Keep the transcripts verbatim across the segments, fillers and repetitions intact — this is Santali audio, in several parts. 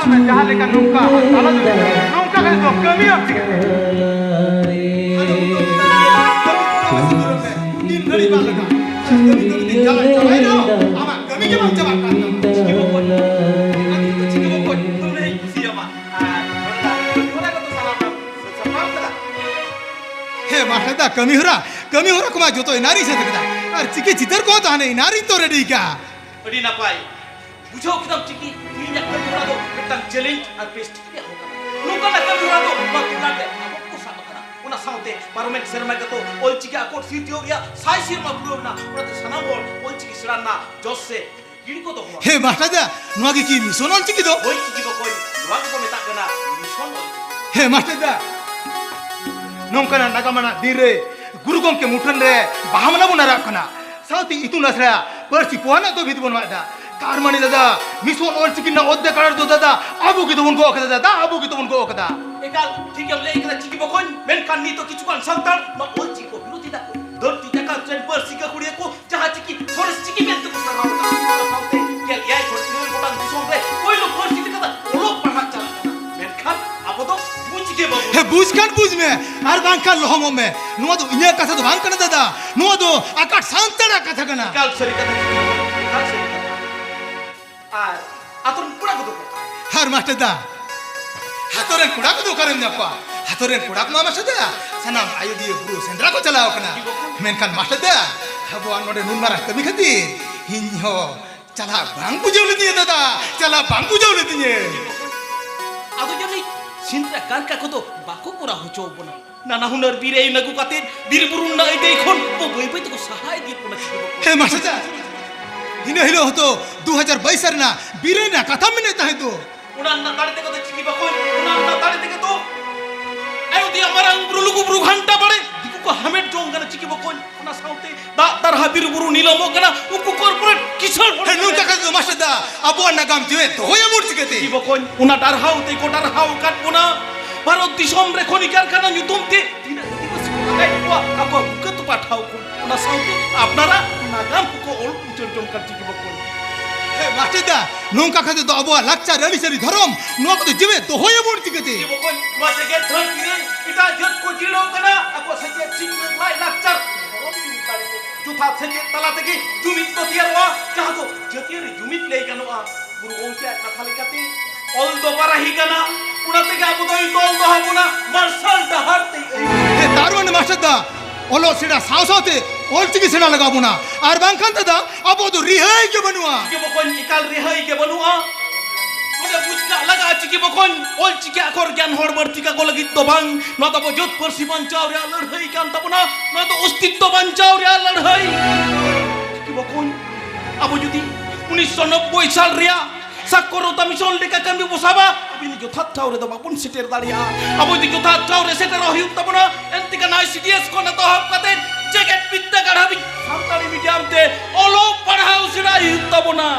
ᱡᱟᱦᱟᱸ ᱞᱮᱠᱟ ᱱᱚᱝᱠᱟ ᱛᱟᱞᱟ ᱡᱩᱜᱽ ᱨᱮ ᱱᱚᱝᱠᱟ ᱠᱟᱛᱮ ᱫᱚ ᱠᱟᱹᱢᱤᱭᱟᱢ ᱪᱤᱠᱟᱹᱛᱮ? ᱟᱫᱚ ᱩᱱᱠᱩ ᱠᱚ ᱢᱮᱛᱟᱜᱼᱟ, "ᱠᱟᱹᱢᱤ ᱠᱚ ᱵᱟᱝ ᱥᱤᱫᱩᱨ ᱢᱮ, ᱫᱤᱱ ᱜᱷᱟᱹᱲᱤ ᱵᱟᱝ ᱞᱟᱜᱟᱜ, ᱠᱟᱹᱢᱤ ᱠᱟᱹᱢᱤ ᱛᱮ ᱡᱟᱞᱟ ᱪᱟᱵᱟᱭᱮᱱᱟ, ᱟᱢᱟᱜ ᱠᱟᱹᱢᱤ ᱜᱮ ᱵᱟᱝ ᱪᱟᱵᱟᱜ ᱠᱟᱱ ᱛᱟᱢᱟ᱾ ᱪᱤᱠᱟᱹ ᱵᱚᱠᱚᱧ, ᱟᱨ ᱱᱤᱛᱚᱜ ᱪᱤᱠᱟᱹ ᱵᱚᱠᱚᱧ, ᱫᱚᱢᱮᱧ ᱠᱩᱥᱤᱭᱟᱢᱟ᱾ ᱟᱨ ᱱᱚᱰᱮ ᱫᱚ ᱠᱟᱹᱢᱤ ᱦᱚᱨᱟ ᱠᱚᱫᱚ ᱥᱟᱱᱟᱢ ᱥᱟᱹᱛ ᱥᱟᱯᱲᱟᱣ ᱠᱟᱫᱟ?" ᱦᱮᱸ ᱢᱟᱥᱴᱟᱨ ᱫᱟ, ᱠᱟᱹᱢᱤ ᱦᱚᱨᱟ, ᱠᱟᱹᱢᱤ ᱦᱚᱨᱟ ᱠᱚᱢᱟ ᱡᱚᱛᱚ ᱮᱱᱟᱝ ᱨᱤᱧ ᱥᱟᱹᱛ ᱠᱟᱫᱟ, ᱟᱨ ᱪᱤᱠᱤ ᱪᱤᱛᱟᱹᱨ ᱠᱚᱦᱚᱸ ᱛᱟᱦᱮᱱ ᱮᱱᱟᱝ ᱨᱤᱧ ᱛᱚ ᱨᱮᱰᱤ ᱠᱟᱜᱼᱟ᱾ ᱟᱹᱰᱤ ᱱᱟᱯᱟᱭ᱾ ᱵᱩᱡᱷᱟᱹᱣ ᱠᱮᱫᱟᱢ ᱪᱤᱠᱤ? ᱛᱮᱦᱮᱧᱟᱜ ᱠᱟᱹᱢᱤ ᱦᱚᱨᱟ ᱫᱚ ᱢᱤᱫᱴᱟᱝ ᱪᱮᱞᱮᱧᱡᱽ ᱟᱨ ᱯᱮᱥᱴᱤᱡᱽ ᱨᱮᱭᱟᱜ ᱦᱚᱸ ᱠᱟᱱᱟ᱾ ᱱᱚᱝᱠᱟᱱᱟᱜ ᱠᱟᱹᱢᱤ ᱦᱚᱨᱟ ᱫᱚ ᱱᱚᱣᱟ ᱴᱚᱴᱷᱟ ᱨᱮ ᱟᱵᱚ ᱠᱚ ᱥᱟᱵ ᱟᱠᱟᱫᱟ᱾ ᱚᱱᱟ ᱥᱟᱶᱛᱮ ᱯᱟᱨᱚᱢᱮᱱ ᱥᱮᱨᱢᱟ ᱜᱮᱛᱚ ᱚᱞᱪᱤᱠᱤ ᱟᱠᱚᱴ ᱥᱤᱨᱡᱟᱹᱣ ᱨᱮᱭᱟᱜ ᱥᱟᱭ ᱥᱮᱨᱢᱟ ᱯᱩᱨᱟᱹᱣ ᱮᱱᱟ᱾ ᱚᱱᱟᱛᱮ ᱥᱟᱱᱟᱢ ᱦᱚᱲ ᱚᱞᱪᱤᱠᱤ ᱥᱮᱬᱟ ᱨᱮᱱᱟᱜ ᱡᱚᱥ ᱥᱮ ᱜᱤᱲ ᱠᱚ ᱫᱚᱦᱚ ᱟᱠᱟᱫᱟ᱾ ᱦᱮᱸ ᱢᱟᱥᱴᱟᱨ ᱫᱟ, ᱱᱚᱣᱟ ᱜᱮ ᱠᱤ ᱢᱤᱥᱚᱱ ᱚᱞᱪᱤᱠᱤ ᱫᱚ? ᱦᱳᱭ ᱪᱤᱠᱤ ᱵᱚᱠᱚᱧ, ᱱᱚᱣᱟ ᱜᱮᱠᱚ ᱢᱮᱛᱟᱜ ᱠᱟᱱᱟ ᱢᱤᱥᱚᱱ ᱚᱞᱪᱤᱠᱤ᱾ ᱦᱮᱸ ᱢᱟᱥᱴᱟᱨ ᱫᱟ, ᱱᱚᱝᱠᱟᱱᱟᱜ ᱱᱟᱜᱟᱢ ᱟᱱᱟᱜ ᱫᱤᱱ ᱨᱮ ᱜᱩᱨᱩ ᱜᱚᱢᱠᱮ ᱢᱩᱴᱷᱟᱹᱱ ᱨᱮ ᱵᱟᱦᱟ ᱢᱟᱞᱟ ᱵᱚᱱ ᱟᱨᱟᱜ ᱠᱟᱱᱟ, ᱥᱟᱶᱛᱮ ᱤᱛᱩᱱ ᱟᱥᱲᱟ ᱯᱟᱹᱨᱥᱤ ᱯᱚᱦᱟ ᱨᱮᱱᱟᱜ ᱫᱚ ᱵᱷᱤᱛ ᱵᱚᱱ ᱢᱟᱜ ᱮᱫᱟ᱾ ᱛᱟᱨ ᱢᱟᱱᱮ ᱫᱟᱫᱟ, ᱢᱤᱥᱚᱱ ᱚᱞᱪᱤᱠᱤ ᱨᱮᱱᱟᱜ ᱚᱨᱫᱷᱮᱠ ᱟᱲᱟᱨ ᱫᱚ ᱫᱟᱫᱟ ᱟᱵᱚ ᱜᱮ ᱛᱟᱵᱚᱱ ᱜᱚᱜ ᱠᱟᱫᱟ, ᱫᱟᱫᱟ ᱟᱵᱚ ᱜᱮ ᱛᱟᱵᱚᱱ ᱜᱚᱜ ᱠᱟᱫᱟ᱾ ᱮᱠᱟᱞ ᱴᱷᱤᱠ ᱮᱢ ᱞᱟᱹᱭ ᱠᱟᱫᱟ ᱪᱤᱠᱤ ᱵᱚᱠᱚᱧ, ᱢᱮᱱᱠᱷᱟᱱ ᱱᱤᱛ ᱫᱚ ᱠᱤᱪᱷᱩ ᱜᱟᱱ ᱥᱟᱱᱛᱟᱲ ᱱᱚᱣᱟ ᱚᱞᱪᱤᱠᱤ ᱠᱚ ᱵᱤᱨᱳᱫᱷ ᱮᱫᱟ ᱠᱚ᱾ ᱫᱷᱟᱹᱨᱛᱤ ᱡᱟᱠᱟᱛ ᱨᱮᱱ ᱯᱟᱹᱨᱥᱤ ᱜᱟᱹᱠᱷᱩᱲᱤᱭᱟᱹ ᱠᱚ ᱡᱟᱦᱟᱸ ᱪᱤᱠᱤ ᱥᱚᱨᱮᱥ ᱪᱤᱠᱤ ᱢᱮᱱᱛᱮ ᱠᱚ ᱥᱟᱨᱦᱟᱣ ᱮᱫᱟ, ᱚᱱᱟ ᱥᱟᱶᱛᱮ ᱜᱮᱞ ᱮᱭᱟᱭ ᱠᱷᱚᱱ ᱤᱨᱟᱹᱞ ᱜᱚᱴᱟᱝ ᱫᱤᱥᱚᱢ ᱨᱮ ᱯᱳᱭᱞᱳ ᱯᱟᱹᱨᱥᱤ ᱞᱮᱠᱟᱛᱮ ᱚᱞᱚᱜ ᱯᱟᱲᱦᱟᱜ ᱪᱟᱞᱟᱜ ᱠᱟᱱᱟ, ᱢᱮᱱᱠᱷᱟᱱ ᱟᱵᱚ ᱫᱚ ᱵᱩᱡᱽ ᱜᱮ ᱵᱟᱵᱚᱱ ᱦᱮᱸ, ᱵᱩᱡᱽ ᱠᱷᱟᱱ ᱵᱩᱡᱽ ᱢᱮ, ᱟᱨ ᱵᱟᱝᱠᱷᱟᱱ ᱞᱚᱦᱚᱢᱚᱜ ᱢᱮ᱾ ᱱᱚᱣᱟ ᱫᱚ ᱤᱧᱟᱹᱜ ᱠᱟᱛᱷᱟ ᱫᱚ ᱵᱟᱝ ᱠᱟᱱᱟ ᱫᱟᱫᱟ, ᱱᱚᱣᱟ ᱫᱚ ᱟᱠᱟᱴ ᱥᱟᱱᱛᱟᱲᱟᱜ ᱠᱟᱛᱷᱟ ᱠᱟᱱᱟ᱾ ᱮᱠᱟᱞ ᱥᱟᱹᱨᱤ ᱠᱟᱛᱷᱟ, ᱮᱠᱟᱞ ᱥᱟᱹᱨᱤ ᱠᱟᱛᱷᱟ᱾ ᱟᱨ ᱟᱛᱳ ᱨᱮᱱ ᱠᱚᱲᱟ ᱠᱚᱫᱚ ᱠᱚ? ᱟᱨ ᱢᱟᱥᱴᱟᱨ ᱫᱟ, ᱟᱛᱳ ᱨᱮᱱ ᱠᱚᱲᱟ ᱠᱚᱫᱚ ᱚᱠᱟᱨᱮᱢ ᱧᱟᱢ ᱠᱚᱣᱟ? ᱟᱛᱳ ᱨᱮᱱ ᱠᱚᱲᱟ ᱠᱚᱢᱟ ᱢᱟᱥᱴᱟᱨ ᱫᱟ ᱥᱟᱱᱟᱢ ᱟᱡᱚᱫᱤᱭᱟᱹ ᱵᱩᱨᱩ ᱥᱮᱸᱫᱽᱨᱟ ᱠᱚ ᱪᱟᱞᱟᱣ ᱠᱟᱱᱟ᱾ ᱢᱮᱱᱠᱷᱟᱱ ᱢᱟᱥᱴᱟᱨ ᱫᱟ, ᱟᱵᱚᱣᱟᱜ ᱱᱚᱰᱮ ᱱᱩᱱ ᱢᱟᱨᱟᱝ ᱠᱟᱹᱢᱤ ᱠᱷᱟᱹᱛᱤᱨ ᱤᱧ ᱦᱚᱸ ᱪᱟᱞᱟᱜ ᱵᱟᱝ ᱵᱩᱡᱷᱟᱹᱣ ᱞᱤᱫᱤᱧᱟ ᱫᱟᱫᱟ, ᱪᱟᱞᱟᱜ ᱵᱟᱝ ᱵᱩᱡᱷᱟᱹᱣ ᱞᱤᱫᱤᱧᱟ᱾ ᱟᱫᱚ ᱡᱟᱹᱱᱤᱡ ᱥᱮᱸᱫᱽᱨᱟ ᱠᱟᱨᱠᱟ ᱠᱚᱫᱚ ᱵᱟᱠᱚ ᱠᱚᱨᱟᱣ ᱦᱚᱪᱚ ᱵᱚᱱᱟ᱾ ᱱᱟᱱᱟ ᱦᱩᱱᱟᱹᱨ ᱵᱤᱨ ᱟᱹᱭᱩᱨ ᱟᱹᱜᱩ ᱠᱟᱛᱮ ᱵᱤᱨ ᱵᱩᱨᱩ ᱨᱮᱱᱟᱜ ᱟᱹᱭᱫᱟᱹᱭ ᱠᱷᱚᱱ ᱵᱚ ᱵᱟᱹᱭ ᱵᱟᱹᱭ ᱛᱮᱠᱚ ᱥᱟᱦᱟ ᱤᱫᱤᱭᱮᱫ ᱵᱚᱱᱟ ᱪᱤᱠᱟᱹ ᱵᱟᱠᱚ? ᱦᱮᱸ ᱢᱟᱥᱴᱟᱨ, ᱤᱱᱟᱹ ᱦᱤᱞᱳᱜ ᱦᱚᱸᱛᱚ ᱫᱩ ᱦᱟᱡᱟᱨ ᱵᱟᱭᱤᱥ ᱨᱮᱱᱟᱜ ᱵᱤᱨ ᱨᱮᱱᱟᱜ ᱠᱟᱛᱷᱟ ᱢᱮᱱᱮᱫ ᱛᱟᱦᱮᱸᱫ ᱫᱚ᱾ ᱚᱱᱟ ᱨᱮᱱᱟᱜ ᱫᱟᱲᱮ ᱛᱮᱜᱮ ᱛᱚ ᱪᱤᱠᱤ ᱵᱟᱠᱚ, ᱚᱱᱟ ᱨᱮᱱᱟᱜ ᱫᱟᱲᱮ ᱛᱮᱜᱮ ᱛᱚ ᱟᱭᱳᱫᱤᱭᱟ ᱢᱟᱨᱟᱝ ᱵᱩᱨᱩ ᱞᱩᱜᱩ ᱵᱩᱨᱩ ᱜᱷᱟᱱᱴᱟ ᱵᱟᱲᱮ ᱫᱤᱠᱩ ᱠᱚ ᱦᱟᱢᱮᱴ ᱡᱚᱝ ᱠᱟᱱᱟ ᱪᱤᱠᱤ ᱵᱟᱠᱚ᱾ ᱚᱱᱟ ᱥᱟᱶᱛᱮ ᱫᱟᱜ ᱫᱟᱨᱦᱟ ᱵᱤᱨ ᱵᱩᱨᱩ ᱱᱤᱞᱟᱹᱢᱚᱜ ᱠᱟᱱᱟ, ᱩᱱᱠᱩ ᱠᱚᱨᱯᱳᱨᱮᱴ ᱠᱤᱥᱟᱹᱬ ᱦᱚᱲ ᱦᱮᱸ, ᱱᱚᱝᱠᱟ ᱠᱷᱟᱱ ᱫᱚ ᱢᱟᱥᱴᱟᱨ ᱫᱟ, ᱟᱵᱚᱣᱟᱜ ᱱᱟᱜᱟᱢ ᱡᱤᱣᱮᱫ ᱫᱚᱦᱚᱭᱟᱵᱚᱱ ᱪᱤᱠᱟᱹᱛᱮ? ᱪᱤᱠᱤ ᱵᱟᱠᱚ, ᱚᱱᱟ ᱰᱟᱨᱦᱟᱣ ᱛᱮᱠᱚ ᱰᱟᱨᱦᱟᱣ ᱟᱠᱟᱫ ᱵᱚᱱᱟ᱾ ᱵᱷᱟᱨᱚᱛ ᱫᱤᱥᱚᱢ ᱨᱮ ᱠᱷᱚᱱᱤ ᱠᱟᱨᱠᱷᱟᱱᱟ ᱧᱩᱛᱩᱢ ᱛᱮ ᱛᱤᱱᱟᱹᱜ ᱟᱹᱫᱤᱵᱟᱹᱥᱤ ᱠᱚ ᱞᱟᱜᱟᱭᱮᱫ ᱠᱚᱣᱟ ᱟᱠᱚᱣᱟᱜ ᱵᱩᱠᱟᱹ ᱛᱚᱯᱟ ᱴᱷᱟᱶ ᱠᱷᱚᱱ᱾ ᱚᱱᱟ ᱥᱟᱶᱛᱮ ᱟᱯᱱᱟᱨᱟᱜ ᱱᱟᱜᱟᱢ ᱠᱚᱠᱚ ᱚᱞ ᱩᱪᱟᱹᱲ ᱡᱚᱝ ᱠᱟᱱ ᱪᱤᱠᱤ ᱵᱟᱠᱚ᱾ ᱢᱟᱥᱴᱟᱨ ᱫᱟ, ᱱᱚᱝᱠᱟ ᱠᱟᱛᱮ ᱫᱚ ᱟᱵᱚᱣᱟᱜ ᱞᱟᱠᱪᱟᱨ, ᱟᱹᱨᱤᱪᱟᱹᱞᱤ, ᱫᱷᱚᱨᱚᱢ, ᱱᱚᱣᱟ ᱠᱚᱫᱚ ᱡᱤᱣᱮᱫ ᱫᱚᱦᱚᱭᱟᱵᱚᱱ ᱪᱤᱠᱟᱹᱛᱮ? ᱡᱮ ᱵᱚᱠᱚᱧ, ᱱᱚᱣᱟ ᱡᱮᱜᱮᱛ ᱫᱷᱟᱹᱨᱛᱤ ᱨᱮ ᱮᱴᱟᱜ ᱡᱟᱹᱛ ᱠᱚ ᱡᱤᱲᱟᱹᱣ ᱠᱟᱱᱟ, ᱟᱠᱚ ᱥᱮᱪᱮᱫ, ᱥᱤᱠᱷᱱᱟᱹᱛ, ᱞᱟᱭ ᱞᱟᱠᱪᱟᱨ, ᱫᱷᱚᱨᱚᱢ ᱡᱩᱢᱤᱫ ᱫᱟᱲᱮ ᱛᱮ, ᱡᱚᱛᱷᱟᱛ ᱥᱮᱪᱮᱫ ᱛᱟᱞᱟ ᱛᱮᱜᱮ ᱡᱩᱢᱤᱫ ᱫᱚ ᱛᱮᱭᱟᱨᱚᱜᱼᱟ, ᱡᱟᱦᱟᱸ ᱫᱚ ᱡᱟᱹᱛᱤᱭᱟᱹᱨᱤ ᱡᱩᱢᱤᱫ ᱞᱟᱹᱭ ᱜᱟᱱᱚᱜᱼᱟ᱾ ᱜᱩᱨᱩ ᱜᱚᱢᱠᱮᱭᱟᱜ ᱠᱟᱛᱷᱟ ᱞᱮᱠᱟᱛᱮ ᱚᱞ ᱫᱚ ᱵᱟᱨᱟᱦᱤ ᱠᱟᱱᱟ, ᱚᱱᱟ ᱛᱮᱜᱮ ᱟᱵᱚ ᱫᱚᱭ ᱛᱚᱞ ᱫᱚᱦᱚ ᱵᱚᱱᱟ ᱢᱟᱨᱥᱟᱞ ᱰᱟᱦᱟᱨ ᱛᱮᱭ ᱟᱹᱭᱩᱨ᱾ ᱦᱮᱸ, ᱛᱟᱨ ᱢᱟᱱᱮ ᱢᱟᱥᱴᱟᱨ ᱫᱟ, ᱚᱞᱚᱜ ᱥᱮᱬᱟ ᱥᱟᱶ ᱥᱟᱶᱛᱮ ᱚᱞᱪᱤᱠᱤ ᱥᱮᱬᱟ ᱞᱟᱜᱟᱣ ᱵᱚᱱᱟ, ᱟᱨ ᱵᱟᱝᱠᱷᱟᱱ ᱫᱟᱫᱟ ᱟᱵᱚ ᱫᱚ ᱨᱤᱦᱟᱹᱭ ᱜᱮ ᱵᱟᱹᱱᱩᱜᱼᱟ᱾ ᱪᱤᱠᱤ ᱵᱚᱠᱚᱧ, ᱮᱠᱟᱞ ᱨᱤᱦᱟᱹᱭ ᱜᱮ ᱵᱟᱹᱱᱩᱜᱼᱟ᱾ ᱱᱚᱰᱮ ᱵᱩᱡᱽ ᱠᱟᱜ ᱞᱟᱜᱟᱜᱼᱟ, ᱪᱤᱠᱤ ᱵᱚᱠᱚᱧ, ᱚᱞᱪᱤᱠᱤ ᱟᱠᱷᱚᱨ ᱜᱮᱭᱟᱱ ᱦᱚᱲ ᱵᱟᱹᱲᱛᱤ ᱠᱟᱠᱚ ᱞᱟᱹᱜᱤᱫ ᱫᱚ ᱵᱟᱝ, ᱱᱚᱣᱟ ᱫᱚ ᱟᱵᱚ ᱡᱟᱹᱛ ᱯᱟᱹᱨᱥᱤ ᱵᱟᱧᱪᱟᱣ ᱨᱮᱭᱟᱜ ᱞᱟᱹᱲᱦᱟᱹᱭ ᱠᱟᱱ ᱛᱟᱵᱚᱱᱟ, ᱱᱚᱣᱟ ᱫᱚ ᱚᱥᱛᱤᱛᱛᱚ ᱵᱟᱧᱪᱟᱣ ᱨᱮᱭᱟᱜ ᱞᱟᱹᱲᱦᱟᱹᱭ᱾ ᱪᱤᱠᱤ ᱵᱚᱠᱚᱧ, ᱟᱵᱚ ᱡᱩᱫᱤ ᱩᱱᱤᱥᱥᱚ ᱱᱚᱵᱵᱳᱭ ᱥᱟᱞ ᱨᱮᱭᱟᱜ ᱥᱟᱠᱠᱷᱚᱨᱚᱛᱟ ᱢᱤᱥᱚᱱ ᱞᱮᱠᱟ ᱠᱟᱹᱢᱤ ᱵᱚ ᱥᱟᱵᱟ, ᱟᱵᱤᱱ ᱡᱚᱛᱷᱟᱛ ᱴᱷᱟᱶ ᱨᱮᱫᱚ ᱵᱟᱵᱚᱱ ᱥᱮᱴᱮᱨ ᱫᱟᱲᱮᱭᱟᱜᱼᱟ᱾ ᱟᱵᱚ ᱡᱩᱫᱤ ᱡᱚᱛᱷᱟᱛ ᱴᱷᱟᱶ ᱨᱮ ᱥᱮᱴᱮᱨᱚᱜ ᱦᱩᱭᱩᱜ ᱛᱟᱵᱚᱱᱟ, ᱮᱱᱛᱮ ᱠᱷᱟᱱ ᱟᱭ ᱥᱤ ᱰᱤ ᱮᱥ ᱠᱷᱚᱱ ᱮᱛᱚᱦᱚᱵ ᱠᱟᱛᱮ ᱡᱮᱜᱮᱛ ᱵᱤᱫᱽᱫᱟᱹᱜᱟᱲ ᱦᱟᱹᱵᱤᱡ ᱥᱟᱱᱛᱟᱲᱤ ᱢᱤᱰᱤᱭᱟᱢ ᱛᱮ ᱚᱞᱚᱜ ᱯᱟᱲᱦᱟᱣ ᱥᱮᱬᱟᱭ ᱦᱩᱭᱩᱜ ᱛᱟᱵᱚᱱᱟ᱾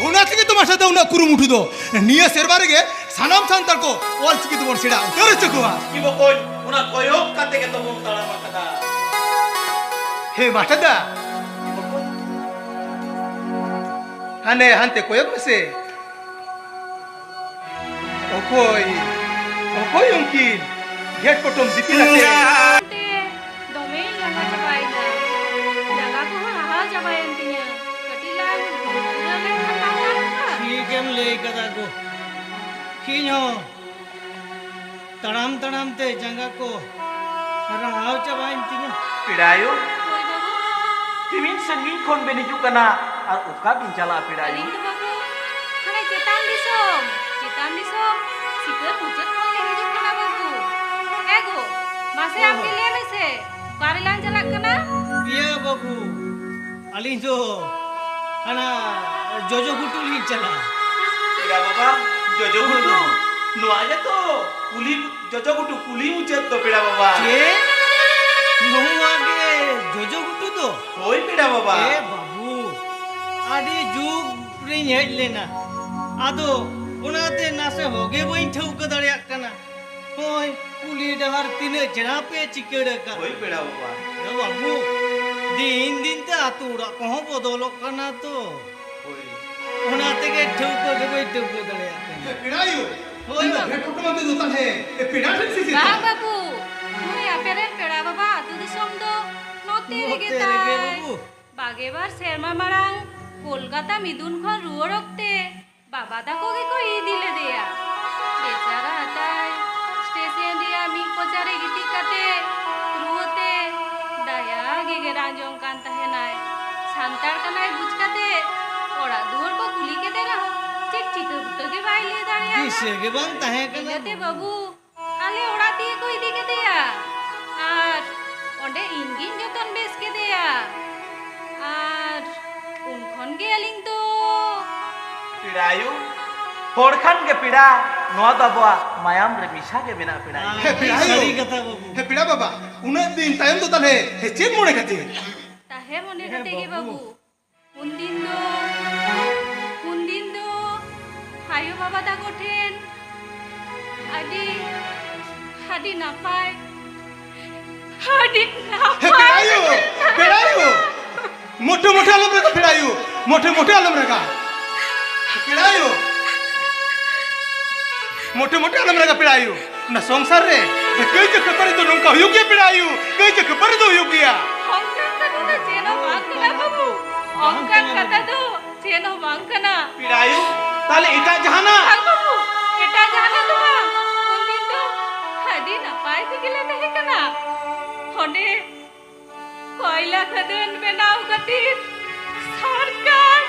ᱚᱱᱟ ᱛᱮᱜᱮ ᱛᱚ ᱢᱟᱥᱴᱟᱨ ᱫᱟ ᱩᱱᱟᱹᱜ ᱠᱩᱨᱩᱢᱩᱴᱩ ᱫᱚ᱾ ᱱᱤᱭᱟᱹ ᱥᱮᱨᱢᱟ ᱨᱮᱜᱮ ᱥᱟᱱᱟᱢ ᱥᱟᱱᱛᱟᱲ ᱠᱚ ᱚᱞ ᱪᱤᱠᱤ ᱛᱮᱵᱚᱱ ᱥᱮᱬᱟ ᱩᱛᱟᱹᱨ ᱦᱚᱪᱚ ᱠᱚᱣᱟ᱾ ᱪᱤᱠᱤ ᱵᱚᱠᱚᱧ, ᱚᱱᱟ ᱠᱚᱭᱚᱜ ᱠᱟᱛᱮ ᱜᱮ ᱛᱚᱵᱚᱱ ᱛᱟᱲᱟᱢ ᱟᱠᱟᱫᱟ᱾ ᱦᱮ ᱢᱟᱥᱴᱟᱨ ᱫᱟ, ᱦᱟᱱᱮ ᱦᱟᱱᱛᱮ ᱠᱚᱭᱚᱜ ᱢᱮᱥᱮ᱾ ᱚᱠᱚᱭ, ᱚᱠᱚᱭ ᱩᱱᱠᱤᱱ ᱜᱷᱮᱴ ᱯᱚᱴᱚᱢ ᱫᱤᱯᱤᱞ ᱟᱛᱮ? ᱛᱮ ᱫᱚᱢᱮᱧ ᱞᱟᱸᱜᱟ ᱪᱟᱵᱟᱭᱮᱱᱟ᱾ ᱡᱟᱸᱜᱟ ᱠᱚᱦᱚᱸ ᱨᱟᱦᱟᱣ ᱪᱟᱵᱟᱭᱮᱱ ᱛᱤᱧᱟ᱾ ᱠᱟᱹᱴᱤᱡ ᱞᱟᱝ ᱡᱤᱨᱟᱹᱣ ᱞᱮᱱᱠᱷᱟᱱ ᱵᱟᱝ ᱜᱟᱱ ᱠᱚᱜᱼᱟ? ᱴᱷᱤᱠᱮᱢ ᱞᱟᱹᱭ ᱠᱟᱫᱟ ᱜᱚ᱾ ᱤᱧ ᱦᱚᱸ ᱛᱟᱲᱟᱢ ᱛᱟᱲᱟᱢ ᱛᱮ ᱡᱟᱸᱜᱟ ᱠᱚ ᱨᱟᱦᱟᱣ ᱪᱟᱵᱟᱭᱮᱱ ᱛᱤᱧᱟ᱾ ᱯᱮᱲᱟᱭᱳ, ᱦᱳᱭ ᱵᱟᱹᱵᱩ᱾ ᱛᱤᱢᱤᱱ ᱥᱟᱺᱜᱤᱧ ᱠᱷᱚᱱ ᱵᱮᱱ ᱦᱤᱡᱩᱜ ᱠᱟᱱᱟ ᱟᱨ ᱚᱠᱟ ᱵᱤᱱ ᱪᱟᱞᱟᱜᱼᱟ ᱯᱮᱲᱟᱭᱳ? ᱟᱹᱞᱤᱧ ᱫᱚ ᱵᱟᱹᱵᱩ, ᱦᱟᱱᱮ ᱪᱮᱛᱟᱱ ᱫᱤᱥᱚᱢ, ᱪᱮᱛᱟᱱ ᱫᱤᱥᱚᱢ ᱥᱤᱠᱟᱹᱨ ᱢᱩᱪᱟᱹᱫ ᱠᱷᱚᱱ ᱞᱤᱧ ᱦᱤᱡᱩᱜ ᱠᱟᱱᱟ ᱵᱟᱹᱵᱩ᱾ ᱮ ᱜᱳ, ᱢᱟᱥᱮ ᱟᱢ ᱜᱮ ᱞᱟᱹᱭ ᱢᱮᱥᱮ, ᱚᱠᱟ ᱨᱮᱞᱟᱝ ᱪᱟᱞᱟᱜ ᱠᱟᱱᱟ? ᱤᱭᱟᱹ ᱵᱟᱹᱵᱩ, ᱟᱹᱞᱤᱧ ᱫᱚ ᱦᱟᱱᱟ ᱡᱚᱡᱚ ᱜᱷᱩᱴᱩ ᱞᱤᱧ ᱪᱟᱞᱟᱜᱼᱟ᱾ ᱯᱮᱲᱟ ᱵᱟᱵᱟ, ᱡᱚᱡᱚ ᱜᱷᱩᱴᱩ? ᱱᱚᱣᱟ ᱜᱮᱛᱚ ᱠᱩᱞᱦᱤ, ᱡᱚᱡᱚ ᱜᱷᱩᱴᱩ ᱠᱩᱞᱦᱤ ᱢᱩᱪᱟᱹᱫ ᱫᱚ ᱯᱮᱲᱟ ᱵᱟᱵᱟ᱾ ᱪᱮᱫ? ᱱᱚᱣᱟ ᱜᱮ ᱡᱚᱡᱚ ᱜᱷᱩᱴᱩ ᱫᱚ? ᱦᱳᱭ ᱯᱮᱲᱟ ᱵᱟᱵᱟ᱾ ᱮ ᱵᱟᱹᱵᱩ, ᱟᱹᱰᱤ ᱡᱩᱜᱽ ᱨᱤᱧ ᱦᱮᱡ ᱞᱮᱱᱟ, ᱟᱫᱚ ᱚᱱᱟᱛᱮ ᱱᱟᱥᱮ ᱦᱚᱸᱜᱮ ᱵᱟᱹᱧ ᱴᱷᱟᱹᱣᱠᱟᱹ ᱫᱟᱲᱮᱭᱟᱜ ᱠᱟᱱᱟ᱾ ᱦᱳᱭ, ᱠᱩᱞᱦᱤ ᱰᱟᱦᱟᱨ ᱛᱤᱱᱟᱹᱜ ᱪᱮᱦᱨᱟ ᱯᱮ ᱪᱤᱠᱟᱹᱲ ᱟᱠᱟᱫ᱾ ᱦᱳᱭ ᱯᱮᱲᱟ ᱵᱟᱵᱟ᱾ ᱮ ᱵᱟᱹᱵᱩ, ᱫᱤᱱ ᱫᱤᱱ ᱛᱮ ᱟᱹᱛᱩ ᱚᱲᱟᱜ ᱠᱚᱦᱚᱸ ᱵᱚᱫᱚᱞᱚᱜ ᱠᱟᱱᱟ ᱛᱚ᱾ ᱦᱳᱭ᱾ ᱚᱱᱟ ᱛᱮᱜᱮ ᱴᱷᱟᱹᱣᱠᱟᱹ ᱜᱮ ᱵᱟᱹᱧ ᱴᱷᱟᱹᱣᱠᱟᱹ ᱫᱟᱲᱮᱭᱟᱜ ᱠᱟᱱᱟ᱾ ᱮ, ᱯᱮᱲᱟ ᱟᱭᱳ, ᱦᱳᱭ ᱤᱧ ᱫᱚ ᱵᱟᱹᱵᱩ᱾ ᱵᱷᱮᱴ ᱦᱚᱴᱚ ᱠᱟᱛᱮ ᱫᱚ ᱛᱟᱦᱞᱮ, ᱮ, ᱯᱮᱲᱟ ᱴᱷᱮᱱ ᱥᱮ ᱪᱮᱫ? ᱵᱟᱝ ᱵᱟᱹᱵᱩ, ᱱᱩᱭ ᱟᱯᱮ ᱨᱮᱱ ᱯᱮᱲᱟ ᱵᱟᱵᱟ ᱟᱹᱛᱩ ᱫᱤᱥᱚᱢ ᱫᱚ ᱱᱚᱛᱮ ᱨᱮᱜᱮ ᱱᱚᱛᱮ ᱨᱮᱜᱮ ᱛᱟᱭ᱾ ᱵᱟᱹᱵᱩ᱾ ᱵᱟᱜᱮ ᱵᱟᱨ ᱥᱮᱨᱢᱟ ᱢᱟᱲᱟᱝ ᱠᱳᱞᱠᱟᱛᱟ ᱢᱤᱫᱩᱱ ᱠᱷᱚᱱ ᱨᱩᱣᱟᱹᱲ ᱚᱠᱛᱮ ᱵᱟᱵᱟ ᱛᱟᱠᱚ ᱜᱮᱠᱚ ᱤᱫᱤ ᱞᱮᱫᱮᱭᱟ᱾ ᱵᱮᱪᱟᱨᱟ ᱦᱟᱛᱟᱭ ᱥᱴᱮᱥᱚᱱ ᱨᱮᱭᱟᱜ ᱢᱤᱫ ᱠᱚᱪᱟᱨᱮ ᱜᱤᱛᱤᱡ ᱠᱟᱛᱮ ᱨᱩᱣᱟᱹᱛᱮ ᱫᱟᱭᱟ ᱜᱮ ᱜᱮᱨᱟᱝ ᱡᱚᱝ ᱠᱟᱱ ᱛᱟᱦᱮᱱᱟᱭ᱾ ᱥᱟᱱᱛᱟᱲ ᱠᱟᱱᱟᱭ ᱵᱩᱡᱽ ᱠᱟᱛᱮ ᱚᱲᱟᱜ ᱫᱩᱣᱟᱹᱨ ᱠᱚ ᱠᱩᱞᱤ ᱠᱮᱫᱮ ᱨᱮᱦᱚᱸ ᱪᱮᱫ ᱪᱤᱠᱟᱹ ᱵᱩᱴᱟᱹ ᱜᱮ ᱵᱟᱭ ᱞᱟᱹᱭ ᱫᱟᱲᱮᱭᱟᱫᱟ᱾ ᱫᱤᱥᱟᱹ ᱜᱮ ᱵᱟᱝ ᱛᱟᱦᱮᱸ ᱠᱟᱱᱟ᱾ ᱤᱱᱟᱹᱛᱮ ᱵᱟᱹᱵᱩ ᱟᱞᱮ ᱚᱲᱟᱜ ᱛᱮᱜᱮ ᱠᱚ ᱤᱫᱤ ᱠᱮᱫᱮᱭᱟ᱾ ᱟᱨ ᱚᱸᱰᱮ ᱤᱧ ᱜᱤᱧ ᱡᱚᱛᱚᱱ ᱵᱮᱥ ᱠᱮᱫᱮᱭᱟ᱾ ᱟᱨ ᱩᱱ ᱠᱷᱚᱱ ᱜᱮ ᱟᱹᱞᱤᱧ ᱫᱚ ᱯᱮᱲᱟ ᱟᱭᱳ, ᱦᱚᱲ ᱠᱷᱟᱱ ᱜᱮ ᱯᱮᱲᱟ, ᱱᱚᱣᱟ ᱫᱚ ᱟᱵᱚᱣᱟᱜ ᱢᱟᱭᱟᱢ ᱨᱮ ᱢᱮᱥᱟ ᱜᱮ ᱢᱮᱱᱟᱜᱼᱟ ᱯᱮᱲᱟ ᱟᱭᱳ᱾ ᱦᱮᱸ, ᱯᱮᱲᱟ ᱟᱭᱳ᱾ ᱥᱟᱹᱨᱤ ᱠᱟᱛᱷᱟ ᱵᱟᱹᱵᱩ᱾ ᱦᱮᱸ, ᱯᱮᱲᱟ ᱵᱟᱵᱟ, ᱩᱱᱟᱹᱜ ᱫᱤᱱ ᱛᱟᱭᱚᱢ ᱫᱚ ᱛᱟᱦᱞᱮ, ᱦᱮᱸ, ᱪᱮᱫ ᱢᱚᱱᱮ ᱠᱟᱛᱮ? ᱛᱟᱦᱮᱸ ᱢᱚᱱᱮ ᱦᱮᱸ ᱠᱟᱛᱮ ᱜᱮ ᱵᱟᱹᱵᱩ᱾ ᱵᱟᱹᱵᱩ᱾ ᱩᱱᱫᱤᱱ ᱫᱚ, ᱩᱱᱫᱤᱱ ᱫᱚ ᱟᱭᱳ ᱵᱟᱵᱟ ᱛᱟᱠᱚ ᱴᱷᱮᱱ ᱟᱹᱰᱤ, ᱟᱹᱰᱤ ᱱᱟᱯᱟᱭ, ᱟᱹᱰᱤ ᱦᱮᱸ, ᱱᱟᱯᱟᱭ᱾ ᱯᱮᱲᱟ ᱟᱭᱳ, ᱯᱮᱲᱟ ᱟᱭᱳ, ᱢᱚᱴᱷᱮ ᱢᱚᱴᱷᱮ ᱟᱞᱚᱢ ᱨᱟᱜᱟ ᱯᱮᱲᱟ ᱟᱭᱳ, ᱢᱚᱴᱷᱮ ᱢᱚᱴᱷᱮ ᱟᱞᱚᱢ ᱨᱟᱜᱟ ᱯᱮᱲᱟ ᱟᱭᱳ, ᱢᱚᱴᱷᱮ ᱢᱚᱴᱷᱮ ᱟᱞᱚᱢ ᱨᱟᱜᱟ ᱯᱮᱲᱟ ᱟᱭᱳ᱾ ᱚᱱᱟ ᱥᱚᱝᱥᱟᱨ ᱨᱮ ᱠᱟᱹᱭᱡᱟᱹ ᱠᱷᱟᱹᱯᱟᱹᱨᱤ ᱫᱚ ᱱᱚᱝᱠᱟ ᱦᱩᱭᱩᱜ ᱜᱮᱭᱟ ᱯᱮᱲᱟ ᱟᱭᱳ, ᱠᱟᱹᱭᱡᱟᱹ ᱠᱷᱟᱹᱯᱟᱹᱨᱤ ᱫᱚ ᱦᱩᱭᱩᱜ ᱜᱮᱭᱟ᱾ ᱚᱱᱠᱟᱱ ᱠᱟᱛᱷᱟ ᱫᱚ ᱪᱮᱫ ᱦᱚᱸ ᱵᱟᱝ ᱠᱟᱱᱟ ᱵᱟᱹᱵᱩ, ᱚᱱᱠᱟᱱ ᱠᱟᱛᱷᱟ ᱫᱚ ᱪᱮᱫ ᱦᱚᱸ ᱵᱟᱝ ᱠᱟᱱᱟ᱾ ᱯᱮᱲᱟ ᱟᱭᱳ, ᱛᱟᱦᱞᱮ ᱮᱴᱟᱜ ᱡᱟᱦᱟᱱᱟᱜ? ᱵᱟᱝ ᱵᱟᱹᱵᱩ, ᱮᱴᱟᱜ ᱡᱟᱦᱟᱱᱟᱜ ᱫᱚ ᱵᱟᱝ᱾ ᱩᱱᱫᱤᱱ ᱫᱚ ᱟᱹᱰᱤ ᱱᱟᱯᱟᱭ ᱛᱮᱜᱮ ᱞᱮ ᱛᱟᱦᱮᱸ ᱠᱟᱱᱟ᱾ ᱚᱸᱰᱮ ᱠᱚᱭᱞᱟ ᱠᱷᱟᱫᱟᱱ ᱵᱮᱱᱟᱣ ᱠᱷᱟᱹᱛᱤᱨ ᱥᱚᱨᱠᱟᱨ,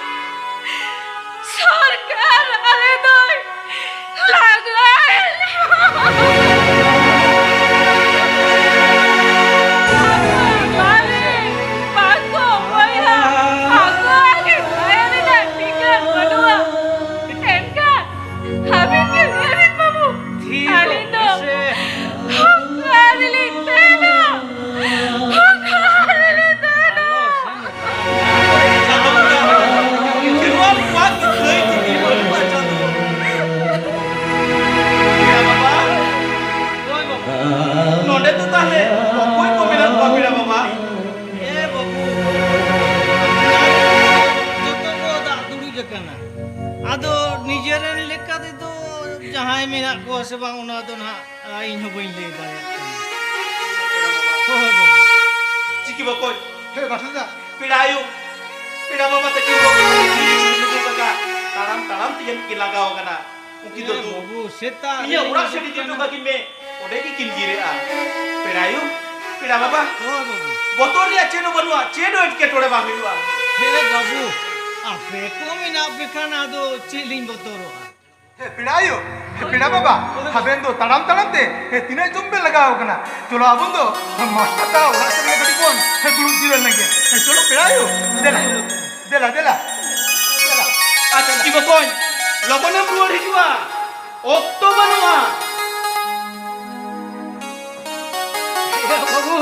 ᱥᱚᱨᱠᱟᱨ ᱟᱞᱮ ᱫᱚᱭ ᱞᱟᱜᱟᱭᱮᱫ ᱞᱮᱭᱟ᱾ ᱵᱟᱝ ᱠᱚ ᱵᱚᱭᱦᱟ, ᱟᱠᱚᱣᱟᱜ ᱜᱮ ᱫᱟᱭᱟ ᱨᱮᱱᱟᱜ ᱴᱷᱤᱠᱟᱹᱱ ᱵᱟᱹᱱᱩᱜᱼᱟ᱾ ᱮᱱᱠᱷᱟᱱ ᱟᱹᱵᱤᱱ ᱜᱮ ᱞᱟᱹᱭ ᱵᱤᱱ ᱵᱟᱹᱵᱩ, ᱟᱹᱞᱤᱧ ᱫᱚ ᱚᱠᱟ ᱨᱮᱞᱤᱧ ᱛᱟᱦᱮᱱᱟ? ᱚᱠᱟ ᱨᱮᱞᱤᱧ ᱛᱟᱦᱮᱱᱟ? ᱪᱟᱸᱫᱳ ᱵᱚᱸᱜᱟ, ᱠᱷᱮᱨᱣᱟᱞ ᱠᱚᱣᱟᱜ ᱫᱟᱹᱭ ᱡᱩᱫᱤ ᱵᱟᱹᱱᱩᱜᱼᱟ ᱪᱟᱸᱫᱳ᱾ ᱮ ᱵᱟᱵᱟ, ᱱᱚᱰᱮ ᱫᱚ ᱛᱟᱦᱞᱮ ᱚᱠᱚᱭ ᱠᱚ ᱢᱮᱱᱟᱜ ᱠᱚᱣᱟ ᱯᱮᱲᱟ ᱵᱟᱵᱟ? ᱮ ᱵᱟᱹᱵᱩ, ᱡᱚᱛᱚ ᱠᱚ ᱫᱟᱜ ᱫᱩᱲᱩᱡ ᱟᱠᱟᱱᱟ᱾ ᱤᱧ ᱦᱚᱸ ᱵᱟᱹᱧ ᱞᱟᱹᱭ ᱫᱟᱲᱮᱭᱟᱜ ᱠᱟᱱᱟ᱾ ᱦᱳᱭ ᱵᱟᱹᱵᱩ᱾ ᱪᱤᱠᱤ ᱵᱚᱠᱚᱧ᱾ ᱦᱮᱸ, ᱢᱟᱥᱴᱟᱨ ᱫᱟ᱾ ᱯᱮᱲᱟ ᱟᱭᱳ, ᱯᱮᱲᱟ ᱵᱟᱵᱟ ᱛᱟᱹᱠᱤᱱ ᱫᱚ ᱱᱩᱠᱩ ᱞᱮᱠᱟ ᱛᱟᱲᱟᱢ ᱛᱟᱲᱟᱢ ᱛᱮ ᱡᱟᱹᱱᱤᱡ ᱠᱤᱱ ᱞᱟᱸᱜᱟᱣ ᱟᱠᱟᱱᱟ᱾ ᱩᱱᱠᱤᱱ ᱫᱚ ᱦᱮᱸ ᱫᱩ ᱵᱟᱹᱵᱩ, ᱥᱮᱛᱟᱜ ᱤᱧᱟᱹᱜ ᱨᱮ ᱚᱲᱟᱜ ᱥᱮᱫ ᱤᱫᱤ ᱦᱚᱴᱚ ᱠᱟᱹᱠᱤᱱ ᱢᱮ, ᱚᱸᱰᱮ ᱜᱮ ᱠᱤᱱ ᱡᱤᱨᱟᱹᱜᱼᱟ᱾ ᱯᱮᱲᱟ ᱟᱭᱳ, ᱯᱮᱲᱟ ᱵᱟᱵᱟ, ᱦᱳᱭ ᱵᱟᱹᱵᱩ᱾ ᱵᱚᱛᱚᱨ ᱨᱮᱭᱟᱜ ᱪᱮᱫ ᱦᱚᱸ ᱵᱟᱹᱱᱩᱜᱼᱟ, ᱪᱮᱫ ᱦᱚᱸ ᱮᱴᱠᱮᱴᱚᱬᱮ ᱵᱟᱝ ᱦᱩᱭᱩᱜᱼᱟ᱾ ᱦᱮᱸ ᱵᱟᱹᱵᱩ, ᱟᱯᱮ ᱠᱚ ᱢᱮᱱᱟᱜ ᱯᱮ ᱠᱷᱟᱱ ᱟᱫᱚ ᱪᱮᱫ ᱞᱤᱧ ᱵᱚᱛᱚᱨᱚᱜᱼᱟ? ᱦᱮ ᱯᱮᱲᱟ ᱟᱭᱳ, ᱦᱮ ᱯᱮᱲᱟ ᱵᱟᱵᱟ, ᱦᱟᱵᱮᱱ ᱫᱚ ᱛᱟᱲᱟᱢ ᱛᱟᱲᱟᱢ ᱛᱮ, ᱦᱮ ᱛᱤᱱᱟᱹᱜ ᱪᱚᱝ ᱵᱮᱱ ᱞᱟᱜᱟᱣ ᱠᱟᱱᱟ᱾ ᱪᱚᱞᱚ ᱟᱵᱚᱱ ᱫᱚ ᱢᱟᱥᱴᱟᱨ ᱫᱟ ᱚᱲᱟᱜ ᱥᱮᱫ ᱨᱮ ᱠᱟᱹᱴᱤᱡ ᱵᱚᱱ, ᱦᱮ ᱫᱩᱲᱩᱵ ᱡᱤᱨᱟᱹᱣ ᱞᱮᱱ ᱜᱮ᱾ ᱦᱮ ᱪᱚᱞᱚ ᱯᱮᱲᱟ ᱟᱭᱳ, ᱫᱮᱞᱟ, ᱫᱮᱞᱟ, ᱫᱮᱞᱟ, ᱫᱮᱞᱟ᱾ ᱟᱪᱪᱷᱟ ᱪᱤᱠᱤ ᱵᱚᱠᱚᱧ, ᱞᱚᱜᱚᱱᱮᱢ ᱨᱩᱣᱟᱹᱲ ᱦᱤᱡᱩᱜᱼᱟ, ᱚᱠᱛᱚ ᱵᱟᱹᱱᱩᱜᱼᱟ᱾ ᱮ ᱵᱟᱹᱵᱩ,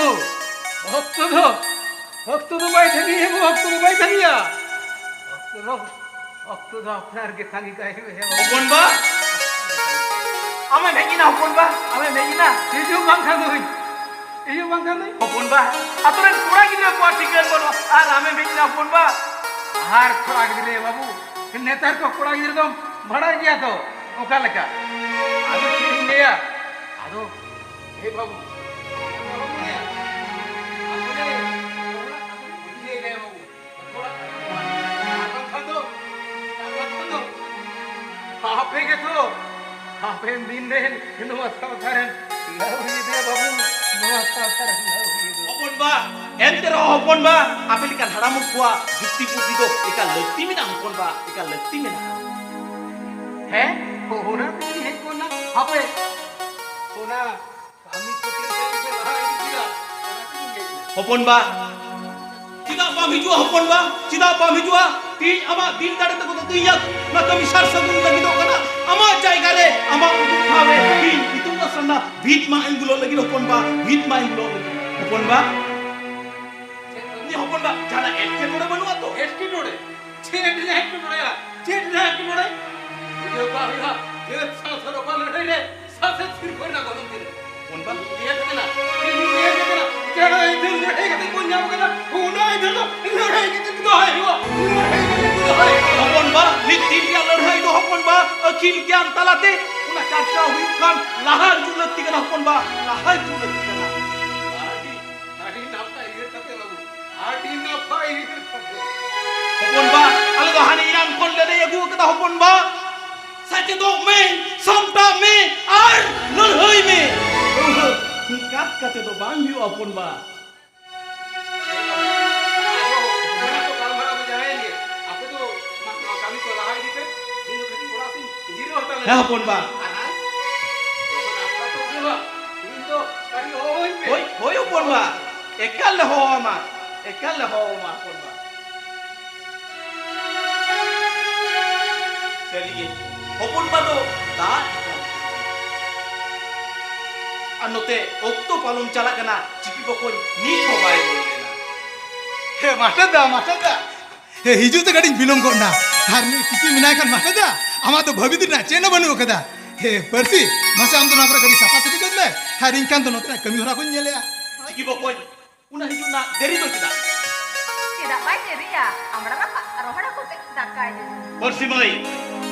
ᱚᱠᱛᱚ ᱫᱚ, ᱚᱠᱛᱚ ᱫᱚ ᱵᱟᱭ ᱛᱟᱺᱜᱤᱭᱟ ᱵᱟᱹᱵᱩ, ᱚᱠᱛᱚ ᱫᱚ ᱵᱟᱭ ᱛᱟᱺᱜᱤᱭᱟ᱾ ᱚᱠᱛᱚ ᱫᱚ ᱚᱠᱛᱚ ᱫᱚ ᱟᱯᱱᱟᱨ ᱜᱮ ᱛᱟᱺᱜᱤ ᱠᱟᱭ ᱦᱩᱭᱩᱜᱼᱟ᱾ ᱦᱚᱯᱚᱱ ᱵᱟ, ᱟᱢᱮᱢ ᱦᱮᱡ ᱮᱱᱟ ᱦᱚᱯᱚᱱ ᱵᱟ, ᱟᱢᱮᱢ ᱦᱮᱡ ᱮᱱᱟ? ᱦᱤᱡᱩᱜ ᱵᱟᱝᱠᱷᱟᱱ ᱫᱚ ᱦᱤᱡᱩᱜ ᱵᱟᱝᱠᱷᱟᱱ ᱫᱚ᱾ ᱦᱚᱯᱚᱱ ᱵᱟ, ᱟᱛᱳ ᱨᱮᱱ ᱠᱚᱲᱟ ᱜᱤᱫᱽᱨᱟᱹ ᱠᱚᱣᱟᱜ ᱴᱷᱤᱠᱟᱹᱱ ᱵᱟᱹᱱᱩᱜᱼᱟ, ᱟᱨ ᱟᱢᱮᱢ ᱦᱮᱡ ᱮᱱᱟ ᱦᱚᱯᱚᱱ ᱵᱟ? ᱟᱨ ᱠᱚᱲᱟ ᱜᱤᱫᱽᱨᱟᱹ ᱵᱟᱹᱵᱩ, ᱱᱮᱛᱟᱨ ᱠᱚ ᱠᱚᱲᱟ ᱜᱤᱫᱽᱨᱟᱹ ᱫᱚᱢ ᱵᱟᱲᱟᱭ ᱜᱮᱭᱟ ᱛᱚ ᱚᱠᱟ ᱞᱮᱠᱟ᱾ ᱟᱫᱚ ᱪᱮᱫ ᱤᱧ ᱞᱟᱹᱭᱟ, ᱟᱫᱚ ᱮ ᱵᱟᱹᱵᱩ, ᱟᱞᱚᱢ ᱞᱟᱹᱭᱟ, ᱟᱞᱚᱢ ᱞᱟᱹᱭᱟ, ᱟᱞᱚᱢ ᱞᱟᱹᱭᱟ ᱵᱟᱹᱵᱩ᱾ ᱟᱯᱮ ᱜᱮᱛᱚ ᱦᱟᱯᱮᱱ ᱫᱤᱱ ᱨᱮᱱ ᱱᱚᱣᱟ ᱥᱟᱶᱛᱟ ᱨᱮᱱ ᱞᱟᱹᱣᱲᱤᱭᱟᱹ ᱫᱚ ᱵᱟᱹᱵᱩ, ᱱᱚᱣᱟ ᱥᱟᱶᱛᱟ ᱨᱮᱱ ᱞᱟᱹᱣᱲᱤᱭᱟᱹ ᱫᱚ᱾ ᱦᱚᱯᱚᱱ ᱵᱟ, ᱮᱱᱛᱮ ᱨᱮᱦᱚᱸ ᱦᱚᱯᱚᱱ ᱵᱟ, ᱟᱯᱮ ᱞᱮᱠᱟᱱ ᱦᱟᱲᱟᱢ ᱦᱚᱲ ᱠᱚᱣᱟᱜ ᱡᱩᱠᱛᱤ ᱵᱩᱫᱽᱫᱷᱤ ᱫᱚ ᱮᱠᱟᱞ ᱞᱟᱹᱠᱛᱤ ᱢᱮᱱᱟᱜᱼᱟ ᱦᱚᱯᱚᱱ ᱵᱟ, ᱮᱠᱟᱞ ᱞᱟᱹᱠᱛᱤ ᱢᱮᱱᱟᱜᱼᱟ᱾ ᱦᱮᱸ, ᱚᱱᱟ ᱛᱮᱜᱮᱧ ᱦᱮᱡ ᱜᱚᱫ ᱱᱟ᱾ ᱦᱟᱯᱮ, ᱚᱱᱟ ᱦᱚᱯᱚᱱ ᱵᱟ, ᱪᱮᱫᱟᱜ ᱵᱟᱢ ᱦᱤᱡᱩᱜᱼᱟ ᱦᱚᱯᱚᱱ ᱵᱟ? ᱪᱮᱫᱟᱜ ᱵᱟᱢ ᱦᱤᱡᱩᱜᱼᱟ? ᱛᱮᱦᱮᱧ ᱟᱢᱟᱜ ᱫᱤᱞ ᱫᱟᱲᱮ ᱛᱮᱠᱚ ᱫᱚ ᱛᱮᱦᱮᱧ ᱱᱚᱣᱟ ᱠᱟᱹᱢᱤ ᱥᱟᱨ ᱥᱟᱹᱜᱩᱱ ᱞᱟᱹᱜᱤᱫᱚᱜ ᱠᱟᱱᱟ᱾ ᱟᱢᱟᱜ ᱡᱟᱭᱜᱟ ᱨᱮ, ᱟᱢᱟᱜ ᱩᱫᱩᱜ ᱴᱷᱟᱶ ᱨᱮ ᱛᱮᱦᱮᱧ ᱤᱛᱩᱱ ᱟᱥᱲᱟ ᱨᱮᱱᱟᱜ ᱵᱷᱤᱛ ᱢᱟᱜ ᱮᱢ ᱜᱩᱞᱟᱹᱜ ᱞᱟᱹᱜᱤᱫ ᱦᱚᱯᱚᱱ ᱵᱟ, ᱵᱷᱤᱛ ᱢᱟᱜ ᱮᱢ ᱜᱩᱞᱟᱹᱜ ᱞᱟᱹᱜᱤᱫ ᱦᱚᱯᱚᱱ ᱵᱟ᱾ ᱤᱧ ᱦᱚᱯᱚᱱ ᱵᱟ, ᱡᱟᱦᱟᱱᱟᱜ ᱮᱴᱠᱮᱴᱚᱬᱮ ᱵᱟᱹᱱᱩᱜᱼᱟ ᱛᱚ? ᱮᱴᱠᱮᱴᱚᱬᱮ? ᱪᱮᱫ ᱨᱮᱱᱟᱜ ᱮᱴᱠᱮᱴᱚᱬᱮᱭᱟ? ᱪᱮᱫ ᱨᱮᱱᱟᱜ ᱮᱴᱠᱮᱴᱚᱬᱮ? ᱵᱩᱡᱷᱟᱹᱣ ᱠᱟᱜ ᱦᱩᱭᱩᱜᱼᱟ, ᱡᱟᱹᱛ ᱥᱟᱶᱛᱟ ᱨᱚᱯᱷᱟ ᱞᱟᱹᱲᱦᱟᱹᱭ ᱨᱮ ᱥᱟᱥᱮᱛ ᱥᱤᱨᱯᱷᱟᱹ ᱨᱮᱱᱟᱜ ᱜᱚᱱᱚᱝ ᱛᱤᱱᱟᱹᱜ? ᱦᱚᱯᱚᱱ ᱵᱟ᱾ ᱤᱧ ᱞᱟᱹᱭᱟᱯᱮ ᱠᱟᱱᱟ, ᱤᱧ ᱞᱟᱹᱭᱟᱯᱮ ᱠᱟᱱᱟ, ᱡᱟᱦᱟᱸ ᱟᱹᱭᱫᱟᱹᱨ ᱞᱟᱹᱲᱦᱟᱹᱭ ᱠᱟᱛᱮ ᱵᱚᱱ ᱧᱟᱢ ᱠᱟᱫᱟ, ᱚᱱᱟ ᱟᱹᱭᱫᱟᱹᱨ ᱫᱚ ᱞᱟᱹᱲᱦᱟᱹᱭ ᱠᱟᱛᱮ ᱜᱮ ᱫᱚᱦᱚᱭ ᱦᱩᱭᱩᱜᱼᱟ, ᱞᱟᱹᱲᱦᱟᱹᱭ ᱠᱟᱛᱮ ᱜᱮ ᱫᱚᱦᱚᱭ ᱦᱩᱭᱩᱜᱼᱟ᱾ ᱦᱚᱯᱚᱱ ᱵᱟ, ᱢᱤᱫ ᱫᱤᱱ ᱨᱮᱭᱟᱜ ᱞᱟᱹᱲᱦᱟᱹᱭ ᱫᱚ ᱦᱚᱯᱚᱱ ᱵᱟ, ᱟᱹᱠᱤᱞ ᱜᱮᱭᱟᱱ ᱛᱟᱞᱟᱛᱮ ᱪᱟᱨᱪᱟᱣ ᱦᱩᱭᱩᱜ ᱠᱷᱟᱱ ᱞᱟᱦᱟ ᱦᱤᱡᱩᱜ ᱞᱟᱹᱠᱛᱤ ᱠᱟᱱᱟ ᱦᱚᱯᱚᱱ ᱵᱟ, ᱞᱟᱦᱟ ᱦᱤᱡᱩᱜ ᱞᱟᱹᱠᱛᱤ ᱠᱟᱱᱟ᱾ ᱟᱹᱰᱤ, ᱟᱹᱰᱤ ᱱᱟᱯᱟᱭ ᱩᱭᱦᱟᱹᱨ ᱠᱟᱛᱮ ᱵᱟᱹᱵᱩ, ᱟᱹᱰᱤ ᱱᱟᱯᱟᱭ ᱩᱭᱦᱟᱹᱨ ᱠᱟᱛᱮ᱾ ᱦᱚᱯᱚᱱ ᱵᱟ, ᱟᱞᱮ ᱫᱚ ᱦᱟᱱᱮ ᱤᱨᱟᱱ ᱠᱷᱚᱱ ᱞᱮ ᱞᱟᱹᱭ ᱟᱹᱜᱩ ᱟᱠᱟᱫᱟ ᱦᱚᱯᱚᱱ ᱵᱟ, ᱥᱮᱪᱮᱫᱚᱜ ᱢᱮ, ᱥᱟᱢᱴᱟᱜ ᱢᱮ ᱟᱨ ᱞᱟᱹᱲᱦᱟᱹᱭ ᱢᱮ᱾ ᱚᱸᱦᱚ, ᱠᱟᱛ ᱠᱟᱛᱮ ᱫᱚ ᱵᱟᱝ ᱦᱩᱭᱩᱜᱼᱟ ᱦᱚᱯᱚᱱ ᱵᱟ᱾ ᱟᱫᱚ ᱚᱱᱟ ᱠᱚ ᱜᱟᱞᱢᱟᱨᱟᱣ ᱫᱚ ᱡᱟᱦᱟᱸᱭᱮᱱ ᱜᱮ, ᱟᱯᱮ ᱫᱚ ᱢᱟ, ᱱᱚᱣᱟ ᱠᱟᱹᱢᱤ ᱠᱚ ᱞᱟᱦᱟ ᱤᱫᱤ ᱯᱮ, ᱤᱧ ᱫᱚ ᱠᱟᱹᱴᱤᱡ ᱚᱲᱟᱜ ᱥᱮᱫ ᱤᱧ ᱡᱤᱨᱟᱹᱣ ᱦᱟᱛᱟᱲ ᱞᱮᱱ ᱦᱮᱸ, ᱦᱚᱯᱚᱱ ᱵᱟ᱾ ᱟᱨ ᱡᱚᱠᱷᱚᱱ ᱟᱯᱲᱟ ᱛᱮ ᱩᱰᱩᱠᱚᱜᱼᱟ, ᱤᱧ ᱫᱚ ᱠᱟᱹᱴᱤᱡ ᱦᱚᱦᱚ ᱟᱹᱧ ᱯᱮ᱾ ᱦᱳᱭ, ᱦᱳᱭ, ᱦᱚᱯᱚᱱ ᱵᱟ᱾ ᱮᱠᱟᱞ ᱞᱮ ᱦᱚᱦᱚ ᱟᱢᱟ, ᱮᱠᱟᱞ ᱞᱮ ᱦᱚᱦᱚ ᱟᱢᱟ, ᱦᱚᱯᱚᱱ ᱵᱟ᱾ ᱥᱟᱹᱨᱤᱜᱮ, ᱦᱚᱯᱚᱱ ᱵᱟ ᱫᱚ ᱫᱟᱜ ᱞᱮᱠᱟᱱ ᱦᱚᱲ᱾ ᱟᱨ ᱱᱚᱛᱮ ᱚᱠᱛᱚ ᱯᱟᱞᱚᱱ ᱪᱟᱞᱟᱜ ᱠᱟᱱᱟ, ᱪᱤᱠᱤ ᱵᱚᱠᱚᱧ ᱱᱤᱛ ᱦᱚᱸ ᱵᱟᱭ ᱨᱩᱣᱟᱹᱲ ᱞᱮᱱᱟ᱾ ᱦᱮ ᱢᱟᱥᱴᱟᱨ ᱫᱟ, ᱢᱟᱥᱴᱟᱨ ᱫᱟ, ᱦᱮ ᱦᱤᱡᱩᱜ ᱛᱮ ᱠᱟᱹᱴᱤᱡ ᱵᱤᱞᱚᱢ ᱜᱚᱫ ᱱᱟ᱾ ᱟᱨ ᱱᱩᱭ ᱪᱤᱠᱤ ᱢᱮᱱᱟᱭ ᱠᱷᱟᱱ ᱢᱟᱥᱴᱟᱨ ᱫᱟ, ᱟᱢᱟᱜ ᱫᱚ ᱵᱷᱟᱹᱵᱤᱛ ᱨᱮᱱᱟᱜ ᱪᱮᱫ ᱦᱚᱸ ᱵᱟᱹᱱᱩᱜ ᱟᱠᱟᱫᱟ᱾ ᱦᱮ ᱯᱟᱹᱨᱥᱤ, ᱢᱟᱥᱮ ᱟᱢ ᱫᱚ ᱱᱚᱣᱟ ᱠᱚᱨᱮ ᱠᱟᱹᱴᱤᱡ ᱥᱟᱯᱷᱟ ᱥᱟᱹᱯᱷᱤ ᱜᱚᱫ ᱢᱮ, ᱟᱨ ᱤᱧ ᱠᱷᱟᱱ ᱫᱚ ᱱᱚᱛᱮᱱᱟᱜ ᱠᱟᱹᱢᱤ ᱦᱚᱨᱟ ᱠᱚᱧ ᱧᱮᱞᱮᱜᱼᱟ᱾ ᱪᱤᱠᱤ ᱵᱚᱠᱚᱧ, ᱚᱱᱟ ᱦᱤᱡᱩᱜ ᱨᱮᱱᱟᱜ ᱫᱮᱨᱤ ᱫᱚ ᱪᱮᱫᱟᱜ? ᱪᱮᱫᱟᱜ ᱵᱟᱭ ᱫᱮᱨᱤᱭᱟ? ᱟᱢᱲᱟ ᱨᱟᱯᱟᱜ, ᱨᱚᱦᱚᱲ ᱦᱟᱹᱠᱩ ᱛᱮ ᱫᱟᱠᱟᱭ ᱡᱚᱢ᱾ ᱯᱟᱹᱨᱥᱤ ᱢᱟᱹᱭ,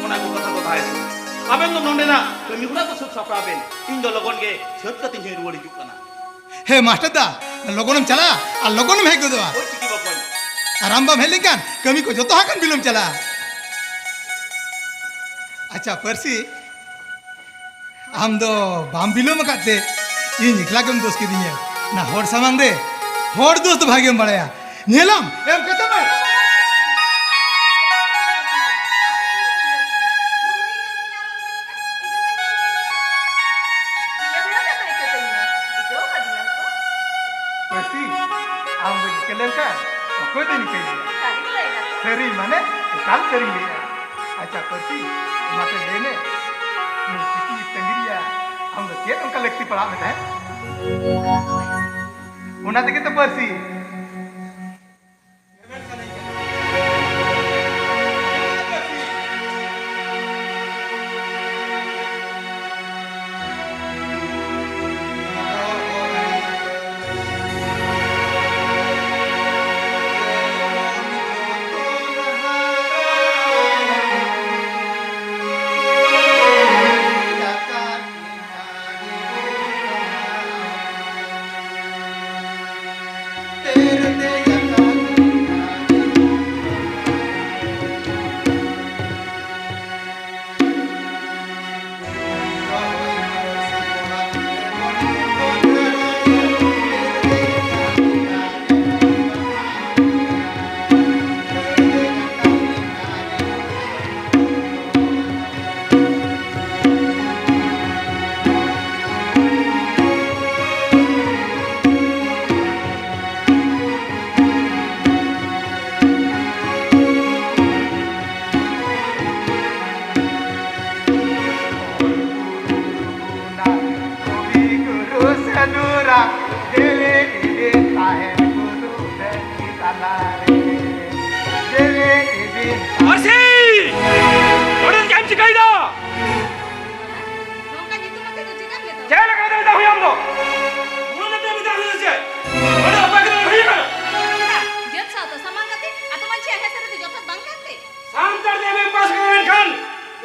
ᱚᱱᱟ ᱠᱚ ᱠᱟᱛᱷᱟ ᱫᱚ ᱵᱟᱭ ᱥᱩᱨᱟ᱾ ᱟᱵᱮᱱ ᱫᱚ ᱱᱚᱸᱰᱮᱱᱟᱜ ᱠᱟᱹᱢᱤ ᱦᱚᱨᱟ ᱠᱚ ᱥᱟᱹᱛ ᱥᱟᱯᱲᱟᱣ ᱵᱮᱱ᱾ ᱤᱧ ᱫᱚ ᱞᱚᱜᱚᱱ ᱜᱮ ᱥᱟᱹᱛ ᱠᱟᱛᱮᱧ ᱦᱚᱧ ᱨᱩᱣᱟᱹᱲ ᱦᱤᱡᱩᱜ ᱠᱟᱱᱟ᱾ ᱦᱮᱸ ᱢᱟᱥᱴᱟᱨ ᱫᱟ, ᱞᱚᱜᱚᱱᱮᱢ ᱪᱟᱞᱟᱜᱼᱟ ᱟᱨ ᱞᱚᱜᱚᱱᱮᱢ ᱦᱮᱡ ᱜᱚᱫᱚᱜᱼᱟ᱾ ᱦᱳᱭ ᱪᱤᱠᱤ ᱵᱚᱠᱚᱧ᱾ ᱟᱨ ᱟᱢ ᱵᱟᱢ ᱦᱮᱡ ᱞᱮᱱᱠᱷᱟᱱ ᱠᱟᱹᱢᱤ ᱠᱚ ᱡᱚᱛᱚ ᱦᱟᱸᱜ ᱠᱷᱟᱱ ᱵᱤᱞᱚᱢ ᱪᱟᱞᱟᱜᱼᱟ᱾ ᱟᱪᱪᱷᱟ ᱯᱟᱹᱨᱥᱤ, ᱟᱢ ᱫᱚ ᱵᱟᱢ ᱵᱤᱞᱚᱢ ᱟᱠᱟᱫ ᱛᱮ ᱤᱧ ᱮᱠᱞᱟ ᱜᱮᱢ ᱫᱳᱥ ᱠᱤᱫᱤᱧᱟ᱾ ᱚᱱᱟ ᱦᱚᱲ ᱥᱟᱢᱟᱝ ᱨᱮ ᱦᱚᱲ ᱫᱳᱥ ᱫᱚ ᱵᱷᱟᱜᱮᱢ ᱵᱟᱲᱟᱭᱟ᱾ ᱧᱮᱞᱟᱢ, ᱮᱢ ᱠᱟᱛᱮ ᱢᱮ᱾ ᱯᱟᱹᱨᱥᱤ, ᱟᱢ ᱫᱚ ᱤᱱᱠᱟᱹ ᱞᱮᱱᱠᱷᱟᱱ ᱚᱠᱚᱭ ᱫᱚᱧ ᱤᱠᱟᱹᱭ ᱜᱮᱭᱟ? ᱥᱟᱹᱨᱤ ᱢᱟᱱᱮ ᱮᱠᱟᱞ ᱥᱟᱹᱨᱤᱧ ᱞᱟᱹᱭᱮᱜᱼᱟ᱾ ᱟᱪᱪᱷᱟ ᱯᱟᱹᱨᱥᱤ, ᱢᱟᱥᱮ ᱞᱟᱹᱭ ᱢᱮ, ᱱᱩᱭ ᱪᱤᱠᱤ ᱛᱟᱺᱜᱤ ᱨᱮᱭᱟᱜ ᱟᱢ ᱫᱚ ᱪᱮᱫ ᱚᱱᱠᱟ ᱞᱟᱹᱠᱛᱤ ᱯᱟᱲᱟᱜ ᱢᱮ ᱛᱟᱦᱮᱸᱫ? ᱚᱱᱟ ᱛᱮᱜᱮ ᱛᱚ ᱯᱟᱹᱨᱥᱤ᱾ ᱡᱮᱣᱮᱫ ᱤᱫᱤᱱ ᱛᱟᱦᱮᱱ ᱜᱩᱨᱩ ᱰᱟᱹᱦᱤ ᱛᱟᱞᱟᱨᱮ᱾ ᱡᱮᱣᱮᱫ ᱤᱫᱤᱱ ᱢᱟᱹᱨᱥᱤ! ᱚᱸᱰᱮ ᱪᱮᱫ ᱮᱢ ᱪᱤᱠᱟᱹᱭᱮᱫᱟ? ᱱᱚᱝᱠᱟ ᱧᱩᱛᱩᱢ ᱟᱛᱮ ᱫᱚ ᱪᱮᱫᱟᱜ ᱢᱮᱛᱟᱢ? ᱪᱮᱫ ᱞᱮᱠᱟ ᱠᱟᱛᱮ ᱢᱮᱛᱟ ᱦᱩᱭ ᱟᱢ ᱫᱚ? ᱱᱚᱣᱟ ᱢᱮᱛᱟ ᱢᱮᱛᱟ ᱦᱩᱭ ᱪᱮᱫ? ᱱᱚᱰᱮ ᱚᱠᱚᱭ ᱠᱟᱛᱮ ᱦᱩᱭ ᱟᱠᱟᱱᱟ? ᱪᱮᱫᱟᱜ? ᱡᱟᱹᱛ ᱥᱟᱶᱛᱟ ᱥᱟᱢᱟᱝ ᱠᱟᱛᱮ ᱟᱛᱳ ᱢᱟᱹᱡᱷᱤ ᱟᱦᱮ ᱥᱟᱹᱨᱤ ᱫᱚ ᱡᱚᱛᱷᱟᱛ ᱵᱟᱝ ᱠᱟᱱ ᱛᱮ? ᱥᱟᱱᱛᱟᱲ ᱛᱮ ᱮᱢ ᱮ ᱯᱟᱥ ᱠᱟᱱᱟ, ᱢᱮᱱᱠᱷᱟᱱ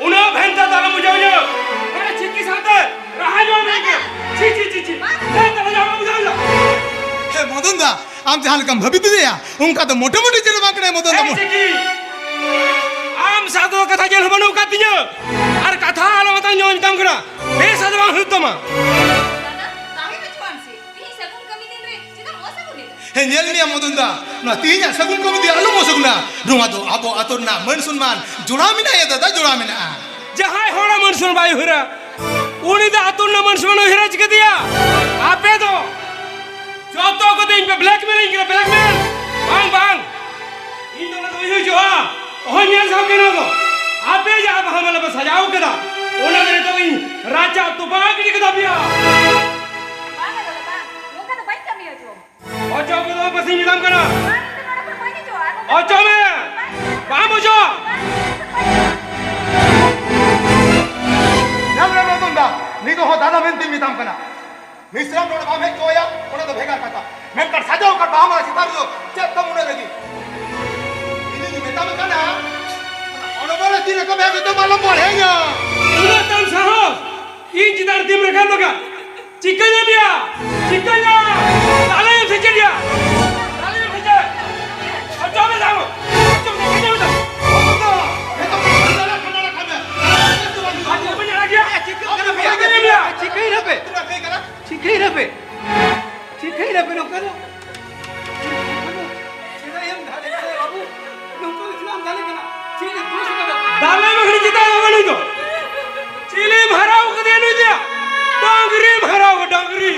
ᱩᱱᱟᱹᱜ ᱵᱷᱮᱱᱛᱟ ᱫᱚ ᱟᱞᱚᱢ ᱵᱩᱡᱷᱟᱹᱣ ᱤᱧᱟᱹ᱾ ᱢᱟᱱᱮ ᱪᱤᱠᱤ ᱥᱟᱶᱛᱮ ᱨᱟᱦᱟ ᱡᱚᱢ ᱞᱟᱹᱜᱤᱫ᱾ ᱪᱤ, ᱪᱤ, ᱪᱤ, ᱪᱤ᱾ ᱵᱟᱝ᱾ ᱵᱷᱮᱱᱛᱟ ᱫᱚ ᱟᱞᱚᱢ ᱵᱩᱡᱷᱟᱹᱣ ᱤᱧᱟᱹ᱾ ᱦᱮ ᱢᱚᱫᱚᱱ ᱫᱟ, ᱟᱢ ᱡᱟᱦᱟᱸ ᱞᱮᱠᱟᱢ ᱵᱷᱟᱹᱵᱤ ᱛᱮᱫᱮᱭᱟ, ᱚᱱᱠᱟ ᱫᱚ ᱢᱚᱴᱟᱢᱩᱴᱤ ᱪᱮᱫ ᱦᱚᱸ ᱵᱟᱝ ᱠᱟᱱᱟᱭ ᱢᱚᱫᱚᱱ ᱫᱟ᱾ ᱮᱭ ᱪᱤᱠᱤ, ᱟᱢ ᱥᱟᱶ ᱫᱚ ᱠᱟᱛᱷᱟ ᱪᱮᱫ ᱦᱚᱸ ᱵᱟᱹᱱᱩᱜ ᱟᱠᱟᱫ ᱛᱤᱧᱟᱹ᱾ ᱟᱨ ᱠᱟᱛᱷᱟ ᱟᱞᱚ ᱢᱮᱛᱟᱧ ᱢᱮᱛᱟᱢ ᱠᱟᱱᱟ᱾ ᱵᱮᱥ ᱟᱫᱚ ᱵᱟᱝ ᱦᱩᱭᱩᱜ ᱛᱟᱢᱟ᱾ ᱫᱟᱫᱟ, ᱛᱟᱦᱮᱸ ᱦᱚᱪᱚᱣᱟᱱ ᱥᱮ᱾ ᱛᱮᱦᱮᱧ ᱥᱟᱹᱜᱩᱱ ᱠᱟᱹᱢᱤ ᱫᱤᱱ ᱨᱮ ᱪᱮᱫᱟᱜ ᱮᱢ ᱚᱥᱟᱹᱜᱩᱱ ᱮᱫᱟ? ᱦᱮᱸ, ᱧᱮᱞ ᱢᱮᱭᱟ ᱢᱚᱫᱚᱱ ᱫᱟ, ᱱᱚᱣᱟ ᱛᱮᱦᱮᱧᱟᱜ ᱥᱟᱹᱜᱩᱱ ᱠᱟᱹᱢᱤ ᱫᱤᱱ ᱟᱞᱚᱢ ᱚᱥᱟᱹᱜᱩᱱᱟ᱾ ᱱᱚᱣᱟ ᱫᱚ ᱟᱵᱚ ᱟᱛᱳ ᱨᱮᱱᱟᱜ ᱢᱟᱹᱱ ᱥᱚᱱᱢᱟᱱ ᱡᱚᱲᱟᱣ ᱢᱮᱱᱟᱜᱼᱟ ᱭᱟ ᱫᱟᱫᱟ, ᱡᱚᱲᱟᱣ ᱢᱮᱱᱟᱜᱼᱟ᱾ ᱡᱟᱦᱟᱸᱭ ᱦᱚᱲᱟᱜ ᱢᱟᱹᱱ ᱥᱚᱱᱢᱟᱱ ᱵᱟᱭ ᱩᱭᱦᱟᱹᱨᱟ, ᱩᱱᱤ ᱫᱚ ᱟᱛᱳ ᱨᱮᱱᱟᱜ ᱢᱟᱹᱱ ᱥᱚᱱᱢᱟᱱ ᱩᱭᱦᱟᱹᱨᱟ ᱪᱤᱠᱟᱹᱛᱮᱭᱟ? ᱟᱯᱮ ᱫᱚ ᱡᱚᱛᱚ ᱠᱚᱛᱮ ᱤᱧ ᱯᱮ blackmail ᱤᱧ ᱠᱟᱱᱟ, blackmail᱾ ᱵᱟᱝ, ᱵᱟᱝ, ᱤᱧ ᱫᱚ ᱚᱱᱟ ᱫᱚ ᱵᱟᱹᱧ ᱦᱩᱭ ᱦᱚᱪᱚᱜᱼᱟ᱾ ᱚᱦᱚᱧ ᱧᱮᱞ ᱥᱟᱦᱟᱣ ᱠᱮᱭᱟ ᱱᱚᱣᱟ ᱫᱚ᱾ ᱟᱯᱮ ᱡᱟᱦᱟᱸ ᱵᱟᱦᱟ ᱢᱟᱞᱟ ᱯᱮ ᱥᱟᱡᱟᱣ ᱠᱟᱫᱟ, ᱚᱱᱟ ᱫᱚ ᱱᱤᱛᱚᱜ ᱤᱧ ᱨᱟᱪᱟ ᱛᱚᱯᱟ ᱜᱤᱰᱤ ᱠᱟᱛᱟ ᱯᱮᱭᱟ᱾ ᱵᱟᱝ ᱫᱟᱫᱟ, ᱵᱟᱝ, ᱱᱚᱝᱠᱟ ᱫᱚ ᱵᱟᱹᱧ ᱠᱟᱹᱢᱤ ᱦᱚᱪᱚᱣᱟᱢᱟ᱾ ᱚᱪᱚᱜ ᱢᱮ ᱫᱚ, ᱵᱟᱹᱥᱤᱧ ᱢᱮᱛᱟᱢ ᱠᱟᱱᱟ᱾ ᱵᱟᱝ, ᱤᱧ ᱫᱚ ᱱᱚᱰᱮ ᱠᱷᱚᱱ ᱵᱟᱹᱧ ᱦᱤᱡᱩᱜᱼᱟ, ᱟᱨ ᱱᱚᱝᱠᱟ ᱚᱪᱚᱜ ᱢᱮ᱾ ᱵᱟᱝ, ᱵᱟᱢ ᱚᱪᱚᱜ᱾ ᱵᱟᱝ, ᱤᱧ ᱫᱚ ᱱᱚᱰᱮ ᱠᱷᱚᱱ ᱵᱟᱹᱧ ᱦᱤᱡᱩᱜᱼᱟ᱾ ᱧᱮᱞ ᱢᱮ ᱢᱚᱫᱚᱱ ᱫᱟ, ᱱᱤᱛᱚᱜ ᱦᱚᱸ ᱫᱟᱫᱟ ᱢᱮᱱᱛᱮᱧ ᱢᱮᱛᱟᱢ ᱠᱟᱱᱟ᱾ ᱢᱤᱥᱨᱟᱢ ᱱᱚᱰᱮ ᱵᱟᱢ ᱦᱮᱡ ᱦᱚᱪᱚᱣᱟᱭᱟ, ᱚᱱᱟ ᱫᱚ ᱵᱷᱮᱜᱟᱨ ᱠᱟᱛᱷᱟ᱾ ᱢᱮᱱᱠᱷᱟᱱ ᱥᱟᱡᱟᱣ ᱟᱠᱟᱱ ᱵᱟᱦᱟ ᱢᱟᱞᱟ ᱪᱮᱛᱟᱱ ᱨᱮᱫᱚ ᱪᱮᱫ ᱛᱟᱢ ᱩᱱᱟᱹᱜ ᱨᱟᱹᱜᱤ? ᱤᱧᱤᱧ ᱢᱮᱛᱟᱢ ᱠᱟᱱᱟ, ᱚᱱᱟ ᱵᱚᱞᱮ ᱛᱤ ᱨᱮᱠᱚ ᱵᱮᱜ ᱫᱚ ᱟᱞᱚᱢ ᱵᱚᱲᱦᱮᱭᱟ᱾ ᱩᱱᱟᱹᱜ ᱛᱟᱢ ᱥᱟᱦᱚᱥ, ᱤᱧ ᱪᱮᱛᱟᱱ ᱨᱮ ᱛᱤᱢ ᱨᱟᱠᱟᱵ ᱞᱮᱠᱟ᱾ ᱪᱤᱠᱟᱹᱧᱟᱢ ᱭᱟ? ᱪᱤᱠᱟᱹᱧᱟᱢ? ᱫᱟᱞᱮᱭᱟᱢ ᱥᱮ ᱪᱮᱫ ᱭᱟ? ᱫᱟᱞᱮᱭᱟᱢ ᱥᱮ ᱪᱮᱫ? ᱚᱪᱚᱜ ᱢᱮ ᱫᱟᱢ᱾ ᱚᱪᱚᱜ ᱢᱮ, ᱚᱪᱚᱜ ᱢᱮ ᱫᱟᱢ᱾ ᱟᱡ ᱫᱚ ᱵᱟᱹᱧ ᱟᱲᱟᱜ ᱜᱮᱭᱟ᱾ ᱪᱤᱠᱟᱹᱭ ᱱᱟᱯᱮ? ᱪᱤᱠᱟᱹᱭ ᱱᱟᱯᱮ? ᱪᱤᱠᱟᱹᱭ ᱱᱟᱯᱮ ᱱᱚᱝᱠᱟ ᱫᱚ? ᱪᱮᱫᱟᱜ ᱮᱢ ᱫᱟᱞᱮ ᱠᱟᱱᱟ ᱵᱟᱹᱵᱩ? ᱱᱚᱝᱠᱟ ᱫᱚ ᱪᱮᱫᱟᱜ ᱮᱢ ᱫᱟᱞᱮ ᱠᱟᱱᱟ? ᱪᱮᱫ ᱮ ᱫᱳᱥ ᱠᱟᱫᱟ? ᱫᱟᱞᱮ ᱢᱮ ᱠᱷᱟᱱ ᱪᱮᱫᱟᱜ ᱮᱢ ᱫᱟᱞᱮ ᱫᱚ? ᱪᱤᱞᱤᱢ ᱦᱟᱨᱟᱣ ᱠᱟᱫᱮᱭᱟ ᱱᱩᱭ ᱫᱚ? ᱰᱟᱝᱨᱤᱢ ᱦᱟᱨᱟᱣ ᱠᱟᱫᱮᱭᱟ, ᱰᱟᱝᱨᱤ᱾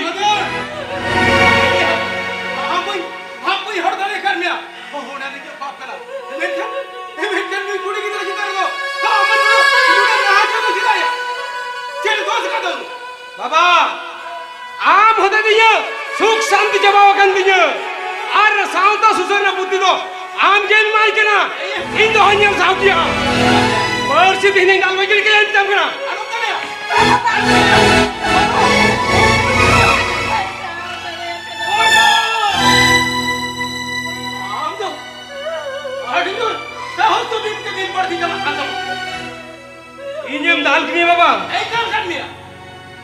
ᱟᱢ ᱵᱟᱹᱧ, ᱟᱢ ᱵᱟᱹᱧ ᱦᱚᱲ ᱫᱟᱲᱮ ᱠᱟᱱ ᱢᱮᱭᱟ᱾ ᱚᱱᱟ ᱨᱮᱜᱮ ᱵᱟᱯ ᱠᱟᱱᱟ᱾ ᱢᱮᱱᱠᱷᱟᱱ, ᱢᱮᱱᱠᱷᱟᱱ ᱱᱩᱭ ᱠᱩᱲᱤ ᱜᱤᱫᱽᱨᱟᱹ ᱪᱮᱛᱟᱱ ᱨᱮᱫᱚ ᱟᱢ ᱱᱩᱱᱟᱹᱜ, ᱱᱩᱱᱟᱹᱜ ᱱᱟᱦᱟᱪᱟᱨ ᱫᱚ ᱪᱮᱫᱟᱜ ᱭᱟ? ᱪᱮᱫ ᱫᱳᱥ ᱠᱟᱫᱟ ᱩᱱᱤ? ᱵᱟᱵᱟ, ᱟᱢ ᱦᱚᱛᱮ ᱛᱮ ᱤᱧᱟᱹᱜ ᱪᱟᱵᱟ ᱟᱠᱟᱱ ᱛᱤᱧᱟᱹ᱾ ᱟᱨ ᱥᱟᱶᱛᱟ ᱥᱩᱥᱟᱹᱨ ᱨᱮᱱᱟᱜ ᱵᱩᱫᱽᱫᱷᱤ ᱫᱚ ᱟᱢ ᱜᱮᱢ ᱮᱢᱟᱭ ᱠᱟᱱᱟ᱾ ᱤᱧ ᱫᱚ ᱦᱚᱧ ᱧᱮᱞ ᱥᱟᱦᱟᱣ ᱠᱮᱭᱟ᱾ ᱯᱟᱹᱨᱥᱤ ᱛᱮᱦᱮᱧ ᱫᱟᱞ ᱵᱟᱹᱜᱤ ᱞᱮᱠᱟ ᱧᱮᱞ ᱛᱟᱢ ᱠᱟᱱᱟ᱾ ᱟᱢ ᱫᱚ ᱟᱹᱰᱤ ᱡᱳᱨ ᱥᱟᱦᱚᱥ ᱫᱚ ᱫᱤᱱ ᱠᱮ ᱫᱤᱱ ᱵᱟᱹᱲᱛᱤ ᱪᱟᱞᱟᱜ ᱠᱟᱱ ᱛᱟᱢᱟ᱾ ᱤᱧᱮᱢ ᱫᱟᱞ ᱠᱤᱫᱤᱧᱟ ᱵᱟᱵᱟ? ᱮᱠᱟᱞ ᱠᱟᱱ ᱜᱮᱭᱟ᱾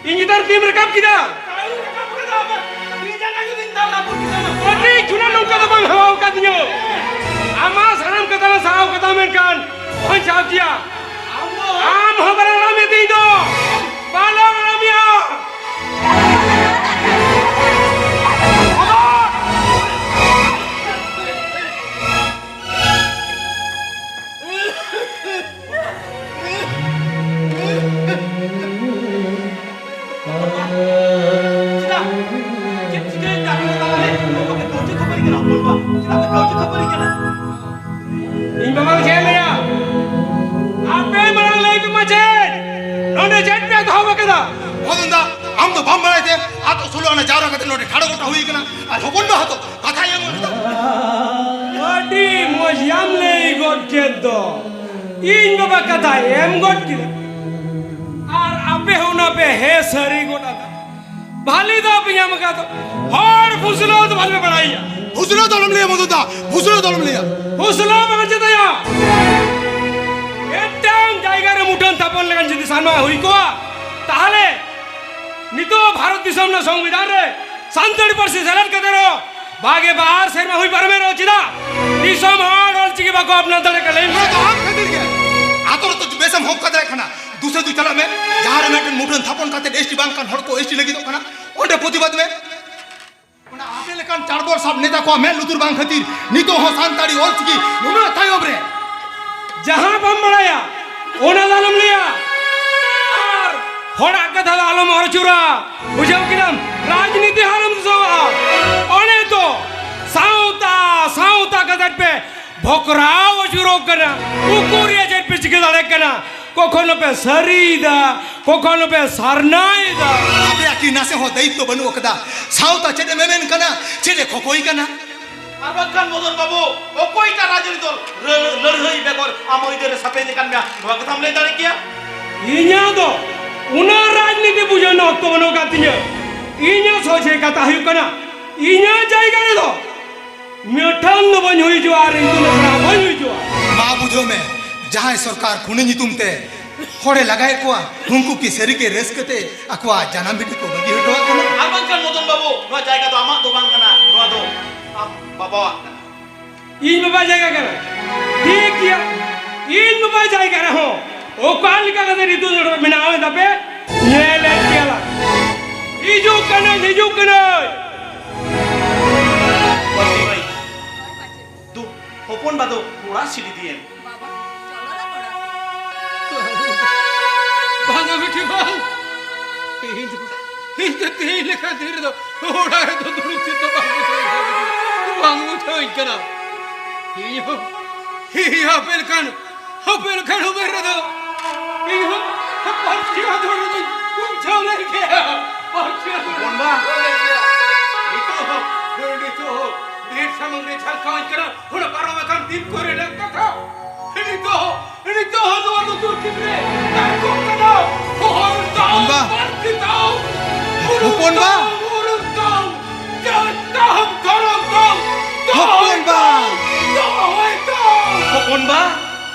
ᱤᱧ ᱪᱮᱛᱟᱱ ᱛᱤᱢ ᱨᱟᱠᱟᱵ ᱠᱮᱫᱟ᱾ ᱛᱟᱹᱣ ᱨᱟᱠᱟᱵ ᱠᱟᱫᱟ ᱟᱢᱟᱜ ᱛᱤ ᱡᱟᱸᱜᱟ ᱡᱩᱫᱤᱧ ᱫᱟᱞ ᱨᱟᱹᱯᱩᱫ ᱠᱮᱫᱟ ᱟᱢᱟᱜ᱾ ᱠᱟᱹᱴᱤᱡ ᱠᱷᱚᱱᱟᱜ ᱱᱚᱝᱠᱟ ᱫᱚ ᱵᱟᱝ ᱦᱮᱣᱟ ᱟᱠᱟᱫᱤᱧᱟᱹ᱾ ᱟᱢᱟᱜ ᱥᱟᱱᱟᱢ ᱠᱟᱛᱷᱟ ᱞᱮ ᱥᱟᱦᱟᱣ ᱠᱟᱫᱟ, ᱢᱮᱱᱠᱷᱟᱱ ᱚᱦᱚᱧ ᱥᱟᱦᱟᱣ ᱠᱮᱭᱟ᱾ ᱟᱢ ᱫᱚ ᱟᱢ ᱦᱚᱸ ᱵᱟᱨᱟᱝ ᱞᱟᱢ ᱤᱫᱤᱭ ᱫᱚ᱾ ᱵᱟᱞᱟᱝ ᱞᱟᱢᱤᱭᱟ᱾ ᱪᱮᱫᱟᱜ? ᱪᱮᱫ ᱪᱤᱠᱟᱹᱭᱮᱱ ᱛᱟᱯᱮ ᱛᱟᱞᱟᱨᱮ? ᱟᱯᱮ ᱠᱟᱹᱣᱡᱤ ᱠᱷᱟᱹᱯᱟᱹᱨᱤ ᱠᱟᱱᱟ, ᱦᱚᱯᱚᱱ ᱵᱟ? ᱪᱮᱫᱟᱜ ᱯᱮ ᱠᱟᱹᱣᱡᱤ ᱠᱷᱟᱹᱯᱟᱹᱨᱤ ᱠᱟᱱᱟ? ᱤᱧ ᱵᱟᱵᱟᱧ ᱪᱮᱫ ᱞᱟᱹᱭᱟ? ᱟᱯᱮ ᱢᱟᱲᱟᱝ ᱞᱟᱹᱭ ᱯᱮ ᱢᱟ ᱪᱮᱫ? ᱱᱚᱰᱮ ᱪᱮᱫ ᱯᱮ ᱮᱛᱚᱦᱚᱵ ᱟᱠᱟᱫᱟ? ᱦᱚᱫᱚᱱ ᱫᱟ, ᱟᱢ ᱫᱚ ᱵᱟᱢ ᱵᱟᱲᱟᱭ ᱛᱮ ᱟᱛᱳ ᱥᱳᱞᱳ ᱟᱱᱟ ᱡᱟᱣᱨᱟ ᱠᱟᱛᱮ ᱱᱚᱰᱮ ᱴᱷᱟᱲᱚ ᱜᱚᱴᱟ ᱦᱩᱭ ᱟᱠᱟᱱᱟ᱾ ᱟᱨ ᱦᱚᱯᱚᱱ ᱵᱟ ᱦᱚᱸᱛᱚ ᱠᱟᱛᱷᱟᱭ ᱮᱢ ᱠᱟᱫᱟ᱾ ᱟᱹᱰᱤ ᱢᱚᱡᱽ ᱭᱟᱢ ᱞᱟᱹᱭ ᱜᱚᱫ ᱠᱮᱫ ᱫᱚ᱾ ᱤᱧ ᱵᱟᱵᱟ ᱠᱟᱛᱷᱟᱭ ᱮᱢ ᱜᱚᱫ ᱠᱮᱫᱟ᱾ ᱟᱨ ᱟᱯᱮ ᱦᱚᱸ ᱚᱱᱟ ᱯᱮ ᱦᱮᱸ ᱥᱟᱹᱨᱤ ᱜᱚᱫ ᱟᱠᱟᱫᱟ᱾ ᱵᱷᱟᱞᱤ ᱫᱚ ᱯᱮ ᱧᱟᱢ ᱟᱠᱟᱫ᱾ ᱦᱚᱲ ᱯᱷᱩᱥᱞᱟᱹᱣ ᱫᱚ ᱵᱷᱟᱞᱮ ᱯᱮ ᱵᱟᱲᱟᱭᱟ᱾ ᱯᱷᱩᱥᱞᱟᱹᱣ ᱫᱚ ᱟᱞᱚᱢ ᱞᱟᱹᱭᱟ ᱢᱚᱫᱚ ᱫᱟ, ᱯᱷᱩᱥᱞᱟᱹᱣ ᱫᱚ ᱟᱞᱚᱢ ᱞᱟᱹᱭᱟ᱾ ᱯᱷᱩᱥᱞᱟᱹᱣ ᱵᱟᱝ ᱪᱮᱫᱟᱭᱟ? ᱢᱤᱫᱴᱟᱝ ᱡᱟᱭᱜᱟ ᱨᱮ ᱢᱩᱴᱷᱟᱹᱱ ᱛᱷᱟᱯᱚᱱ ᱞᱮᱠᱟᱱ ᱡᱩᱫᱤ ᱥᱟᱨᱢᱟ ᱦᱩᱭ ᱠᱚᱜᱼᱟ, ᱛᱟᱦᱞᱮ ᱱᱤᱛᱚᱜ ᱵᱷᱟᱨᱚᱛ ᱫᱤᱥᱚᱢ ᱨᱮᱱᱟᱜ ᱥᱚᱝᱵᱤᱫᱷᱟᱱ ᱨᱮ ᱥᱟᱱᱛᱟᱲᱤ ᱯᱟᱹᱨᱥᱤ ᱥᱮᱞᱮᱫ ᱠᱟᱛᱮ ᱨᱮᱦᱚᱸ ᱵᱟᱜᱮ ᱵᱟᱨ ᱥᱮᱨᱢᱟ ᱦᱩᱭ ᱯᱟᱨᱚᱢᱮᱱ ᱨᱮᱦᱚᱸ ᱪᱮᱫᱟᱜ ᱫᱤᱥᱚᱢ ᱦᱚᱲ ᱚᱞᱪᱤᱠᱤ ᱵᱟᱠᱚ ᱟᱯᱱᱟᱨ ᱫᱟᱲᱮ ᱠᱟᱱᱟ? ᱱᱚᱣᱟ ᱫᱚ ᱟᱢ ᱠᱷᱟᱹᱛᱤᱨ ᱜᱮ᱾ ᱟᱛᱳ ᱨᱮ ᱛᱚ ᱵᱮᱥᱮᱢ ᱦᱚᱠ ᱠᱟᱫᱟᱭ ᱠᱟᱱᱟ᱾ ᱫᱩᱥᱮ ᱫᱩ ᱪᱟᱞᱟᱜ ᱢᱮ, ᱡᱟᱦᱟᱸ ᱨᱮ ᱢᱤᱫᱴᱮᱱ ᱢᱩᱴᱷᱟᱹᱱ ᱛᱷᱟᱯᱚᱱ ᱠᱟᱛᱮ ᱮᱥ ᱴᱤ ᱵᱟᱝ ᱠᱟᱱ ᱦᱚᱲ ᱠᱚ ᱮᱥ ᱴᱤ ᱞᱟᱹᱜᱤᱫᱚᱜ ᱠᱟᱱᱟ, ᱚᱸᱰᱮ ᱯᱨᱚᱛᱤᱵᱟᱫ ᱢᱮ᱾ ᱚᱱᱟ ᱟᱯᱮ ᱞᱮᱠᱟᱱ ᱪᱟᱲᱵᱚᱞ ᱥᱟᱵ ᱱᱮᱛᱟ ᱠᱚᱣᱟᱜ ᱢᱮᱫ ᱞᱩᱛᱩᱨ ᱵᱟᱝ ᱠᱷᱟᱹᱛᱤᱨ ᱱᱤᱛᱚᱜ ᱦᱚᱸ ᱥᱟᱱᱛᱟᱲᱤ ᱚᱞᱪᱤᱠᱤ ᱱᱩᱱᱟᱹᱜ ᱛᱟᱭᱚᱢ ᱨᱮ᱾ ᱡᱟᱦᱟᱸ ᱵᱟᱢ ᱵᱟᱲᱟᱭᱟ, ᱚᱱᱟ ᱫᱚ ᱟᱞᱚᱢ ᱞᱟᱹᱭᱟ᱾ ᱟᱨ ᱦᱚᱲᱟᱜ ᱠᱟᱛᱷᱟ ᱫᱚ ᱟᱞᱚᱢ ᱚᱨ ᱟᱹᱪᱩᱨᱟ᱾ ᱵᱩᱡᱷᱟᱹᱣ ᱠᱮᱫᱟᱢ? ᱨᱟᱡᱽᱱᱤᱛᱤ ᱦᱚᱸ ᱟᱞᱚᱢ ᱫᱩᱥᱟᱹᱣᱟ᱾ ᱚᱱᱮ ᱛᱚ ᱥᱟᱶᱛᱟ, ᱥᱟᱶᱛᱟ ᱠᱟᱛᱮ ᱯᱮ ᱵᱷᱚᱠᱨᱟᱣ ᱟᱹᱪᱩᱨᱚᱜ ᱠᱟᱱᱟ᱾ ᱩᱠᱩᱨ ᱨᱮᱭᱟᱜ ᱪᱮᱫ ᱯᱮ ᱪᱤᱠᱟᱹ ᱫᱟᱲᱮᱭᱟᱜ ᱠᱟᱱᱟ? ᱠᱚᱠᱷᱚᱱᱚ ᱯᱮ ᱥᱟᱹᱨᱤᱭᱮᱫᱟ, ᱠᱚᱠᱷᱚᱱᱚ ᱯᱮ ᱥᱟᱨᱱᱟᱭᱮᱫᱟ᱾ ᱟᱯᱮᱭᱟᱜ ᱠᱤ ᱱᱟᱥᱮ ᱦᱚᱸ ᱫᱟᱭᱤᱛᱛᱚ ᱵᱟᱹᱱᱩᱜ ᱟᱠᱟᱫᱟ? ᱥᱟᱶᱛᱟ ᱪᱮᱫ ᱮᱢ ᱮᱢᱮᱱ ᱠᱟᱱᱟ ᱪᱮ ᱞᱮᱠᱷᱚᱠᱚᱭ ᱠᱟᱱᱟ? ᱟᱨ ᱵᱟᱝᱠᱷᱟᱱ ᱢᱚᱫᱚᱱ ᱵᱟᱹᱵᱩ, ᱚᱠᱚᱭᱴᱟᱜ ᱨᱟᱡᱽᱟᱹᱨᱤ ᱫᱚᱞ ᱞᱟᱹᱲ-, ᱞᱟᱹᱲᱦᱟᱹᱭ ᱵᱮᱜᱚᱨ ᱟᱢ ᱟᱹᱭᱫᱟᱹᱨ ᱨᱮ ᱥᱟᱯᱮᱡ ᱟᱠᱟᱱ ᱢᱮᱭᱟ, ᱱᱚᱣᱟ ᱠᱟᱛᱷᱟᱢ ᱞᱟᱹᱭ ᱫᱟᱲᱮ ᱠᱮᱭᱟ? ᱤᱧᱟᱹᱜ ᱫᱚ ᱩᱱᱟᱹᱜ ᱨᱟᱡᱽᱱᱤᱛᱤ ᱵᱩᱡᱷᱟᱹᱣ ᱨᱮᱱᱟᱜ ᱚᱠᱛᱚ ᱵᱟᱹᱱᱩᱜ ᱟᱠᱟᱫ ᱛᱤᱧᱟᱹ᱾ ᱤᱧᱟᱹᱜ ᱥᱚᱡᱷᱮ ᱠᱟᱛᱷᱟ ᱦᱩᱭᱩᱜ ᱠᱟᱱᱟ, ᱤᱧᱟᱹᱜ ᱡᱟᱭᱜᱟ ᱨᱮᱫᱚ ᱢᱤᱫᱴᱟᱝ ᱫᱚ ᱵᱟᱹᱧ ᱦᱩᱭ ᱦᱚᱪᱚᱣᱟᱜᱼᱟ ᱟᱨ ᱤᱧ ᱫᱚ ᱱᱚᱝᱠᱟ ᱵᱟᱹᱧ ᱦᱩᱭ ᱦᱚᱪᱚᱣᱟᱜᱼᱟ᱾ ᱢᱟ ᱵᱩᱡᱷᱟᱹᱣ ᱢᱮ, ᱡᱟᱦᱟᱸᱭ ᱥᱚᱨᱠᱟᱨ ᱠᱷᱩᱱᱤ ᱧᱩᱛᱩᱢ ᱛᱮ ᱦᱚᱲᱮ ᱞᱟᱜᱟᱭᱮᱫ ᱠᱚᱣᱟ, ᱩᱱᱠᱩ ᱠᱤ ᱥᱟᱹᱨᱤᱜᱮ ᱨᱟᱹᱥᱠᱟᱹ ᱛᱮ ᱟᱠᱚᱣᱟᱜ ᱡᱟᱱᱟᱢ ᱵᱷᱤᱴᱟᱹ ᱠᱚ ᱵᱟᱹᱜᱤ ᱦᱚᱴᱚᱣᱟᱜ ᱠᱟᱱᱟ? ᱟᱨ ᱵᱟᱝᱠᱷᱟᱱ ᱢᱚᱫᱚᱱ ᱵᱟᱹᱵᱩ, ᱱᱚᱣᱟ ᱡᱟᱭᱜᱟ ᱫᱚ ᱟᱢᱟᱜ ᱫᱚ ᱵᱟᱝ ᱠᱟᱱᱟ, ᱱᱚᱣᱟ ᱫᱚ ᱟᱢ ᱵᱟᱵᱟᱣᱟᱜ ᱠᱟᱱᱟ᱾ ᱤᱧ ᱵᱟᱵᱟ ᱡᱟᱭᱜᱟ ᱠᱟᱱᱟ, ᱴᱷᱤᱠ ᱜᱮᱭᱟ, ᱤᱧ ᱵᱟᱵᱟ ᱡᱟᱭᱜᱟ ᱨᱮᱦᱚᱸ ᱚᱠᱟ ᱞᱮᱠᱟ ᱠᱟᱛᱮ ᱱᱤᱛᱚᱜ ᱫᱚ ᱢᱮᱱᱟᱣ ᱮᱫᱟ ᱯᱮ, ᱧᱮᱞᱮᱫ ᱜᱮᱭᱟᱞᱟᱝ᱾ ᱦᱤᱡᱩᱜ ᱠᱟᱹᱱᱟᱹᱧ, ᱦᱤᱡᱩᱜ ᱠᱟᱹᱱᱟᱹᱧ᱾ ᱵᱟᱹᱵᱩ ᱢᱟᱹᱭ, ᱫᱩ, ᱦᱚᱯᱚᱱ ᱵᱟ ᱫᱚ ᱚᱲᱟᱜ ᱥᱮᱫ ᱤᱫᱤᱭᱮᱢ᱾ ᱵᱟᱵᱟ, ᱪᱚᱞᱚ ᱞᱟᱝ ᱚᱲᱟᱜ ᱛᱮ᱾ ᱵᱟᱝᱟ ᱵᱤᱴᱤ, ᱵᱟᱝ᱾ ᱤᱧ ᱫᱚ, ᱤᱧ ᱫᱚ ᱛᱮᱦᱮᱧ ᱞᱮᱠᱟ ᱫᱤᱱ ᱨᱮᱫᱚ ᱚᱲᱟᱜ ᱨᱮᱫᱚ ᱫᱩᱲᱩᱵ ᱛᱷᱤᱨ ᱫᱚ ᱵᱟᱝ ᱵᱩᱡᱷᱟᱹᱣ, ᱵᱟᱝ ᱵᱩᱡᱷᱟᱹᱣᱟᱹᱧ ᱠᱟᱱᱟ᱾ ᱤᱧ ᱦᱚᱸ, ᱤᱧ ᱦᱚᱸ ᱟᱯᱮ ᱞᱮᱠᱟᱱ, ᱟᱯᱮ ᱞᱮᱠᱟᱱ ᱩᱢᱮᱨ ᱨᱮᱫᱚ ᱤᱧ ᱦᱚᱸ ᱯᱟᱹᱨᱥᱤ ᱟᱸᱫᱳᱲ ᱨᱮᱫᱚᱧ ᱵᱩᱡᱷᱟᱹᱣ ᱞᱮᱱ ᱜᱮᱭᱟ᱾ ᱯᱟᱹᱨᱥᱤ ᱟᱸᱫᱳᱲ ᱨᱮᱫᱚᱧ ᱵᱚᱱᱫᱟ᱾ ᱵᱩᱡᱷᱟᱹᱣ ᱞᱮᱱ ᱜᱮᱭᱟ᱾ ᱱᱤᱛᱚᱜ ᱦᱚᱸ, ᱱᱤᱛᱚᱜ ᱦᱚᱸ ᱵᱤᱨ ᱥᱟᱢᱟᱝ ᱨᱮ ᱡᱷᱟᱞᱠᱟᱣᱟᱹᱧ ᱠᱟᱱᱟ᱾ ᱚᱱᱟ ᱯᱟᱨᱚᱢ ᱟᱠᱟᱱ ᱫᱤᱱ ᱠᱚᱨᱮᱱᱟᱜ ᱠᱟᱛᱷᱟ᱾ ᱱᱤᱛᱚᱜ, ᱱᱤᱛᱚᱜ ᱦᱚᱸ ᱱᱚᱣᱟ ᱞᱩᱛᱩᱨ ᱠᱤᱱ ᱨᱮ ᱛᱟᱨᱠᱚᱜ ᱠᱟᱱᱟ᱾ ᱦᱚᱦᱚ ᱛᱟᱢ, ᱦᱚᱯᱚᱱ ᱵᱟ᱾ ᱯᱟᱹᱨᱥᱤ ᱛᱟᱢ, ᱩᱨᱩᱢ ᱦᱚᱯᱚᱱ ᱵᱟ᱾ ᱛᱟᱢ, ᱩᱨᱩᱢ ᱛᱟᱢ, ᱡᱟᱹᱛ ᱛᱟᱢ, ᱫᱷᱚᱨᱚᱢ ᱛᱟᱢ, ᱦᱚᱯᱚᱱ ᱵᱟ᱾ ᱫᱚᱦᱚᱭ ᱛᱟᱢ᱾ ᱦᱚᱯᱚᱱ ᱵᱟ,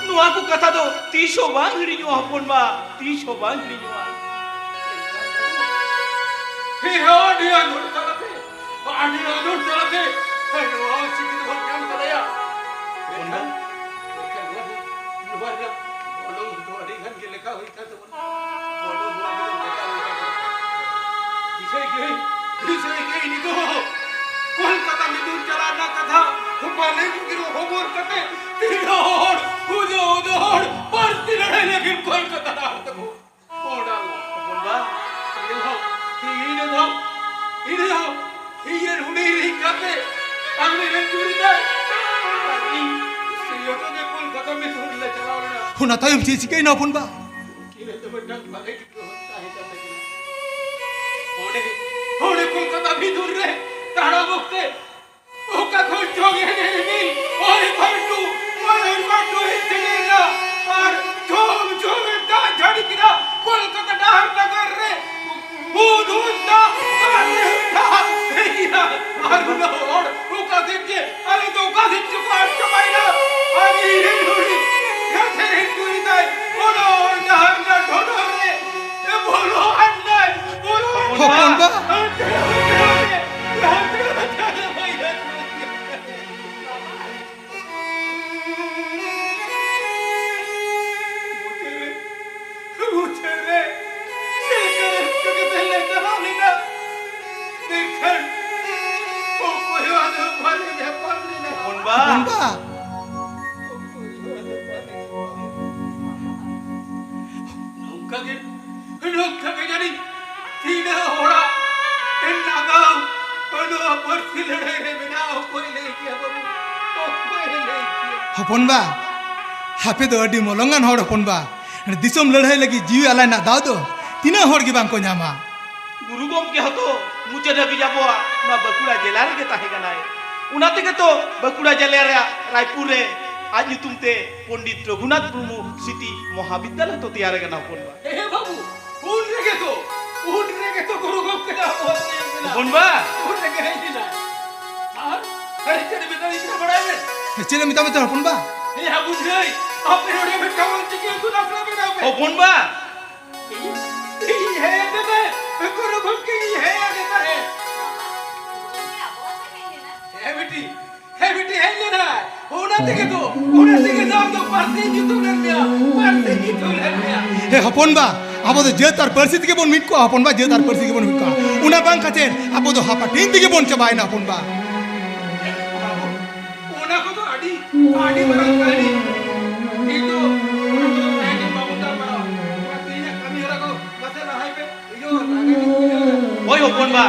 ᱱᱚᱣᱟ ᱠᱚ ᱠᱟᱛᱷᱟ ᱫᱚ ᱛᱤᱥ ᱦᱚᱸ ᱵᱟᱝ ᱦᱤᱲᱤᱧᱚᱜᱼᱟ ᱦᱚᱯᱚᱱ ᱵᱟ, ᱛᱤᱥ ᱦᱚᱸ ᱵᱟᱝ ᱦᱤᱲᱤᱧᱚᱜᱼᱟ᱾ ᱦᱮᱸ, ᱦᱮᱸ, ᱟᱹᱰᱤ ᱟᱸᱫᱳᱲ ᱛᱟᱞᱟᱛᱮ᱾ ᱟᱹᱰᱤ ᱟᱸᱫᱳᱲ ᱛᱟᱞᱟᱛᱮ ᱱᱚᱣᱟ ᱚᱞᱪᱤᱠᱤ ᱫᱚᱵᱚᱱ ᱧᱟᱢ ᱠᱟᱫᱟᱭᱟ᱾ ᱢᱮᱱᱠᱷᱟᱱ, ᱢᱮᱱᱠᱷᱟᱱ ᱱᱚᱣᱟ ᱫᱚ, ᱱᱚᱣᱟ ᱨᱮᱱᱟᱜ ᱜᱚᱱᱚᱝ ᱫᱚ ᱟᱹᱰᱤ ᱜᱟᱱ ᱜᱮ ᱞᱮᱠᱷᱟ ᱦᱩᱭ ᱠᱟᱱ ᱛᱟᱵᱚᱱᱟ᱾ ᱜᱚᱱᱚᱝ ᱱᱚᱣᱟ ᱜᱮ ᱞᱮᱠᱷᱟ ᱦᱩᱭ ᱠᱟᱱ ᱛᱟᱵᱚᱱᱟ᱾ ᱫᱤᱥᱟᱹᱭ ᱜᱤᱭᱟᱹᱧ, ᱫᱤᱥᱟᱹᱭ ᱜᱤᱭᱟᱹᱧ ᱱᱤᱛᱚᱜ ᱦᱚᱸ᱾ ᱠᱳᱞᱠᱟᱛᱟ ᱢᱤᱫᱩᱱ ᱪᱟᱞᱟᱣ ᱨᱮᱱᱟᱜ ᱠᱟᱛᱷᱟ, ᱵᱟᱞᱮ ᱜᱤᱫᱽᱨᱟᱹ ᱦᱚᱵᱚᱨ ᱠᱟᱛᱮ ᱛᱤᱱᱟᱹᱜ ᱦᱚᱲ, ᱩᱱᱟᱹᱜ, ᱩᱱᱟᱹᱜ ᱦᱚᱲ ᱯᱟᱹᱨᱥᱤ ᱞᱟᱹᱲᱦᱟᱹᱭ ᱞᱟᱹᱜᱤᱫ ᱠᱳᱞᱠᱟᱛᱟ ᱰᱟᱦᱟᱨ ᱛᱮᱠᱚ ᱚᱰᱟᱣ ᱦᱚᱯᱚᱱ ᱵᱟ, ᱤᱧ ᱦᱚᱸ, ᱤᱧ ᱦᱚᱸ, ᱤᱧ ᱦᱚᱸ, ᱤᱧ ᱨᱮᱱ ᱦᱩᱰᱤᱧ ᱦᱩᱰᱤᱧ ᱜᱟᱛᱮ, ᱟᱢ ᱨᱮᱱ ᱡᱩᱨᱤ ᱛᱟᱭ, ᱟᱨ ᱤᱧ, ᱥᱮ ᱡᱚᱛᱚ ᱜᱮ ᱠᱳᱞᱠᱟᱛᱟ ᱢᱤᱫ ᱦᱚᱲ ᱞᱮ ᱪᱟᱞᱟᱣ ᱞᱮᱱᱟ᱾ ᱚᱱᱟ ᱛᱟᱭᱚᱢ ᱪᱮᱫ ᱪᱤᱠᱟᱹᱭᱮᱱᱟ ᱦᱚᱯᱚᱱ ᱵᱟ? ᱩᱱᱠᱤᱱ ᱨᱮᱱ ᱫᱚ ᱢᱤᱫᱴᱟᱝ ᱵᱟᱞᱮ ᱜᱤᱫᱽᱨᱟᱹ ᱦᱚᱸ ᱛᱟᱦᱮᱸ ᱠᱟᱱ ᱛᱟᱹᱠᱤᱱᱟ᱾ ᱚᱸᱰᱮ, ᱚᱸᱰᱮ ᱠᱳᱞᱠᱟᱛᱟ ᱵᱷᱤᱛᱩᱨ ᱨᱮ ᱛᱟᱲᱟᱢ ᱚᱠᱛᱮ ᱚᱠᱟ ᱠᱷᱚᱱ ᱪᱚᱝ ᱮᱱᱮ ᱨᱤᱢᱤᱞ ᱚᱭ ᱵᱷᱟᱨᱰᱩ, ᱚᱭ ᱵᱷᱟᱨᱰᱩ ᱦᱮᱡ ᱥᱮᱴᱮᱨ ᱮᱱᱟ᱾ ᱟᱨ ᱡᱷᱚᱢ ᱡᱷᱚᱢ ᱮ ᱫᱟᱜ ᱡᱟᱹᱲᱤ ᱠᱮᱫᱟ᱾ ᱠᱳᱞᱠᱟᱛᱟ ᱰᱟᱦᱟᱨ ᱱᱟᱜᱟᱨ ᱨᱮ ᱦᱩᱫ ᱦᱩᱫ ᱫᱟᱜ ᱟᱨ ᱦᱩᱫ ᱫᱟᱜ ᱦᱮᱡ ᱮᱱᱟ᱾ ᱟᱨ ᱩᱱᱟᱹᱜ ᱦᱚᱲ ᱚᱠᱟ ᱥᱮᱫ ᱡᱮ, ᱟᱞᱮ ᱫᱚ ᱚᱠᱟ ᱥᱮᱫ ᱪᱚᱠᱚ ᱟᱫ ᱪᱟᱵᱟᱭᱮᱱᱟ᱾ ᱟᱨ ᱤᱧ ᱨᱮᱱ ᱦᱩᱰᱤᱧ ᱜᱟᱛᱮ ᱨᱮᱱ ᱠᱩᱲᱤ ᱛᱟᱭ ᱚᱱᱟ ᱦᱚᱨ ᱰᱟᱦᱟᱨ ᱨᱮᱱᱟᱜ ᱰᱷᱚᱰᱚᱨ ᱨᱮ ᱵᱚᱞᱚ ᱟᱱᱟᱭ, ᱵᱚᱞᱚ ᱟᱱᱟᱭ᱾ ᱦᱚᱯᱚᱱ ᱵᱟ᱾ ᱦᱟᱱᱛᱮ ᱦᱟᱱᱛᱮ ᱦᱟᱱᱛᱮ, ᱦᱟᱱᱛᱮ ᱦᱟᱱᱛᱮ ᱦᱟᱱᱛᱮ᱾ ᱢᱩᱪᱟᱹᱫ ᱨᱮ, ᱢᱩᱪᱟᱹᱫ ᱨᱮ ᱪᱮᱫ ᱞᱮᱠᱟ ᱨᱟᱹᱥᱠᱟᱹ ᱠᱟᱛᱮ ᱞᱮ ᱪᱟᱞᱟᱣ ᱞᱮᱱᱟ, ᱢᱮᱱᱠᱷᱟᱱ ᱚᱠᱚᱭ ᱦᱚᱸ ᱟᱫᱚ ᱵᱟᱞᱮ ᱧᱟᱯᱟᱢ ᱞᱮᱱᱟ᱾ ᱦᱚᱯᱚᱱ ᱵᱟ᱾ ᱦᱚᱯᱚᱱ ᱵᱟ᱾ ᱚᱠᱚᱭ ᱦᱚᱸ ᱟᱫᱚ ᱵᱟᱞᱮ ᱧᱟᱯᱟᱢ ᱞᱮᱱᱟ᱾ ᱱᱚᱝᱠᱟ ᱜᱮ, ᱱᱚᱝᱠᱟ ᱜᱮ ᱡᱟᱹᱱᱤᱡ ᱛᱤᱱᱟᱹᱜ ᱦᱚᱲᱟᱜ ᱱᱟᱜᱟᱢ ᱱᱚᱣᱟ ᱯᱟᱹᱨᱥᱤ ᱞᱟᱹᱲᱦᱟᱹᱭ ᱨᱮ ᱢᱮᱱᱟᱜᱼᱟ᱾ ᱚᱠᱚᱭ ᱞᱟᱹᱭ ᱠᱮᱭᱟ ᱵᱟᱹᱵᱩ? ᱚᱠᱚᱭ ᱞᱟᱹᱭ ᱠᱮᱭᱟ? ᱦᱚᱯᱚᱱ ᱵᱟ, ᱟᱯᱮ ᱫᱚ ᱟᱹᱰᱤ ᱢᱚᱞᱚᱝᱟᱱ ᱦᱚᱲ ᱦᱚᱯᱚᱱ ᱵᱟ᱾ ᱫᱤᱥᱚᱢ ᱞᱟᱹᱲᱦᱟᱹᱭ ᱞᱟᱹᱜᱤᱫ ᱡᱤᱣᱤ ᱟᱞᱟᱭ ᱨᱮᱱᱟᱜ ᱫᱟᱣ ᱫᱚ ᱛᱤᱱᱟᱹᱜ ᱦᱚᱲ ᱜᱮ ᱵᱟᱝ ᱠᱚ ᱧᱟᱢᱟ᱾ ᱜᱩᱨᱩ ᱜᱚᱢᱠᱮ ᱦᱚᱸᱛᱚ ᱢᱩᱪᱟᱹᱫ ᱦᱟᱹᱵᱤᱡ ᱟᱵᱚᱣᱟᱜ ᱱᱚᱣᱟ ᱵᱟᱸᱠᱩᱲᱟ ᱡᱮᱞᱟ ᱨᱮᱜᱮ ᱛᱟᱦᱮᱸ ᱠᱟᱱᱟᱭ᱾ ᱚᱱᱟ ᱛᱮᱜᱮ ᱛᱚ ᱵᱟᱸᱠᱩᱲᱟ ᱡᱮᱞᱟ ᱨᱮᱭᱟᱜ ᱨᱟᱭᱯᱩᱨ ᱨᱮ ᱟᱡ ᱧᱩᱛᱩᱢ ᱛᱮ ᱯᱚᱱᱰᱤᱛ ᱨᱚᱜᱷᱩᱱᱟᱛᱷ ᱢᱩᱨᱢᱩ ᱥᱤᱴᱤ ᱢᱚᱦᱟᱵᱤᱫᱽᱫᱟᱞᱚᱭ ᱛᱚ ᱛᱮᱭᱟᱨ ᱟᱠᱟᱱᱟ ᱦᱚᱯᱚᱱ ᱵᱟ᱾ ᱦᱮᱸ ᱵᱟᱹᱵᱩ, ᱩᱱ ᱨᱮᱜᱮ ᱛᱚ, ᱩᱱ ᱨᱮᱜᱮ ᱛᱚ ᱜᱩᱨᱩ ᱜᱚᱢᱠᱮ ᱫᱚ ᱟᱵᱚᱣᱟᱜ ᱛᱟᱭᱚᱢ ᱢᱮᱱᱟᱜᱼᱟ᱾ ᱦᱚᱯᱚᱱ ᱵᱟ᱾ ᱩᱱ ᱨᱮᱜᱮ ᱦᱮᱡ ᱞᱮᱱᱟᱭ᱾ ᱟᱨ, ᱟᱨ ᱪᱮᱫ ᱮ ᱢᱮᱛᱟ ᱫᱤᱧ ᱠᱟᱱᱟ ᱵᱟᱲᱟᱭ ᱢᱮ? ᱦᱮᱸ, ᱪᱮᱫ ᱮ ᱢᱮᱛᱟ ᱢᱮ ᱛᱟᱦᱮᱸ ᱦᱚᱯᱚᱱ ᱵᱟ? ᱦᱮᱸ, ᱦᱮᱸ, ᱵᱩᱡᱷᱟᱹᱣ᱾ ᱟᱯᱮ ᱱᱚᱰᱮ ᱢᱤᱫᱴᱟᱝ ᱚᱞ ᱪᱤᱠᱤ ᱤᱛᱩᱱ ᱟᱥᱲᱟ ᱵᱮᱱᱟᱣ ᱯᱮ᱾ ᱦᱚᱯᱚᱱ ᱵᱟ᱾ ᱤᱧ, ᱤᱧ ᱦᱮᱡ ᱟᱫᱮ ᱛᱟᱦᱮᱸᱫ᱾ ᱜᱩᱨᱩ ᱜᱚᱢᱠᱮ, ᱤᱧ ᱦᱮᱡ ᱟᱫᱮ ᱛᱟᱦᱮᱸᱫ᱾ ᱦᱮᱸ ᱵᱤᱴᱤ, ᱦᱮᱸ ᱵᱤᱴᱤ, ᱦᱮᱡ ᱞᱮᱱᱟᱭ᱾ ᱚᱱᱟ ᱛᱮᱜᱮ ᱛᱚ, ᱚᱱᱟ ᱛᱮᱜᱮ ᱛᱚ ᱟᱢ ᱫᱚ ᱯᱟᱹᱨᱥᱤ ᱧᱩᱛᱩᱢ ᱞᱮᱱ ᱢᱮᱭᱟ, ᱯᱟᱹᱨᱥᱤ ᱧᱩᱛᱩᱢ ᱞᱮᱱ ᱢᱮᱭᱟ᱾ ᱦᱮ ᱦᱚᱯᱚᱱ ᱵᱟ, ᱟᱵᱚ ᱫᱚ ᱡᱟᱹᱛ ᱟᱨ ᱯᱟᱹᱨᱥᱤ ᱛᱮᱜᱮ ᱵᱚᱱ ᱢᱤᱫ ᱠᱚᱜᱼᱟ ᱦᱚᱯᱚᱱ ᱵᱟ, ᱡᱟᱹᱛ ᱟᱨ ᱯᱟᱹᱨᱥᱤ ᱛᱮᱜᱮ ᱵᱚᱱ ᱢᱤᱫ ᱠᱚᱜᱼᱟ᱾ ᱚᱱᱟ ᱵᱟᱝ ᱠᱟᱛᱮ ᱟᱵᱚ ᱫᱚ ᱦᱟᱯᱟᱴᱤᱧ ᱛᱮᱜᱮ ᱵᱚᱱ ᱪᱟᱵᱟᱭᱮᱱᱟ ᱦᱚᱯᱚᱱ ᱵᱟ᱾ ᱚᱱᱟ ᱠᱚᱫᱚ ᱟᱹᱰᱤ, ᱟᱹᱰᱤ ᱢᱟᱨᱟᱝ ᱠᱟᱹᱦᱱᱤ᱾ ᱤᱧ ᱫᱚ ᱚᱱᱟ ᱠᱚᱫᱚ ᱛᱟᱦᱮᱸ ᱜᱮ ᱵᱟᱵᱚᱱ ᱜᱟᱞᱢᱟᱨᱟᱣᱟ᱾ ᱱᱚᱣᱟ ᱛᱮᱦᱮᱧᱟᱜ ᱠᱟᱹᱢᱤ ᱦᱚᱨᱟ ᱠᱚ ᱢᱟᱥᱮ ᱞᱟᱦᱟᱭ ᱯᱮ᱾ ᱦᱳᱭ ᱦᱚᱯᱚᱱ ᱵᱟ,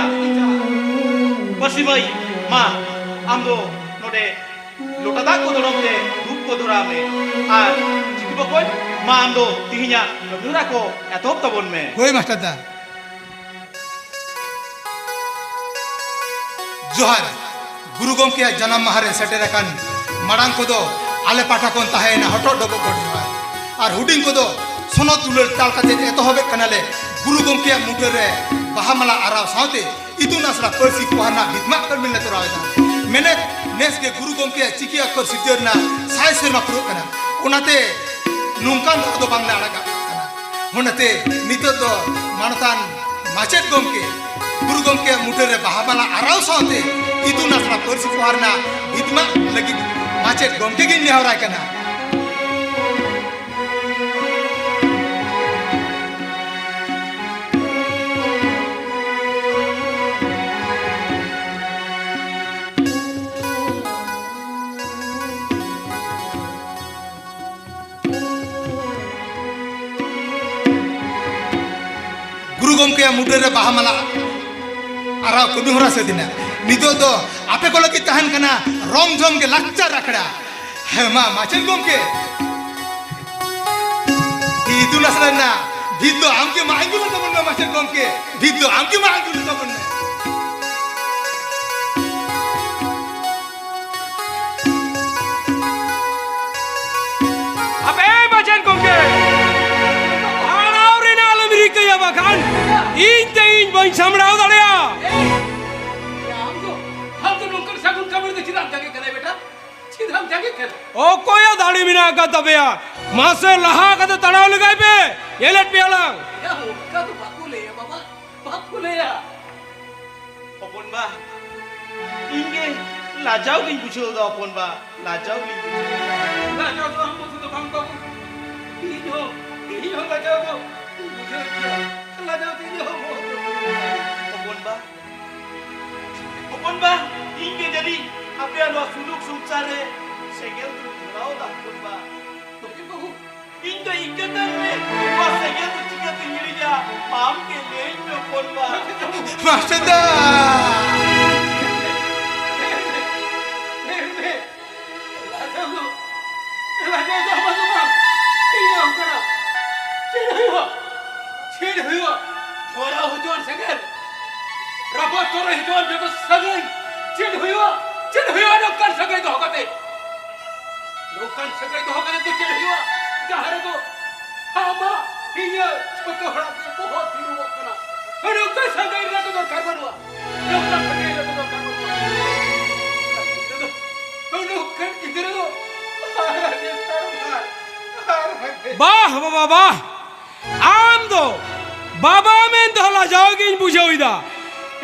ᱯᱟᱹᱥᱤ ᱢᱟᱹᱭ, ᱢᱟ ᱟᱢ ᱫᱚ ᱱᱚᱰᱮ ᱞᱚᱴᱟ ᱫᱟᱜ ᱠᱚ ᱫᱚᱲᱚᱢ ᱛᱮ ᱫᱷᱩᱯ ᱠᱚ ᱫᱷᱚᱨᱟᱣ ᱢᱮ᱾ ᱟᱨ ᱪᱤᱠᱩ ᱵᱚᱠᱚᱧ, ᱢᱟ ᱟᱢ ᱫᱚ ᱛᱤᱦᱤᱧᱟᱜ ᱠᱟᱹᱢᱤ ᱦᱚᱨᱟ ᱠᱚ ᱮᱛᱚᱦᱚᱵ ᱛᱟᱵᱚᱱ ᱢᱮ᱾ ᱦᱳᱭ ᱢᱟᱥᱴᱟᱨ ᱫᱟ᱾ ᱡᱚᱦᱟᱨ᱾ ᱜᱩᱨᱩ ᱜᱚᱢᱠᱮᱭᱟᱜ ᱡᱟᱱᱟᱢ ᱢᱟᱦᱟ ᱨᱮ ᱥᱮᱴᱮᱨ ᱟᱠᱟᱱ ᱢᱟᱲᱟᱝ ᱠᱚᱫᱚ ᱟᱞᱮ ᱯᱟᱦᱴᱟ ᱠᱷᱚᱱ ᱛᱟᱦᱮᱸᱭᱮᱱᱟ ᱦᱚᱴᱚᱜ ᱰᱚᱵᱚᱜ ᱜᱚᱰ ᱡᱚᱦᱟᱨ᱾ ᱟᱨ ᱦᱩᱰᱤᱧ ᱠᱚᱫᱚ ᱥᱚᱱᱚᱛ ᱫᱩᱞᱟᱹᱲ ᱪᱟᱞ ᱠᱟᱛᱮ ᱮᱛᱚᱦᱚᱵᱮᱫ ᱠᱟᱱᱟᱞᱮ ᱜᱩᱨᱩ ᱜᱚᱢᱠᱮᱭᱟᱜ ᱢᱩᱴᱟᱹᱨ ᱨᱮ ᱵᱟᱦᱟ ᱢᱟᱞᱟ ᱟᱨᱟᱣ ᱥᱟᱶᱛᱮ ᱤᱛᱩᱱ ᱟᱥᱲᱟ ᱯᱟᱹᱨᱥᱤ ᱯᱚᱦᱟ ᱨᱮᱱᱟᱜ ᱵᱷᱤᱛ ᱢᱟᱜ ᱠᱟᱹᱢᱤ ᱞᱮ ᱛᱚᱨᱟᱣ ᱮᱫᱟ᱾ ᱢᱮᱱᱮᱫ, ᱱᱮᱥ ᱜᱮ ᱜᱩᱨᱩ ᱜᱚᱢᱠᱮᱭᱟᱜ ᱪᱤᱠᱤ ᱟᱠᱷᱚᱨ ᱥᱤᱨᱡᱟᱹᱣ ᱨᱮᱱᱟᱜ ᱥᱟᱭ ᱥᱮᱨᱢᱟ ᱯᱩᱨᱟᱹᱜ ᱠᱟᱱᱟ᱾ ᱚᱱᱟᱛᱮ ᱱᱚᱝᱠᱟᱱ ᱫᱟᱣ ᱫᱚ ᱵᱟᱝᱞᱮ ᱟᱲᱟᱜᱟ ᱠᱟᱱᱟ᱾ ᱚᱱᱟᱛᱮ ᱱᱤᱛᱚᱜ ᱫᱚ ᱢᱟᱱᱚᱛᱟᱱ ᱢᱟᱪᱮᱫ ᱜᱚᱢᱠᱮ, ᱜᱩᱨᱩ ᱜᱚᱢᱠᱮᱭᱟᱜ ᱢᱩᱴᱟᱹᱨ ᱨᱮ ᱵᱟᱦᱟ ᱢᱟᱞᱟ ᱟᱨᱟᱣ ᱥᱟᱶᱛᱮ ᱤᱛᱩᱱ ᱟᱥᱲᱟ ᱯᱟᱹᱨᱥᱤ ᱯᱚᱦᱟ ᱨᱮᱱᱟᱜ ᱵᱷᱤᱛ ᱢᱟᱜ ᱞᱟᱹᱜᱤᱫ ᱢᱟᱪᱮᱫ ᱜᱚᱢᱠᱮ ᱜᱤᱧ ᱱᱮᱦᱚᱨᱟᱭ ᱠᱟᱱᱟ᱾ ᱜᱩᱨᱩ ᱜᱚᱢᱠᱮᱭᱟᱜ ᱢᱩᱴᱟᱹᱨ ᱨᱮ ᱵᱟᱦᱟ ᱢᱟᱞᱟ ᱟᱨᱟᱣ ᱠᱟᱹᱢᱤ ᱦᱚᱨᱟ ᱥᱟᱹᱛ ᱮᱱᱟ᱾ ᱱᱤᱛᱚᱜ ᱫᱚ ᱟᱯᱮ ᱠᱚ ᱞᱟᱹᱜᱤᱫ ᱛᱟᱦᱮᱱ ᱠᱟᱱᱟ ᱨᱚᱢ ᱡᱷᱚᱢ ᱜᱮ ᱞᱟᱠᱪᱟᱨ ᱟᱠᱷᱲᱟ᱾ ᱦᱮᱸ, ᱢᱟ ᱢᱟᱪᱮᱫ ᱜᱚᱢᱠᱮ, ᱤᱛᱩᱱ ᱟᱥᱲᱟ ᱨᱮᱱᱟᱜ ᱵᱷᱤᱛ ᱫᱚ ᱟᱢ ᱜᱮ ᱢᱟ ᱟᱹᱜᱩ ᱞᱮ ᱛᱟᱵᱚᱱ ᱢᱮ ᱢᱟᱪᱮᱫ ᱜᱚᱢᱠᱮ, ᱵᱷᱤᱛ ᱫᱚ ᱟᱢ ᱜᱮ ᱢᱟ ᱟᱹᱜᱩ ᱞᱮ ᱛᱟᱵᱚᱱ ᱢᱮ᱾ ᱟᱯᱮ ᱢᱟᱪᱮᱫ ᱜᱚᱢᱠᱮ, ᱦᱟᱨᱟᱣ ᱨᱮᱱᱟᱜ ᱟᱞᱚᱢ ᱨᱤᱠᱟᱹᱭᱟ, ᱵᱟᱠᱷᱟᱱ ᱤᱧ ᱛᱮ ᱤᱧ ᱵᱟᱹᱧ ᱥᱟᱢᱵᱲᱟᱣ ᱫᱟᱲᱮᱭᱟᱜᱼᱟ᱾ ᱮᱭ, ᱟᱢ ᱫᱚ, ᱟᱢ ᱫᱚ ᱱᱚᱝᱠᱟᱱ ᱥᱟᱹᱜᱩᱱ ᱠᱟᱹᱢᱤ ᱨᱮᱫᱚ ᱪᱮᱫᱟᱜ ᱮᱢ ᱡᱟᱸᱜᱮ ᱠᱟᱱᱟ ᱵᱮᱴᱟ? ᱪᱮᱫᱟᱜ ᱮᱢ ᱡᱟᱸᱜᱮ ᱠᱟᱱᱟ? ᱚᱠᱚᱭᱟᱜ ᱫᱟᱲᱮ ᱢᱮᱱᱟᱜ ᱟᱠᱟᱫ ᱛᱟᱯᱮᱭᱟ? ᱢᱟᱥᱮ ᱞᱟᱦᱟ ᱠᱟᱛᱮ ᱛᱟᱲᱟᱣ ᱞᱮᱜᱟᱭ ᱯᱮ, ᱧᱮᱞᱮᱫ ᱯᱮᱭᱟᱞᱟᱝ᱾ ᱭᱟ, ᱚᱱᱠᱟ ᱫᱚ ᱵᱟᱠᱚ ᱞᱟᱹᱭᱟ ᱵᱟᱵᱟ, ᱵᱟᱠᱚ ᱞᱟᱹᱭᱟ᱾ ᱦᱚᱯᱚᱱ ᱵᱟ, ᱤᱧ ᱜᱮ ᱞᱟᱡᱟᱣ ᱜᱤᱧ ᱵᱩᱡᱷᱟᱹᱣ ᱮᱫᱟ ᱦᱚᱯᱚᱱ ᱵᱟ, ᱞᱟᱡᱟᱣ ᱜᱤᱧ ᱵᱩᱡᱷᱟᱹᱣ ᱮᱫᱟ᱾ ᱞᱟᱡᱟᱣ ᱫᱚ ᱟᱢ ᱢᱚᱛᱚ ᱫᱚ ᱵᱟᱝ ᱵᱟᱹᱵᱩ, ᱤᱧ ᱦᱚᱸ, ᱤᱧ ᱦᱚᱸ ᱞᱟᱡᱟᱣ ᱫᱚ ᱵᱩᱡᱷᱟᱹᱣ ᱜᱮᱭᱟ, ᱞᱟᱡᱟᱣ ᱛᱮ ᱤᱧ ᱦᱚᱸ ᱵᱚᱦᱚᱜ ᱫᱚ ᱦᱚᱯᱚᱱ ᱵᱟ, ᱦᱚᱯᱚᱱ ᱵᱟ, ᱤᱧ ᱜᱮ ᱡᱟᱹᱱᱤᱡ ᱟᱯᱮᱭᱟᱜ ᱱᱚᱣᱟ ᱥᱩᱞᱩᱠ ᱥᱚᱝᱥᱟᱨ ᱨᱮ ᱥᱮᱸᱜᱮᱞ ᱫᱚᱧ ᱫᱷᱚᱨᱟᱣ ᱮᱫᱟ ᱦᱚᱯᱚᱱ ᱵᱟ᱾ ᱵᱟᱹᱵᱩ, ᱤᱧ ᱫᱚ ᱤᱠᱟᱹ ᱠᱟᱹᱧ ᱢᱮ, ᱱᱚᱣᱟ ᱥᱮᱸᱜᱮᱞ ᱫᱚ ᱪᱤᱠᱟᱹᱛᱮᱧ ᱦᱤᱲᱤᱧᱟ? ᱟᱢ ᱜᱮ ᱞᱟᱹᱭᱟᱹᱧ ᱢᱮ ᱦᱚᱯᱚᱱ ᱵᱟ᱾ ᱢᱟᱥᱴᱟᱨ ᱫᱟ! ᱞᱟᱡᱟᱣ ᱫᱚ, ᱞᱟᱡᱟᱣ ᱫᱚ ᱟᱢᱟᱜ ᱫᱚ ᱵᱟᱝ, ᱤᱧᱟᱹᱜ ᱦᱚᱸ ᱠᱟᱱᱟ᱾ ᱪᱮᱫ ᱦᱩᱭᱩᱜᱼᱟ? ᱪᱮᱫ ᱦᱩᱭᱩᱜᱼᱟ? ᱫᱷᱚᱨᱟᱣ ᱦᱚᱪᱚᱣᱟᱱ ᱥᱮᱸᱜᱮᱞ, ᱨᱟᱯᱟᱜ ᱪᱚᱨᱚᱡ ᱦᱚᱪᱚᱣᱟᱱ ᱡᱚᱛᱚ ᱥᱟᱹᱜᱟᱹᱭ, ᱪᱮᱫ ᱦᱩᱭᱩᱜᱼᱟ? ᱪᱮᱫ ᱦᱩᱭᱩᱜᱼᱟ ᱱᱚᱝᱠᱟᱱ ᱥᱟᱹᱜᱟᱹᱭ ᱫᱚᱦᱚ ᱠᱟᱛᱮ? ᱱᱚᱝᱠᱟᱱ ᱥᱟᱹᱜᱟᱹᱭ ᱫᱚᱦᱚ ᱠᱟᱛᱮ ᱫᱚ ᱪᱮᱫ ᱦᱩᱭᱩᱜᱼᱟ? ᱡᱟᱦᱟᱸ ᱨᱮᱫᱚ ᱟᱢᱟᱜ ᱤᱧᱟᱹᱜ ᱡᱷᱚᱛᱚ ᱦᱚᱲᱟᱜ ᱜᱮ ᱵᱚᱦᱚᱜ ᱛᱤᱸᱜᱩᱣᱚᱜ ᱠᱟᱱᱟ᱾ ᱱᱚᱝᱠᱟᱱ ᱥᱟᱹᱜᱟᱹᱭ ᱨᱮᱱᱟᱜ ᱫᱚ ᱫᱚᱨᱠᱟᱨ ᱵᱟᱹᱱᱩᱜᱼᱟ᱾ ᱱᱚᱝᱠᱟᱱ ᱥᱟᱹᱜᱟᱹᱭ ᱨᱮᱱᱟᱜ ᱫᱚ ᱫᱚᱨᱠᱟᱨ ᱵᱟᱹᱱᱩᱜᱼᱟ᱾ ᱱᱚᱝᱠᱟᱱ ᱜᱤᱫᱽᱨᱟᱹ ᱫᱚ ᱟᱨ ᱟᱹᱰᱤ ᱥᱟᱨᱦᱟᱣ, ᱟᱨ ᱟᱹᱰᱤ ᱵᱟᱦ ᱵᱟᱵᱟ ᱵᱟᱦ! ᱟᱢ ᱫᱚ ᱵᱟᱵᱟ ᱢᱮᱱ ᱛᱮᱦᱚᱸ ᱞᱟᱡᱟᱣ ᱜᱤᱧ ᱵᱩᱡᱷᱟᱹᱣ ᱮᱫᱟ᱾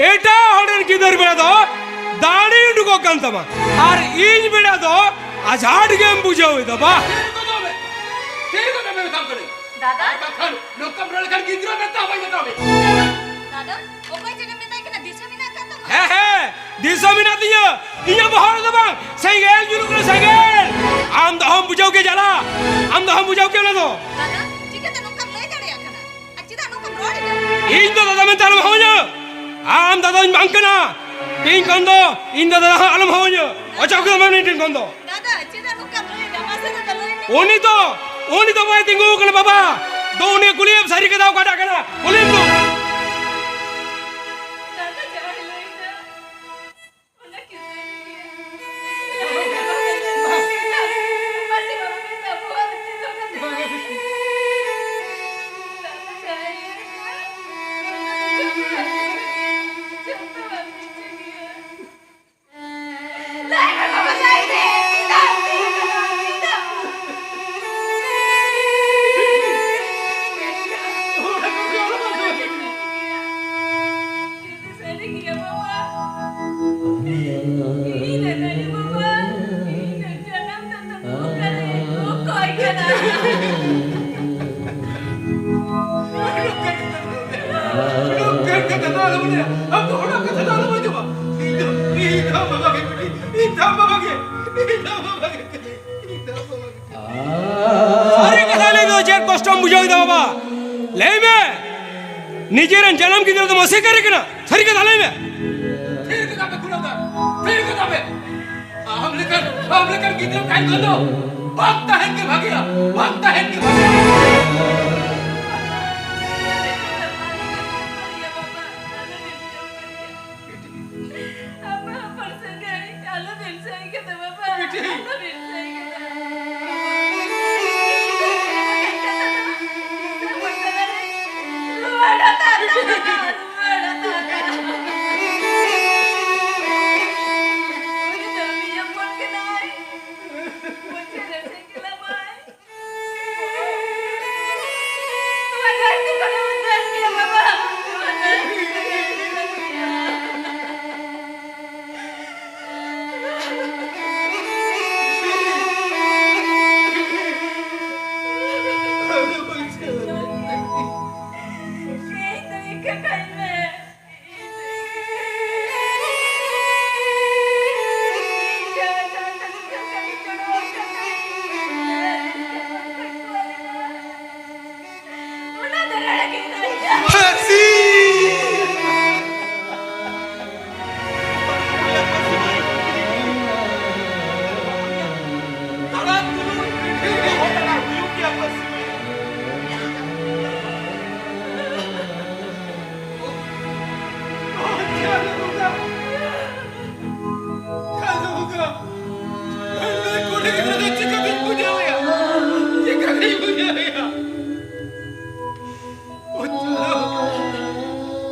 ᱮᱴᱟᱜ ᱦᱚᱲ ᱨᱮᱱ ᱜᱤᱫᱟᱹᱨ ᱵᱮᱲᱟ ᱫᱚ ᱫᱟᱲᱮ ᱩᱰᱩᱠᱚᱜ ᱠᱟᱱ ᱛᱟᱢᱟ, ᱟᱨ ᱤᱧ ᱵᱮᱲᱟ ᱫᱚ ᱟᱡᱷᱟᱴ ᱜᱮᱢ ᱵᱩᱡᱷᱟᱹᱣ ᱮᱫᱟ᱾ ᱵᱟᱦ! ᱛᱤᱨᱮ ᱠᱚᱫᱚ ᱢᱮ? ᱛᱤᱨᱮ ᱠᱚᱫᱚ ᱢᱮ ᱢᱮᱛᱟᱢ ᱠᱟᱹᱱᱟᱹᱧ? ᱫᱟᱫᱟ? ᱟᱨ ᱵᱟᱠᱷᱟᱱ ᱱᱚᱝᱠᱟᱢ ᱨᱚᱲ ᱞᱮᱠᱷᱟᱱ ᱜᱤᱫᱽᱨᱟᱹ ᱢᱮᱛᱟ ᱵᱟᱹᱧ ᱢᱮᱛᱟ ᱢᱮ᱾ ᱫᱟᱫᱟ, ᱚᱠᱚᱭ ᱪᱮᱫ ᱮᱢ ᱢᱮᱛᱟᱭ ᱠᱟᱱᱟ? ᱫᱤᱥᱟᱹ ᱢᱮᱱᱟᱜ ᱟᱠᱟᱫ ᱛᱟᱢᱟ? ᱦᱮᱸ, ᱦᱮᱸ, ᱫᱤᱥᱟᱹ ᱢᱮᱱᱟᱜ ᱛᱤᱧᱟᱹ᱾ ᱤᱧᱟᱹᱜ ᱵᱚᱦᱚᱜ ᱨᱮᱫᱚ ᱵᱟᱝ, ᱥᱮᱸᱜᱮᱞ ᱡᱩᱞᱩᱜ ᱠᱟᱱᱟ, ᱥᱮᱸᱜᱮᱞ᱾ ᱟᱢ ᱫᱚ ᱚᱦᱚᱢ ᱵᱩᱡᱷᱟᱹᱣ ᱠᱮᱭᱟ ᱡᱟᱞᱟ, ᱟᱢ ᱫᱚ ᱚᱦᱚᱢ ᱵᱩᱡᱷᱟᱹᱣ ᱠᱮᱭᱟ ᱚᱱᱟ ᱫᱚ᱾ ᱫᱟᱫᱟ, ᱪᱤᱠᱟᱹᱛᱮ ᱱᱚᱝᱠᱟᱢ ᱞᱟᱹᱭ ᱫᱟᱲᱮᱭᱟᱜ ᱠᱟᱱᱟ? ᱟᱨ ᱪᱮᱫᱟᱜ ᱱᱚᱝᱠᱟᱢ ᱨᱚᱲ ᱮᱫᱟ? ᱤᱧ ᱫᱚ ᱫᱟᱫᱟ ᱢᱮᱱᱛᱮ ᱟᱞᱚᱢ ᱦᱚᱦᱚᱧᱟ᱾ ᱟᱢ ᱫᱟᱫᱟᱧ ᱵᱟᱝ ᱠᱟᱱᱟ᱾ ᱛᱮᱦᱮᱧ ᱠᱷᱚᱱ ᱫᱚ ᱤᱧ ᱫᱟᱫᱟ ᱦᱚᱸ ᱟᱞᱚᱢ ᱦᱚᱦᱚᱧᱟ᱾ ᱚᱪᱚᱜ ᱠᱮᱫᱟᱢ ᱩᱱᱤ ᱴᱷᱮᱱ ᱠᱷᱚᱱ ᱫᱚ᱾ ᱫᱟᱫᱟ, ᱪᱮᱫᱟᱜ ᱱᱚᱝᱠᱟᱢ ᱞᱟᱹᱭ ᱮᱫᱟ? ᱢᱟᱥᱮ ᱫᱟᱫᱟ, ᱞᱟᱹᱭ ᱢᱮ᱾ ᱩᱱᱤ ᱫᱚ, ᱩᱱᱤ ᱫᱚ ᱵᱟᱭ ᱛᱤᱸᱜᱩ ᱟᱠᱟᱱᱟ ᱵᱟᱵᱟ᱾ ᱫᱚ ᱩᱱᱤ ᱠᱩᱞᱤᱭᱮᱢ ᱥᱟᱹᱨᱤ ᱠᱟᱛᱷᱟ ᱚᱠᱟᱴᱟᱜ ᱠᱟᱱᱟ? ᱠᱩᱞᱤᱭᱮᱢ ᱫᱚ᱾ ᱫᱟᱫᱟ, ᱡᱟᱦᱟᱸᱭ ᱞᱟᱹᱭ ᱮᱫᱟ, ᱚᱱᱟ ᱠᱤ ᱥᱟᱹᱨᱤ ᱜᱮᱭᱟ? ᱢᱟᱹᱡᱷᱤ ᱵᱟᱵᱟ ᱢᱮᱛᱟ ᱠᱚᱣᱟ, ᱢᱤᱫ ᱫᱤᱱ ᱫᱚ ᱠᱟᱛᱮ ᱫᱟᱫᱟ, ᱡᱟᱦᱟᱸᱭ ᱞᱟᱹᱭ ᱮᱫᱟ, ᱚᱱᱟ ᱫᱚ ᱡᱚᱛᱚᱣᱟᱜ ᱜᱮ, ᱡᱚᱛᱚᱣᱟᱜ ᱜᱮ ᱥᱟᱹᱨᱤ ᱜᱮᱭᱟ᱾ ᱞᱟᱹᱭ ᱢᱮ ᱵᱟᱵᱟ, ᱞᱟᱹᱭ ᱢᱮ᱾ ᱪᱮᱫᱟᱜ ᱮᱢ ᱛᱟᱦᱮᱸ ᱠᱟᱱᱟ? ᱪᱮᱫᱟᱜ? ᱥᱟᱹᱨᱤ ᱜᱮᱭᱟ ᱵᱟᱵᱟ᱾ ᱤᱧ ᱨᱮᱱ ᱟᱭᱳ ᱵᱟᱵᱟ, ᱤᱧ ᱨᱮᱱ ᱡᱟᱱᱟᱢ ᱛᱟᱛᱟ ᱫᱚ ᱚᱠᱟᱨᱮ? ᱚᱠᱚᱭ ᱠᱟᱱᱟ? ᱱᱚᱝᱠᱟᱱ ᱠᱟᱛᱷᱟ ᱫᱚ ᱟᱞᱚᱢ ᱞᱟᱹᱭᱟ᱾ ᱟᱢ ᱫᱚ ᱦᱚᱲᱟᱜ ᱠᱟᱛᱷᱟ ᱫᱚ ᱟᱞᱚᱢ ᱟᱸᱡᱚᱢᱟ᱾ ᱤᱧ ᱫᱚ, ᱤᱧ ᱫᱚ ᱟᱢ ᱵᱟᱵᱟ ᱜᱮ ᱠᱟᱹᱱᱟᱹᱧ᱾ ᱤᱧ ᱫᱚ ᱟᱢ ᱵᱟᱵᱟ ᱜᱮ, ᱤᱧ ᱫᱚ ᱟᱢ ᱵᱟᱵᱟ ᱜᱮ ᱠᱟᱹᱱᱟᱹᱧ᱾ ᱤᱧ ᱫᱚ ᱟᱢ ᱵᱟᱵᱟ ᱜᱮ ᱠᱟᱹᱱᱟᱹᱧ᱾ ᱥᱟᱹᱨᱤ ᱠᱟᱛᱷᱟ ᱞᱟᱹᱭ ᱫᱚ ᱪᱮᱫ ᱠᱚᱥᱴᱚᱢ ᱵᱩᱡᱷᱟᱹᱣ ᱮᱫᱟ ᱵᱟᱵᱟ? ᱞᱟᱹᱭ ᱢᱮ᱾ ᱱᱤᱡᱮᱨᱮᱱ ᱡᱟᱱᱟᱢ ᱜᱤᱫᱽᱨᱟᱹ ᱫᱚᱢ ᱚᱥᱤᱠᱟᱨᱮ ᱠᱟᱱᱟ᱾ ᱥᱟᱹᱨᱤ ᱠᱟᱛᱷᱟ ᱞᱟᱹᱭ ᱢᱮ᱾ ᱛᱷᱤᱨ ᱠᱟᱛᱟ ᱯᱮ ᱠᱩᱞᱟᱹᱣ ᱫᱟ᱾ ᱛᱷᱤᱨ ᱠᱟᱛᱟ ᱯᱮ᱾ ᱟᱢ ᱞᱮᱠᱟᱱ, ᱟᱢ ᱞᱮᱠᱟᱱ ᱜᱤᱫᱽᱨᱟᱹ ᱛᱟᱦᱮᱱ ᱠᱷᱟᱱ ᱫᱚ ᱵᱟᱝ ᱛᱟᱦᱮᱱ ᱜᱮ ᱵᱷᱟᱜᱮᱭᱟ᱾ ᱵᱟᱝ ᱛᱟᱦᱮᱱ ᱜᱮ ᱵᱷᱟᱜᱮᱭᱟ᱾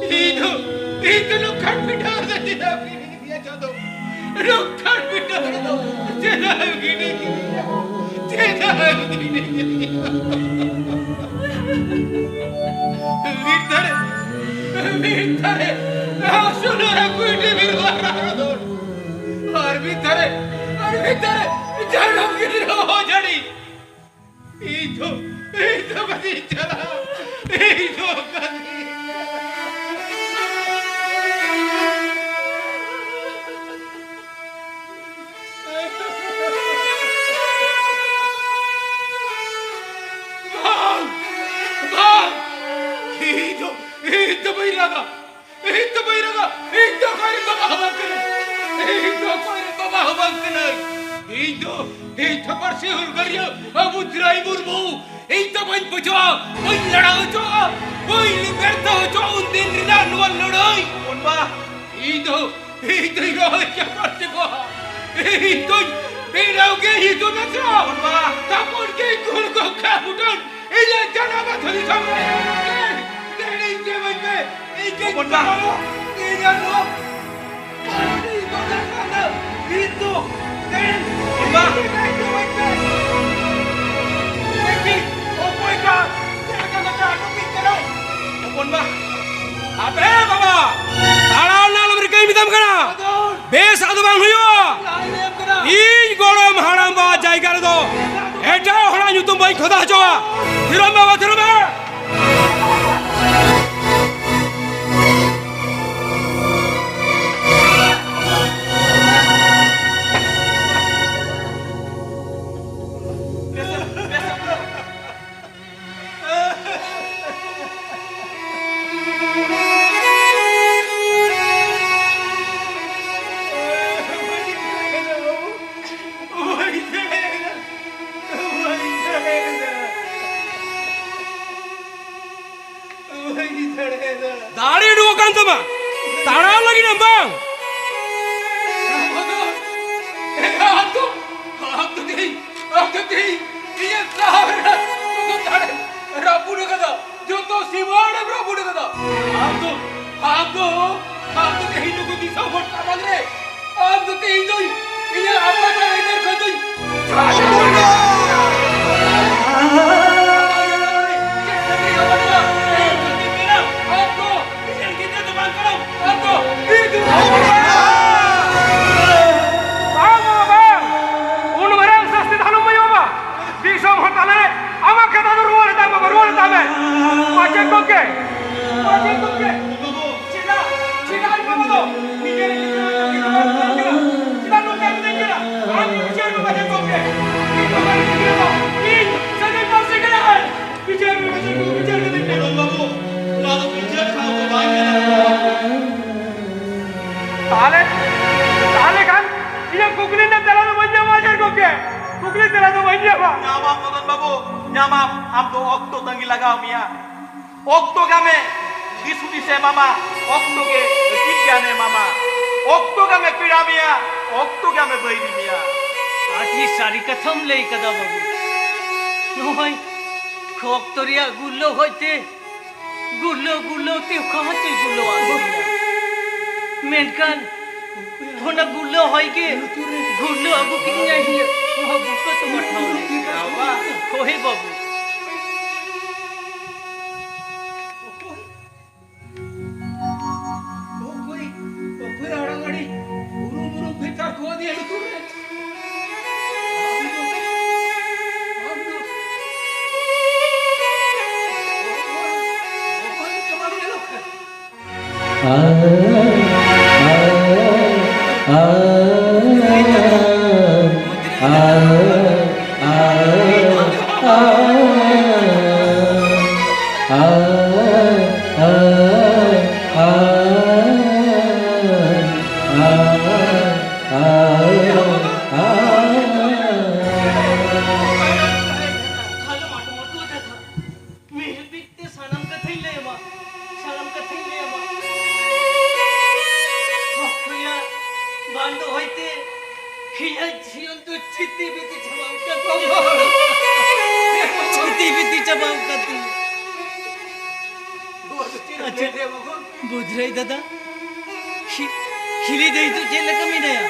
ᱤᱧ ᱫᱚ, ᱤᱧ ᱫᱚ ᱱᱚᱝᱠᱟᱱ ᱵᱤᱰᱟᱹᱣ ᱨᱮ ᱪᱮᱫᱟᱜ ᱯᱮ ᱤᱫᱤᱭᱟ ᱪᱟᱸᱫᱚ? ᱱᱚᱝᱠᱟᱱ ᱵᱤᱰᱟᱹᱣ ᱨᱮᱫᱚ ᱪᱮᱫᱟᱜ ᱮᱢ ᱜᱤᱰᱤ ᱠᱤᱫᱤᱧᱟ? ᱪᱮᱫᱟᱜ ᱮᱢ ᱜᱤᱰᱤ ᱠᱤᱫᱤᱧᱟ? ᱢᱤᱫ ᱫᱷᱟᱨᱮ, ᱢᱤᱫ ᱫᱷᱟᱨᱮ ᱟᱥᱩᱞ ᱦᱟᱨᱟ ᱠᱩᱭᱰᱤ ᱵᱤᱨ ᱵᱟᱦᱟ ᱨᱚᱫᱚᱱ᱾ ᱟᱨ ᱢᱤᱫ ᱫᱷᱟᱨᱮ, ᱟᱨ ᱢᱤᱫ ᱫᱷᱟᱨᱮ ᱡᱟᱱᱟᱢ ᱜᱤᱫᱽᱨᱟᱹ ᱦᱚᱸ ᱡᱟᱹᱱᱤᱡ ᱤᱧ ᱫᱚ, ᱤᱧ ᱫᱚ ᱵᱟᱹᱧ ᱪᱟᱞᱟᱜᱼᱟ᱾ ᱤᱧ ᱫᱚ ᱵᱟᱹᱧ ᱪᱟᱞᱟᱜᱼᱟ᱾ ᱵᱟᱝ! ᱵᱟᱝ! ᱤᱧ ᱫᱚ, ᱤᱧ ᱫᱚ ᱵᱟᱹᱧ ᱨᱟᱜᱟ᱾ ᱤᱧ ᱫᱚ ᱵᱟᱹᱧ ᱨᱟᱜᱟ, ᱤᱧ ᱫᱚ ᱚᱠᱚᱭ ᱨᱮᱱ ᱵᱟᱵᱟ ᱦᱚᱸ ᱵᱟᱝ ᱠᱟᱹᱱᱟᱹᱧ, ᱤᱧ ᱫᱚ ᱚᱠᱚᱭ ᱨᱮᱱ ᱵᱟᱵᱟ ᱦᱚᱸ ᱵᱟᱝ ᱠᱟᱹᱱᱟᱹᱧ, ᱤᱧ ᱫᱚ, ᱤᱧ ᱫᱚ ᱯᱟᱹᱨᱥᱤ ᱦᱩᱞᱜᱟᱹᱨᱤᱭᱟᱹ ᱟᱵᱚ ᱫᱨᱟᱭ ᱢᱩᱨᱢᱩ, ᱤᱧ ᱫᱚ ᱵᱟᱹᱧ ᱯᱟᱹᱪᱷᱟᱜᱼᱟ, ᱵᱟᱹᱧ ᱞᱟᱲᱟᱣ ᱦᱚᱪᱚᱜᱼᱟ, ᱵᱟᱹᱧ ᱵᱮᱨᱛᱷᱚ ᱦᱚᱪᱚᱜᱼᱟ ᱩᱱᱫᱤᱱ ᱨᱮᱱᱟᱜ ᱱᱚᱣᱟ ᱞᱟᱹᱲᱦᱟᱹᱭ᱾ ᱦᱚᱯᱚᱱ ᱵᱟ, ᱤᱧ ᱫᱚ, ᱤᱧ ᱫᱚᱧ ᱨᱚᱦᱚᱭ ᱠᱮᱭᱟ ᱯᱟᱹᱨᱥᱤ ᱯᱚᱦᱟ, ᱤᱧ ᱫᱚᱧ ᱤᱧ ᱞᱟᱹᱣ ᱜᱮ ᱦᱤᱡᱩᱜ ᱢᱮ ᱥᱮ᱾ ᱦᱚᱯᱚᱱ ᱵᱟ᱾ ᱛᱟᱯᱚᱨ ᱜᱮ ᱠᱩᱲ ᱠᱚ ᱠᱷᱟᱯᱩᱴᱚᱱ᱾ ᱤᱧᱟᱹᱜ ᱡᱟᱱᱟᱢ ᱟᱹᱛᱩ ᱫᱤᱥᱚᱢ ᱨᱮ᱾ ᱤᱧ ᱜᱮ ᱵᱟᱹᱧ ᱯᱮ᱾ ᱤᱧ ᱜᱮ ᱦᱚᱯᱚᱱ ᱵᱟ᱾ ᱤᱧ ᱟᱨ ᱱᱚᱣᱟ ᱯᱟᱹᱣᱲᱤ ᱫᱚ ᱫᱟᱠᱟ ᱫᱚ ᱤᱧ ᱫᱚ᱾ ᱦᱚᱯᱚᱱ ᱵᱟ᱾ ᱤᱧ ᱜᱮ ᱵᱟᱹᱧ ᱯᱮ᱾ ᱤᱧ ᱜᱮ ᱚᱠᱚᱭ ᱠᱟ ᱪᱮᱫ ᱞᱮᱠᱟ ᱠᱟᱛᱮ ᱟᱴᱚᱠᱤᱧ ᱠᱟᱱᱟᱭ? ᱦᱚᱯᱚᱱ ᱵᱟ᱾ ᱟᱯᱮ ᱵᱟᱵᱟ, ᱛᱟᱲᱟᱣ ᱨᱮᱱᱟᱜ ᱟᱞᱚᱢ ᱨᱤᱠᱟᱹᱧ ᱢᱮᱛᱟᱢ ᱠᱟᱱᱟ᱾ ᱵᱮᱥ ᱟᱫᱚ ᱵᱟᱝ ᱦᱩᱭᱩᱜᱼᱟ᱾ ᱤᱧ ᱜᱚᱲᱚᱢ ᱦᱟᱲᱟᱢ ᱵᱟ ᱡᱟᱭᱜᱟ ᱨᱮᱫᱚ ᱮᱴᱟᱜ ᱦᱚᱲᱟᱜ ᱧᱩᱛᱩᱢ ᱵᱟᱹᱧ ᱠᱷᱚᱫᱟ ᱦᱚᱪᱚᱣᱟ᱾ ᱛᱷᱤᱨᱚᱜ ᱢᱮ ᱵᱟᱵᱟ, ᱛᱷᱤᱨᱚᱜ ᱢᱮ᱾ ᱫᱟᱲᱮ ᱩᱰᱩᱠ ᱟᱠᱟᱱ ᱛᱟᱢᱟ, ᱛᱟᱲᱟᱢ ᱞᱟᱹᱜᱤᱫ ᱮᱢ ᱵᱟᱝ? ᱟᱢ ᱫᱚ, ᱟᱢ ᱫᱚ ᱛᱮᱦᱮᱧ, ᱟᱢ ᱫᱚ ᱛᱮᱦᱮᱧ ᱤᱧᱟᱹᱜ ᱥᱟᱦᱟᱣ ᱨᱮᱱᱟᱜ ᱡᱚᱛᱚ ᱫᱟᱲᱮ ᱨᱟᱹᱯᱩᱫ ᱟᱠᱟᱫᱟ, ᱡᱚᱛᱚ ᱥᱤᱢᱟᱹᱲ ᱮᱢ ᱨᱟᱹᱯᱩᱫ ᱟᱠᱟᱫᱟ᱾ ᱟᱢ ᱫᱚ, ᱟᱢ ᱫᱚ, ᱟᱢ ᱫᱚ ᱛᱮᱦᱮᱧ ᱱᱩᱠᱩ ᱫᱤᱥᱚᱢ ᱦᱚᱲ ᱥᱟᱢᱟᱝ ᱨᱮ, ᱟᱢ ᱫᱚ ᱛᱮᱦᱮᱧ ᱫᱚ ᱤᱧᱟᱹᱜ ᱟᱯᱟᱛ ᱟᱨ ᱟᱹᱭᱫᱟᱹᱨ ᱠᱷᱚᱱ ᱫᱚᱧ ᱪᱷᱟᱰᱟᱣ ᱮᱱᱟ᱾ ᱟᱢ ᱫᱚ ᱤᱧᱟᱹᱜ ᱜᱤᱫᱽᱨᱟᱹ ᱫᱚ ᱵᱟᱝ ᱠᱟᱱᱟᱢ, ᱟᱢ ᱫᱚ ᱤᱧ ᱫᱚ ᱵᱟᱝ ᱠᱟᱱᱟᱢ᱾ ᱵᱟᱝ, ᱵᱟᱵᱟ, ᱵᱟᱝ᱾ ᱩᱱ ᱢᱟᱨᱟᱝ ᱥᱟᱹᱥᱛᱤ ᱫᱚ ᱟᱞᱚᱢ ᱮᱢᱟᱹᱧᱟ, ᱵᱟᱵᱟ᱾ ᱫᱤᱥᱚᱢ ᱦᱚᱲ ᱛᱟᱞᱟᱨᱮ ᱟᱢᱟᱜ ᱠᱟᱛᱷᱟ ᱫᱚ ᱨᱩᱣᱟᱹᱲ ᱦᱟᱛᱟᱣ ᱢᱮ, ᱵᱟᱵᱟ, ᱨᱩᱣᱟᱹᱲ ᱦᱟᱛᱟᱣ ᱢᱮ᱾ ᱢᱟᱪᱮᱫ ᱜᱚᱢᱠᱮ, ᱢᱟᱪᱮᱫ ᱜᱚᱢᱠᱮ, ᱪᱮᱫᱟᱜ, ᱪᱮᱫᱟᱜ ᱤᱧ ᱵᱟᱵᱟ ᱫᱚ ᱱᱤᱡᱮᱨ ᱜᱤᱫᱽᱨᱟᱹ ᱞᱮᱠᱟ ᱜᱮ ᱨᱚᱲ ᱠᱟᱱᱟ? ᱪᱮᱫᱟᱜ ᱱᱚᱝᱠᱟ ᱠᱟᱛᱮᱧ ᱧᱮᱞᱟ? ᱟᱢ ᱜᱮ ᱵᱤᱪᱟᱹᱨ ᱢᱮ ᱢᱟᱪᱮᱫ ᱜᱚᱢᱠᱮ᱾ ᱤᱧ ᱵᱟᱵᱟ ᱨᱮᱱ ᱜᱤᱫᱽᱨᱟᱹ ᱫᱚ ᱤᱧ ᱥᱟᱹᱜᱟᱹᱭ ᱯᱟᱹᱨᱥᱤ ᱠᱟᱱᱟ᱾ ᱵᱤᱪᱟᱹᱨ ᱢᱮ ᱢᱟᱪᱮᱫ ᱜᱚᱢᱠᱮ, ᱵᱤᱪᱟᱹᱨ ᱠᱟᱛᱮᱧ ᱧᱮᱞᱟ᱾ ᱵᱟᱹᱵᱩ, ᱱᱚᱣᱟ ᱫᱚ ᱵᱤᱪᱟᱹᱨ ᱴᱷᱟᱶ ᱫᱚ ᱵᱟᱝ ᱠᱟᱱᱟ᱾ ᱛᱟᱦᱞᱮ, ᱛᱟᱦᱞᱮ ᱠᱷᱟᱱ ᱤᱧᱟᱹᱜ ᱠᱩᱠᱞᱤ ᱨᱮᱱᱟᱜ ᱛᱮᱞᱟ ᱫᱚ ᱵᱟᱹᱧ ᱧᱟᱢᱟ ᱢᱟᱪᱮᱫ ᱜᱚᱢᱠᱮ᱾ ᱠᱩᱠᱞᱤ ᱛᱮᱞᱟ ᱫᱚ ᱵᱟᱹᱧ ᱧᱟᱢᱟ᱾ ᱧᱟᱢᱟᱢ ᱢᱚᱫᱚᱱ ᱵᱟᱹᱵᱩ, ᱧᱟᱢᱟᱢ᱾ ᱟᱢ ᱫᱚ ᱚᱠᱛᱚ ᱛᱟᱺᱜᱤ ᱞᱟᱜᱟᱣ ᱢᱮᱭᱟ᱾ ᱚᱠᱛᱚ ᱜᱮ ᱟᱢᱮ ᱫᱤᱥ ᱦᱩᱫᱤᱥᱮ ᱮᱢᱟᱢᱟ, ᱚᱠᱛᱚ ᱜᱮ ᱟᱹᱠᱤᱞ ᱜᱮᱭᱟᱱᱮ ᱮᱢᱟᱢᱟ, ᱚᱠᱛᱚ ᱜᱮ ᱟᱢᱮ ᱯᱮᱲᱟ ᱢᱮᱭᱟ, ᱚᱠᱛᱚ ᱜᱮ ᱟᱢᱮ ᱵᱟᱹᱭᱨᱤ ᱢᱮᱭᱟ᱾ ᱟᱹᱰᱤ ᱥᱟᱹᱨᱤ ᱠᱟᱛᱷᱟᱢ ᱞᱟᱹᱭ ᱠᱟᱫᱟ ᱵᱟᱹᱵᱩ᱾ ᱱᱚᱜᱼᱚᱭ ᱚᱠᱛᱚ ᱨᱮᱭᱟᱜ ᱜᱩᱨᱞᱟᱹ ᱦᱚᱭᱛᱮ ᱜᱩᱨᱞᱟᱹ ᱜᱩᱨᱞᱟᱹ ᱛᱮ ᱚᱠᱟ ᱦᱚᱸ ᱪᱚᱭ ᱜᱩᱨᱞᱟᱹᱣᱟᱫ ᱞᱤᱧᱟ᱾ ᱢᱮᱱᱠᱷᱟᱱ ᱚᱱᱟ ᱜᱩᱨᱞᱟᱹ ᱦᱚᱭ ᱜᱮ ᱜᱩᱨᱞᱟᱹ ᱟᱹᱜᱩ ᱠᱤᱫᱤᱧᱟ ᱤᱧᱟᱹᱜ ᱱᱚᱣᱟ ᱵᱩᱠᱟᱹ ᱛᱚᱢᱟ ᱴᱷᱟᱶ ᱨᱮ᱾ ᱦᱳᱭ ᱵᱟᱹᱵᱩ᱾ ᱚᱠᱚᱭ, ᱚᱠᱚᱭ, ᱚᱠᱚᱭ ᱟᱲᱟᱝ ᱟᱹᱰᱤ ᱩᱨᱩᱢ ᱩᱨᱩᱢ ᱵᱷᱮᱛᱟᱨ ᱠᱚ ᱟᱫᱮᱭᱟ ᱞᱩᱛᱩᱨ ᱨᱮ? ᱟᱢ ᱫᱚ, ᱟᱢ ᱫᱚ ᱚᱠᱚᱭ, ᱚᱠᱚᱭ ᱞᱮᱠᱟ ᱵᱟᱢ ᱧᱮᱞᱚᱜ ᱠᱟᱱᱟ? ᱢᱤᱫ ᱵᱤᱛ ᱛᱮ ᱥᱟᱱᱟᱢ ᱠᱟᱛᱷᱟᱧ ᱞᱟᱹᱭ ᱟᱢᱟ, ᱥᱟᱱᱟᱢ ᱠᱟᱛᱷᱟᱧ ᱞᱟᱹᱭ ᱟᱢᱟ᱾ ᱚᱠᱚᱭᱟᱜ ᱵᱟᱝ ᱫᱚ ᱦᱚᱭᱛᱮ ᱤᱧᱟᱹᱜ ᱡᱤᱭᱚᱱ ᱫᱚ ᱪᱷᱤᱛᱤ ᱵᱤᱛᱤ ᱪᱟᱵᱟ ᱟᱠᱟᱱ ᱛᱤᱧᱟ᱾ ᱪᱷᱤᱛᱤ ᱵᱤᱛᱤ ᱪᱟᱵᱟ ᱟᱠᱟᱱ ᱛᱤᱧᱟ᱾ ᱟᱪᱪᱷᱟ, ᱵᱚᱡᱽᱨᱟᱭ ᱫᱟᱫᱟ, ᱠᱷᱤ-, ᱠᱷᱤᱞᱤ ᱫᱟᱹᱭ ᱫᱚ ᱪᱮᱫ ᱞᱮᱠᱟ ᱢᱮᱱᱟᱭᱟ?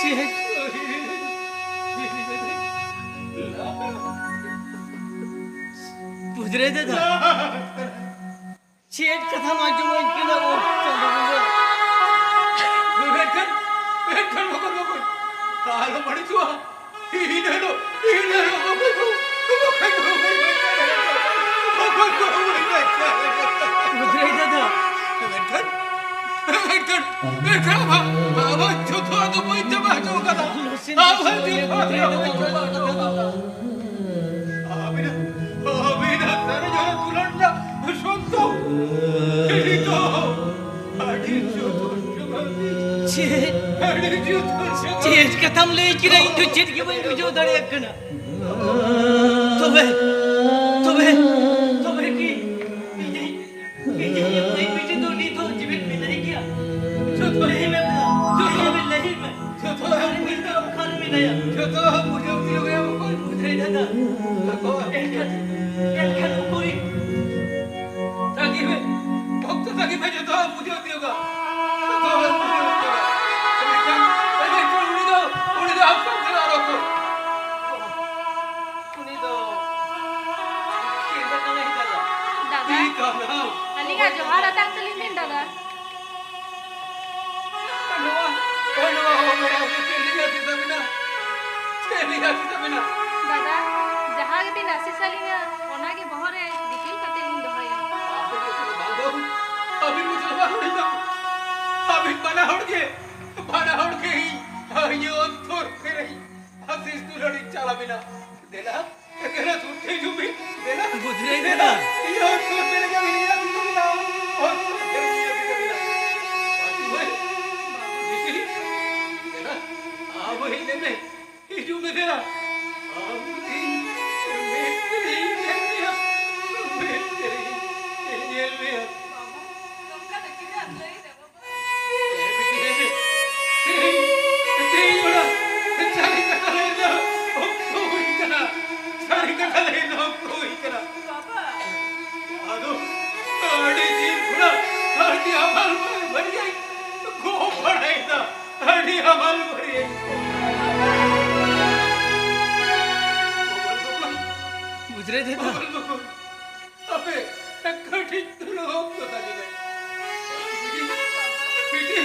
ᱪᱮᱫ? ᱵᱚᱡᱽᱨᱟᱭ ᱫᱟᱫᱟ, ᱪᱮᱫ ᱠᱟᱛᱷᱟᱢ ᱟᱸᱡᱚᱢᱟᱹᱧ ᱠᱟᱱᱟ? ᱳ ᱪᱟᱸᱫᱳ ᱵᱚᱸᱜᱟ᱾ ᱢᱮᱱᱠᱷᱟᱱ, ᱢᱮᱱᱠᱷᱟᱱ ᱵᱚᱠᱚᱧ, ᱵᱚᱠᱚᱧ, ᱟᱞᱚᱢ ᱟᱹᱲᱤᱥᱚᱜᱼᱟ᱾ ᱤᱧ ᱦᱤᱞᱳᱜ, ᱤᱧ ᱦᱤᱞᱳᱜ ᱵᱚᱠᱚᱧ ᱠᱚ, ᱵᱚᱠᱚᱧ ᱠᱚ ᱵᱟᱹᱧ ᱵᱟᱧᱪᱟᱣ ᱫᱟᱲᱮᱭᱟᱜᱼᱟ᱾ ᱵᱚᱠᱚᱧ ᱠᱚ ᱵᱟᱹᱧ ᱵᱟᱧᱪᱟᱣ ᱫᱟᱲᱮᱭᱟᱜᱼᱟ᱾ ᱵᱚᱡᱽᱨᱟᱭ ᱫᱟᱫᱟ᱾ ᱢᱮᱱᱠᱷᱟᱱ, ᱢᱮᱱᱠᱷᱟᱱ, ᱢᱮᱱᱠᱷᱟᱱ ᱟᱢᱟᱜ, ᱟᱢᱟᱜ ᱡᱚᱛᱚᱣᱟᱜ ᱫᱚ ᱵᱟᱹᱧ ᱪᱟᱵᱟ ᱦᱚᱪᱚ ᱠᱟᱫᱟ᱾ ᱟᱢᱟᱜ ᱡᱚᱛᱚᱣᱟᱜ ᱫᱚ ᱵᱟᱹᱧ ᱪᱟᱵᱟ ᱦᱚᱪᱚ ᱠᱟᱫᱟ᱾ ᱟᱹᱵᱤᱱᱟᱜ, ᱟᱹᱵᱤᱱᱟᱜ ᱥᱟᱨᱡᱚᱢ ᱫᱩᱞᱟᱹᱲ ᱨᱮᱱᱟᱜ ᱥᱚᱱᱛᱚᱨ ᱦᱤᱲᱤᱧ ᱫᱚ ᱟᱹᱰᱤ ᱡᱚᱛᱚᱱ ᱡᱚᱜᱟᱣ ᱵᱤᱱ᱾ ᱪᱮᱫ? ᱟᱹᱰᱤ ᱡᱚᱛᱚᱱ ᱡᱚᱜᱟᱣ᱾ ᱪᱮᱫ ᱠᱟᱛᱷᱟᱢ ᱞᱟᱹᱭ ᱠᱮᱫᱟ? ᱤᱧ ᱫᱚ ᱪᱮᱫ ᱜᱮ ᱵᱟᱹᱧ ᱵᱩᱡᱷᱟᱹᱣ ᱫᱟᱲᱮᱭᱟᱜ ᱠᱟᱱᱟ᱾ ᱛᱚᱵᱮ, ᱛᱚᱵᱮ, ᱛᱚᱵᱮ ᱠᱤ ᱤᱧᱤᱧ, ᱤᱧᱤᱧ ᱮᱢ ᱞᱟᱹᱭ ᱵᱩᱡᱷᱟᱹᱣ ᱟᱹᱞᱤᱧᱟᱜ ᱡᱚᱦᱟᱨ ᱟᱛᱟᱝ ᱛᱟᱹᱞᱤᱧ ᱵᱤᱱ, ᱫᱟᱫᱟ᱾ ᱱᱚᱣᱟ, ᱱᱚᱣᱟ ᱦᱚᱸ ᱵᱟᱲᱟᱭ ᱟᱹᱞᱤᱧ ᱪᱮᱫ ᱞᱤᱧ ᱟᱹᱥᱤᱥ ᱟᱹᱵᱤᱱᱟ? ᱪᱮᱫ ᱞᱤᱧ ᱟᱹᱥᱤᱥ ᱟᱹᱵᱤᱱᱟ? ᱫᱟᱫᱟ, ᱡᱟᱦᱟᱸ ᱜᱮᱵᱤᱱ ᱟᱹᱥᱤᱥ ᱟᱹᱞᱤᱧᱟ, ᱚᱱᱟ ᱜᱮ ᱵᱚᱦᱚᱜ ᱨᱮ ᱫᱤᱯᱤᱞ ᱠᱟᱛᱮ ᱞᱤᱧ ᱫᱚᱦᱚᱭᱟ᱾ ᱟᱹᱵᱤᱱ ᱢᱩᱪᱟᱹᱫ ᱵᱟᱝ ᱦᱩᱭ ᱮᱱᱟ᱾ ᱟᱹᱵᱤᱱ ᱵᱟᱱᱟ ᱦᱚᱲ ᱜᱮ, ᱵᱟᱱᱟ ᱦᱚᱲ ᱜᱮ ᱤᱧ, ᱤᱧᱟᱹᱜ ᱚᱱᱛᱚᱨ ᱨᱮ ᱟᱹᱥᱤᱥ ᱫᱩᱞᱟᱹᱲ ᱤᱧ ᱪᱟᱞ ᱟᱹᱵᱤᱱᱟ᱾ ᱫᱮᱞᱟ, ᱫᱮᱞᱟ, ᱥᱩᱨ ᱛᱮ ᱦᱤᱡᱩᱜ ᱵᱤᱱ, ᱫᱮᱞᱟ᱾ ᱵᱩᱡᱷᱟᱹᱣ ᱫᱮᱞᱟ, ᱠᱮᱫᱟ᱾ ᱤᱧᱟᱹᱜ ᱥᱩᱨ ᱛᱮ ᱦᱤᱡᱩᱜ ᱵᱤᱱ, ᱤᱧᱟᱹᱜ ᱥᱩᱨ ᱛᱮ ᱦᱤᱡᱩᱜ ᱵᱤᱱ᱾ ᱵᱤᱴᱤ, ᱫᱮᱞᱟ, ᱟᱢ ᱦᱚᱸ ᱦᱮᱡ ᱞᱮᱱ ᱢᱮ, ᱦᱤᱡᱩᱜ ᱢᱮ, ᱫᱮᱞᱟ᱾ ᱟᱢ ᱤᱧ ᱢᱮᱫ ᱛᱮ ᱧᱮᱞ ᱢᱮᱭᱟ, ᱢᱮᱫ ᱛᱮ ᱧᱮᱞ ᱢᱮᱭᱟ᱾ ᱛᱮᱦᱮᱧ ᱚᱱᱟ ᱥᱟᱹᱨᱤ ᱠᱟᱛᱷᱟ ᱞᱟᱹᱭ ᱨᱮᱱᱟᱜ ᱚᱠᱛᱚ ᱦᱩᱭ ᱠᱟᱱᱟ᱾ ᱥᱟᱹᱨᱤ ᱠᱟᱛᱷᱟ ᱞᱟᱹᱭ ᱨᱮᱱᱟᱜ ᱚᱠᱛᱚ ᱦᱩᱭ ᱠᱟᱱᱟ᱾ ᱟᱫᱚ ᱟᱹᱰᱤ ᱫᱤᱱ ᱠᱷᱚᱱᱟᱜ ᱟᱹᱰᱤ ᱦᱟᱢᱟᱞ ᱵᱷᱟᱹᱨᱭᱟᱹᱧ ᱜᱚᱜ ᱵᱟᱲᱟᱭᱮᱫᱟ᱾ ᱟᱹᱰᱤ ᱦᱟᱢᱟᱞ ᱵᱷᱟᱹᱨᱭᱟᱹᱧ ᱜᱚᱜ ᱵᱟᱲᱟᱭᱮᱫᱟ᱾ ᱵᱩᱡᱽ ᱨᱮ ᱫᱮᱫᱟ᱾ ᱟᱯᱮ ᱠᱟᱹᱴᱤᱡ ᱛᱩᱞᱩᱡ ᱚᱠᱛᱚ ᱛᱟᱹᱜᱤ ᱢᱮ᱾ ᱵᱤᱴᱤ, ᱵᱤᱴᱤ,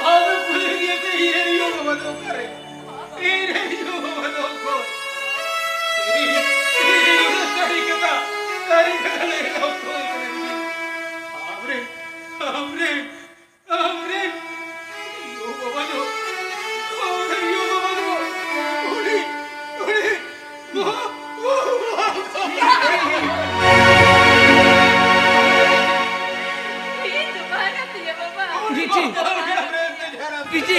ᱟᱢ ᱠᱩᱞᱤ ᱜᱮᱭᱟ ᱥᱮ ᱤᱧ ᱨᱮᱱ ᱭᱳ ᱵᱟᱵᱟ ᱫᱚ ᱚᱠᱟᱨᱮ? ᱤᱧ ᱨᱮᱱ ᱭᱳ ᱵᱟᱵᱟ ᱫᱚ ᱚᱠᱚᱭ? ᱤᱧ, ᱤᱧ ᱥᱟᱹᱨᱤ ᱠᱟᱛᱷᱟ, ᱥᱟᱹᱨᱤ ᱠᱟᱛᱷᱟ ᱞᱟᱹᱭ ᱨᱮᱱᱟᱜ ᱚᱠᱛᱚ ᱦᱩᱭ ᱠᱟᱱᱟ ᱵᱤᱴᱤ᱾ ᱟᱢᱨᱮᱱ, ᱟᱢᱨᱮᱱ ᱟᱢᱨᱮᱱ ᱭᱳ ᱵᱟᱵᱟ ᱫᱚ, ᱟᱢᱨᱮᱱ ᱭᱳ ᱵᱟᱵᱟ ᱫᱚ ᱩᱱᱤ, ᱩᱱᱤ ᱢᱚ-, ᱢᱚ-, ᱢᱚ-, ᱤᱧ ᱫᱚ ᱵᱟᱝ ᱠᱟᱱ ᱛᱤᱧᱟ, ᱵᱟᱵᱟ᱾ ᱵᱤᱴᱤ, ᱵᱤᱴᱤ,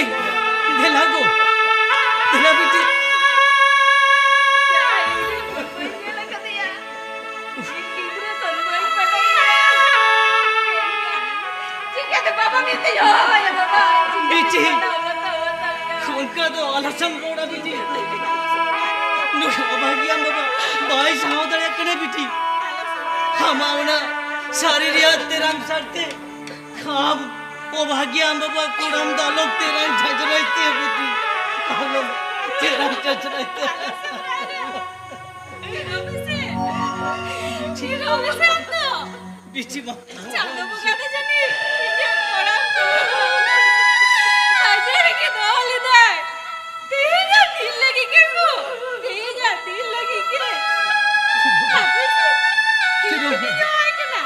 ᱫᱮᱞᱟ ᱜᱳ, ᱫᱮᱞᱟ ᱵᱤᱴᱤ᱾ ᱡᱟᱦᱟᱸᱭ ᱤᱧ ᱫᱚ ᱵᱟᱹᱧ ᱧᱮᱞ ᱟᱠᱟᱫᱮᱭᱟ᱾ ᱜᱤᱫᱽᱨᱟᱹ ᱠᱷᱚᱱ ᱵᱟᱹᱧ ᱵᱟᱰᱟᱭᱟ᱾ ᱪᱤᱠᱟᱹᱛᱮ ᱵᱟᱵᱟ ᱢᱮᱱᱛᱮᱧ ᱦᱚᱦᱚᱣᱟᱭᱟ ᱵᱟᱵᱟ? ᱵᱤᱴᱤ! ᱪᱤᱠᱟᱹᱛᱮ ᱵᱟᱵᱟ ᱢᱮᱱᱛᱮᱧ ᱦᱚᱦᱚᱣᱟᱭᱟ? ᱚᱱᱠᱟ ᱫᱚ ᱟᱞᱚ ᱥᱮᱢ ᱨᱚᱲᱟ ᱵᱤᱴᱤ᱾ ᱱᱩᱭ ᱚᱵᱷᱟᱜᱤᱭᱟᱱ ᱵᱟᱵᱟ ᱵᱟᱭ ᱥᱟᱦᱟᱣ ᱫᱟᱲᱮᱭᱟᱜ ᱠᱟᱱᱟ ᱵᱤᱴᱤ᱾ ᱟᱢᱟᱜ ᱚᱱᱟ ᱥᱟᱹᱨᱤ ᱨᱮᱭᱟᱜ ᱛᱮᱨᱟᱝ ᱥᱟᱨᱛᱮ ᱟᱢ ᱚᱵᱷᱟᱜᱤᱭᱟᱱ ᱵᱟᱵᱟ ᱠᱚᱲᱟᱢ ᱫᱟᱞᱚᱵ ᱛᱮᱨᱟᱝ ᱡᱷᱟᱡᱽᱨᱟᱭ ᱛᱮ ᱵᱤᱴᱤ᱾ ᱟᱞᱚᱢ ᱛᱮᱨᱟᱝ ᱡᱷᱟᱡᱽᱨᱟᱭ ᱛᱮ᱾ ᱛᱷᱤᱨᱚᱜ ᱢᱮᱥᱮ᱾ ᱛᱷᱤᱨᱚᱜ ᱢᱮᱥᱮ ᱟᱢ ᱫᱚ᱾ ᱵᱤᱴᱤ ᱢᱟ᱾ ᱪᱟᱸᱫᱚ ᱵᱚᱸᱜᱟ ᱫᱚ ᱡᱟᱹᱱᱤᱡ ᱤᱧᱟᱹᱜ ᱠᱚᱲᱟ ᱠᱚ ᱟᱡᱟᱨ ᱨᱮᱜᱮ ᱫᱚᱦᱚ ᱞᱮᱫᱟᱭ᱾ ᱛᱮᱦᱮᱧᱟᱜ ᱫᱤᱱ ᱞᱟᱹᱜᱤᱫ ᱜᱮ ᱠᱚ, ᱛᱮᱦᱮᱧᱟᱜ ᱫᱤᱱ ᱞᱟᱹᱜᱤᱫ ᱜᱮ ᱟᱯᱮ ᱥᱮᱫ ᱠᱤᱨᱤᱧ ᱤᱧ ᱦᱮᱡ ᱠᱟᱱᱟ᱾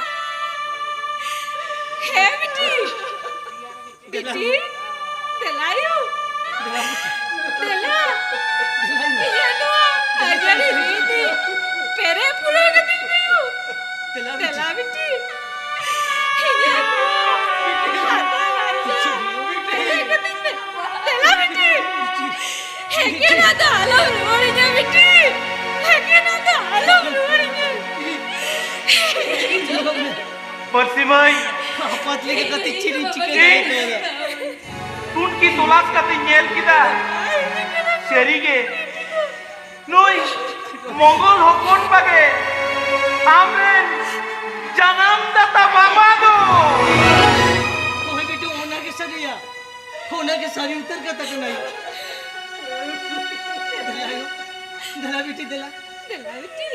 ᱦᱮᱸ ᱵᱤᱴᱤ, ᱵᱤᱴᱤ, ᱫᱮᱞᱟ ᱭᱩ᱾ ᱫᱮᱞᱟ᱾ ᱤᱧᱟᱹᱜ ᱱᱚᱣᱟ ᱟᱡᱟᱨᱤ ᱨᱤᱫᱤ ᱯᱮᱨᱮ ᱯᱩᱨᱟᱹ ᱠᱟᱹᱛᱤᱧ ᱢᱮ ᱭᱩ᱾ ᱫᱮᱞᱟ ᱵᱤᱴᱤ᱾ ᱤᱧᱟᱹᱜ ᱱᱚᱣᱟ ᱦᱟᱛᱟᱣ ᱟᱡᱟᱨ ᱯᱮᱨᱮ ᱠᱟᱹᱛᱤᱧ ᱢᱮ᱾ ᱫᱮᱞᱟ ᱵᱤᱴᱤ᱾ ᱦᱮᱸᱜᱮ ᱱᱚᱣᱟ ᱫᱚ ᱟᱞᱚᱢ ᱨᱩᱣᱟᱹᱲᱤᱧᱟ ᱵᱤᱴᱤ᱾ ᱦᱮᱸᱜᱮ ᱱᱚᱣᱟ ᱫᱚ ᱟᱞᱚᱢ ᱨᱩᱣᱟᱹᱲᱤᱧᱟ᱾ ᱯᱟᱹᱨᱥᱤ ᱢᱟᱹᱭ᱾ ᱟᱯᱟᱛ ᱞᱮᱠᱟ ᱠᱟᱛᱮ ᱪᱮᱫ ᱤᱧ ᱪᱤᱠᱟᱹ ᱫᱟᱲᱮ ᱠᱟᱣᱫᱟ? ᱴᱩᱱᱠᱤ ᱛᱚᱞᱟᱥ ᱠᱟᱛᱮ ᱧᱮᱞ ᱠᱮᱫᱟ, ᱥᱟᱹᱨᱤᱜᱮ ᱱᱩᱭ ᱢᱚᱝᱜᱚᱞ ᱦᱚᱯᱚᱱ ᱵᱟᱜᱮ ᱟᱢᱨᱮᱱ ᱡᱟᱱᱟᱢ ᱫᱟᱛᱟ ᱵᱟᱵᱟ ᱫᱚ᱾ ᱦᱳᱭ ᱵᱤᱴᱤ, ᱚᱱᱟ ᱜᱮ ᱥᱟᱹᱨᱤᱭᱟ, ᱚᱱᱟ ᱜᱮ ᱥᱟᱹᱨᱤ ᱩᱛᱟᱹᱨ ᱠᱟᱛᱷᱟ ᱠᱟᱱᱟ᱾ ᱫᱮᱞᱟ ᱭᱳ, ᱫᱮᱞᱟ ᱵᱤᱴᱤ, ᱫᱮᱞᱟ᱾ ᱫᱮᱞᱟ ᱵᱤᱴᱤ᱾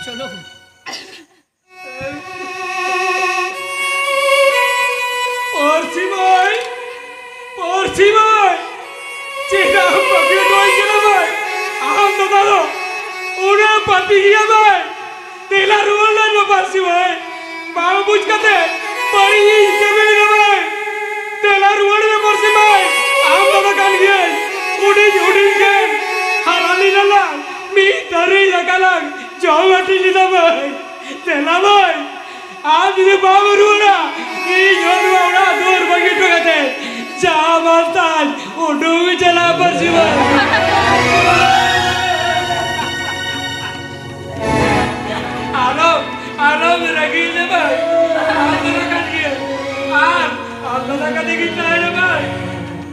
ᱪᱚᱞᱚ, ᱤᱭᱟᱹ ᱵᱷᱟᱭ, ᱛᱮᱞᱟ ᱨᱩᱣᱟᱹᱲ ᱞᱮᱱ ᱢᱮ ᱯᱟᱹᱨᱥᱤ ᱵᱷᱟᱭ᱾ ᱵᱟᱝ ᱵᱩᱡᱽ ᱠᱟᱛᱮ ᱵᱟᱹᱲᱤᱡ ᱤᱧ ᱠᱟᱹᱢᱤ ᱞᱮᱫᱟ ᱵᱷᱟᱭ᱾ ᱛᱮᱞᱟ ᱨᱩᱣᱟᱹᱲ ᱢᱮ ᱯᱟᱹᱨᱥᱤ ᱵᱷᱟᱭ᱾ ᱟᱢ ᱫᱟᱫᱟ ᱠᱟᱱ ᱜᱤᱭᱟᱹᱧ᱾ ᱦᱩᱰᱤᱧ ᱦᱩᱰᱤᱧ ᱠᱷᱮᱞ ᱦᱟᱨᱟ ᱞᱤᱞᱟ ᱞᱟᱝ ᱢᱤᱫ ᱫᱟᱨᱮ ᱫᱟᱠᱟ ᱞᱟᱝ ᱡᱚᱢ ᱦᱟᱹᱴᱤᱧ ᱞᱮᱫᱟ ᱵᱷᱟᱭ᱾ ᱛᱮᱞᱟ ᱵᱷᱟᱭ, ᱟᱢ ᱡᱩᱫᱤ ᱵᱟᱢ ᱨᱩᱣᱟᱹᱲᱟ, ᱤᱧ ᱦᱚᱸ ᱱᱚᱣᱟ ᱚᱲᱟᱜ ᱫᱩᱣᱟᱹᱨ ᱵᱟᱹᱜᱤ ᱦᱚᱴᱚ ᱠᱟᱛᱮ ᱡᱟᱦᱟᱸ ᱢᱟᱥᱛᱟᱧ ᱩᱰᱩᱝ ᱪᱟᱞᱟᱜᱼᱟ ᱯᱟᱹᱨᱥᱤ ᱵᱷᱟᱭ᱾ ᱟᱞᱚᱢ, ᱟᱞᱚᱢ ᱨᱟᱹᱜᱤ ᱞᱮ ᱵᱷᱟᱭ᱾ ᱟᱢ ᱫᱚ ᱠᱟᱱ ᱜᱮᱭᱟ᱾ ᱟᱨ ᱟᱢ ᱫᱚ ᱠᱟᱛᱮ ᱜᱮ ᱛᱟᱦᱮᱱᱟ ᱵᱷᱟᱭ᱾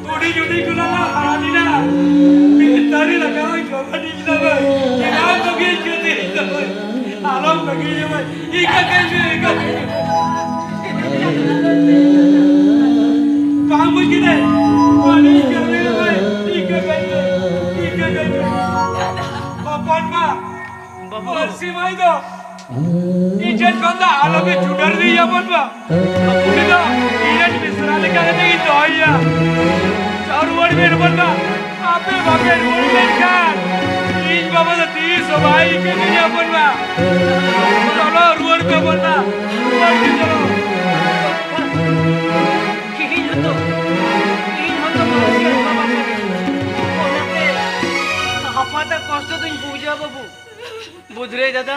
ᱦᱩᱰᱤᱧ ᱦᱩᱰᱤᱧ ᱠᱷᱚᱱᱟᱜ ᱞᱮ ᱦᱟᱨᱟ ᱞᱮᱱᱟ᱾ ᱢᱤᱫ ᱫᱟᱨᱮ ᱞᱟᱜᱟᱣ ᱡᱚᱢ ᱦᱟᱹᱴᱤᱧ ᱞᱮᱫᱟ ᱵᱷᱟᱭ᱾ ᱡᱟᱦᱟᱸ ᱠᱚᱜᱮ ᱤᱧ ᱠᱷᱟᱹᱛᱤᱨ ᱞᱮᱫᱟ ᱵᱷᱟᱭ᱾ ᱟᱞᱚᱢ ᱵᱟᱹᱜᱤᱭᱟ ᱵᱷᱟᱭ᱾ ᱤᱠᱟᱹ ᱠᱟᱹᱧ ᱢᱮ, ᱤᱠᱟᱹ ᱠᱟᱹᱧ ᱢᱮ᱾ ᱵᱟᱝ ᱵᱩᱡᱽ ᱠᱮᱫᱟᱭ᱾ ᱟᱹᱰᱤ ᱤᱠᱟᱹ ᱠᱟᱹᱧ ᱢᱮ ᱵᱷᱟᱭ᱾ ᱤᱠᱟᱹ ᱠᱟᱹᱧ ᱢᱮ, ᱤᱠᱟᱹ ᱠᱟᱹᱧ ᱢᱮ᱾ ᱦᱚᱯᱚᱱ ᱵᱟ, ᱵᱟᱹᱵᱩ᱾ ᱯᱟᱹᱨᱥᱤ ᱢᱟᱹᱭ ᱫᱚ ᱤᱧ ᱴᱷᱮᱱ ᱠᱷᱚᱱ ᱫᱚ ᱟᱞᱚᱯᱮ ᱪᱩᱰᱟᱹᱨ ᱤᱫᱤᱭᱮᱭᱟ ᱵᱚᱱ ᱵᱟ᱾ ᱩᱱᱤ ᱫᱚ ᱤᱧ ᱨᱮᱱ ᱢᱤᱥᱨᱟ ᱞᱮᱠᱟ ᱠᱟᱛᱮ ᱜᱤᱧ ᱫᱚᱦᱚᱭᱮᱭᱟ᱾ ᱪᱟᱣ ᱨᱩᱣᱟᱹᱲ ᱵᱮᱱ ᱵᱚᱱ ᱵᱟ᱾ ᱟᱯᱮ ᱵᱟᱯᱮ ᱨᱩᱣᱟᱹᱲ ᱞᱮᱱᱠᱷᱟᱱ ᱤᱧ ᱵᱟᱵᱟ ᱫᱚ ᱛᱤᱥ ᱦᱚᱸ ᱵᱟᱭ ᱤᱠᱟᱹ ᱠᱤᱧᱟ ᱵᱚᱱ ᱵᱟ᱾ ᱪᱚᱞᱚ ᱨᱩᱣᱟᱹᱲ ᱯᱮ ᱵᱚᱱ ᱵᱟ᱾ ᱨᱩᱣᱟᱹᱲ ᱯᱮ ᱪᱚᱞᱚ᱾ ᱤᱧ ᱦᱚᱸᱛᱚ, ᱤᱧ ᱦᱚᱸᱛᱚ ᱢᱟᱹᱱᱥᱤᱭᱟᱹ ᱵᱟᱵᱟ ᱠᱟᱹᱱᱟᱹᱧ᱾ ᱚᱱᱟᱛᱮ ᱟᱯᱟᱛᱟᱜ ᱠᱚᱥᱴᱚ ᱫᱚᱧ ᱵᱩᱡᱟ ᱵᱟᱹᱵᱩ᱾ ᱵᱩᱫᱷᱨᱟᱹᱭ ᱫᱟᱫᱟ,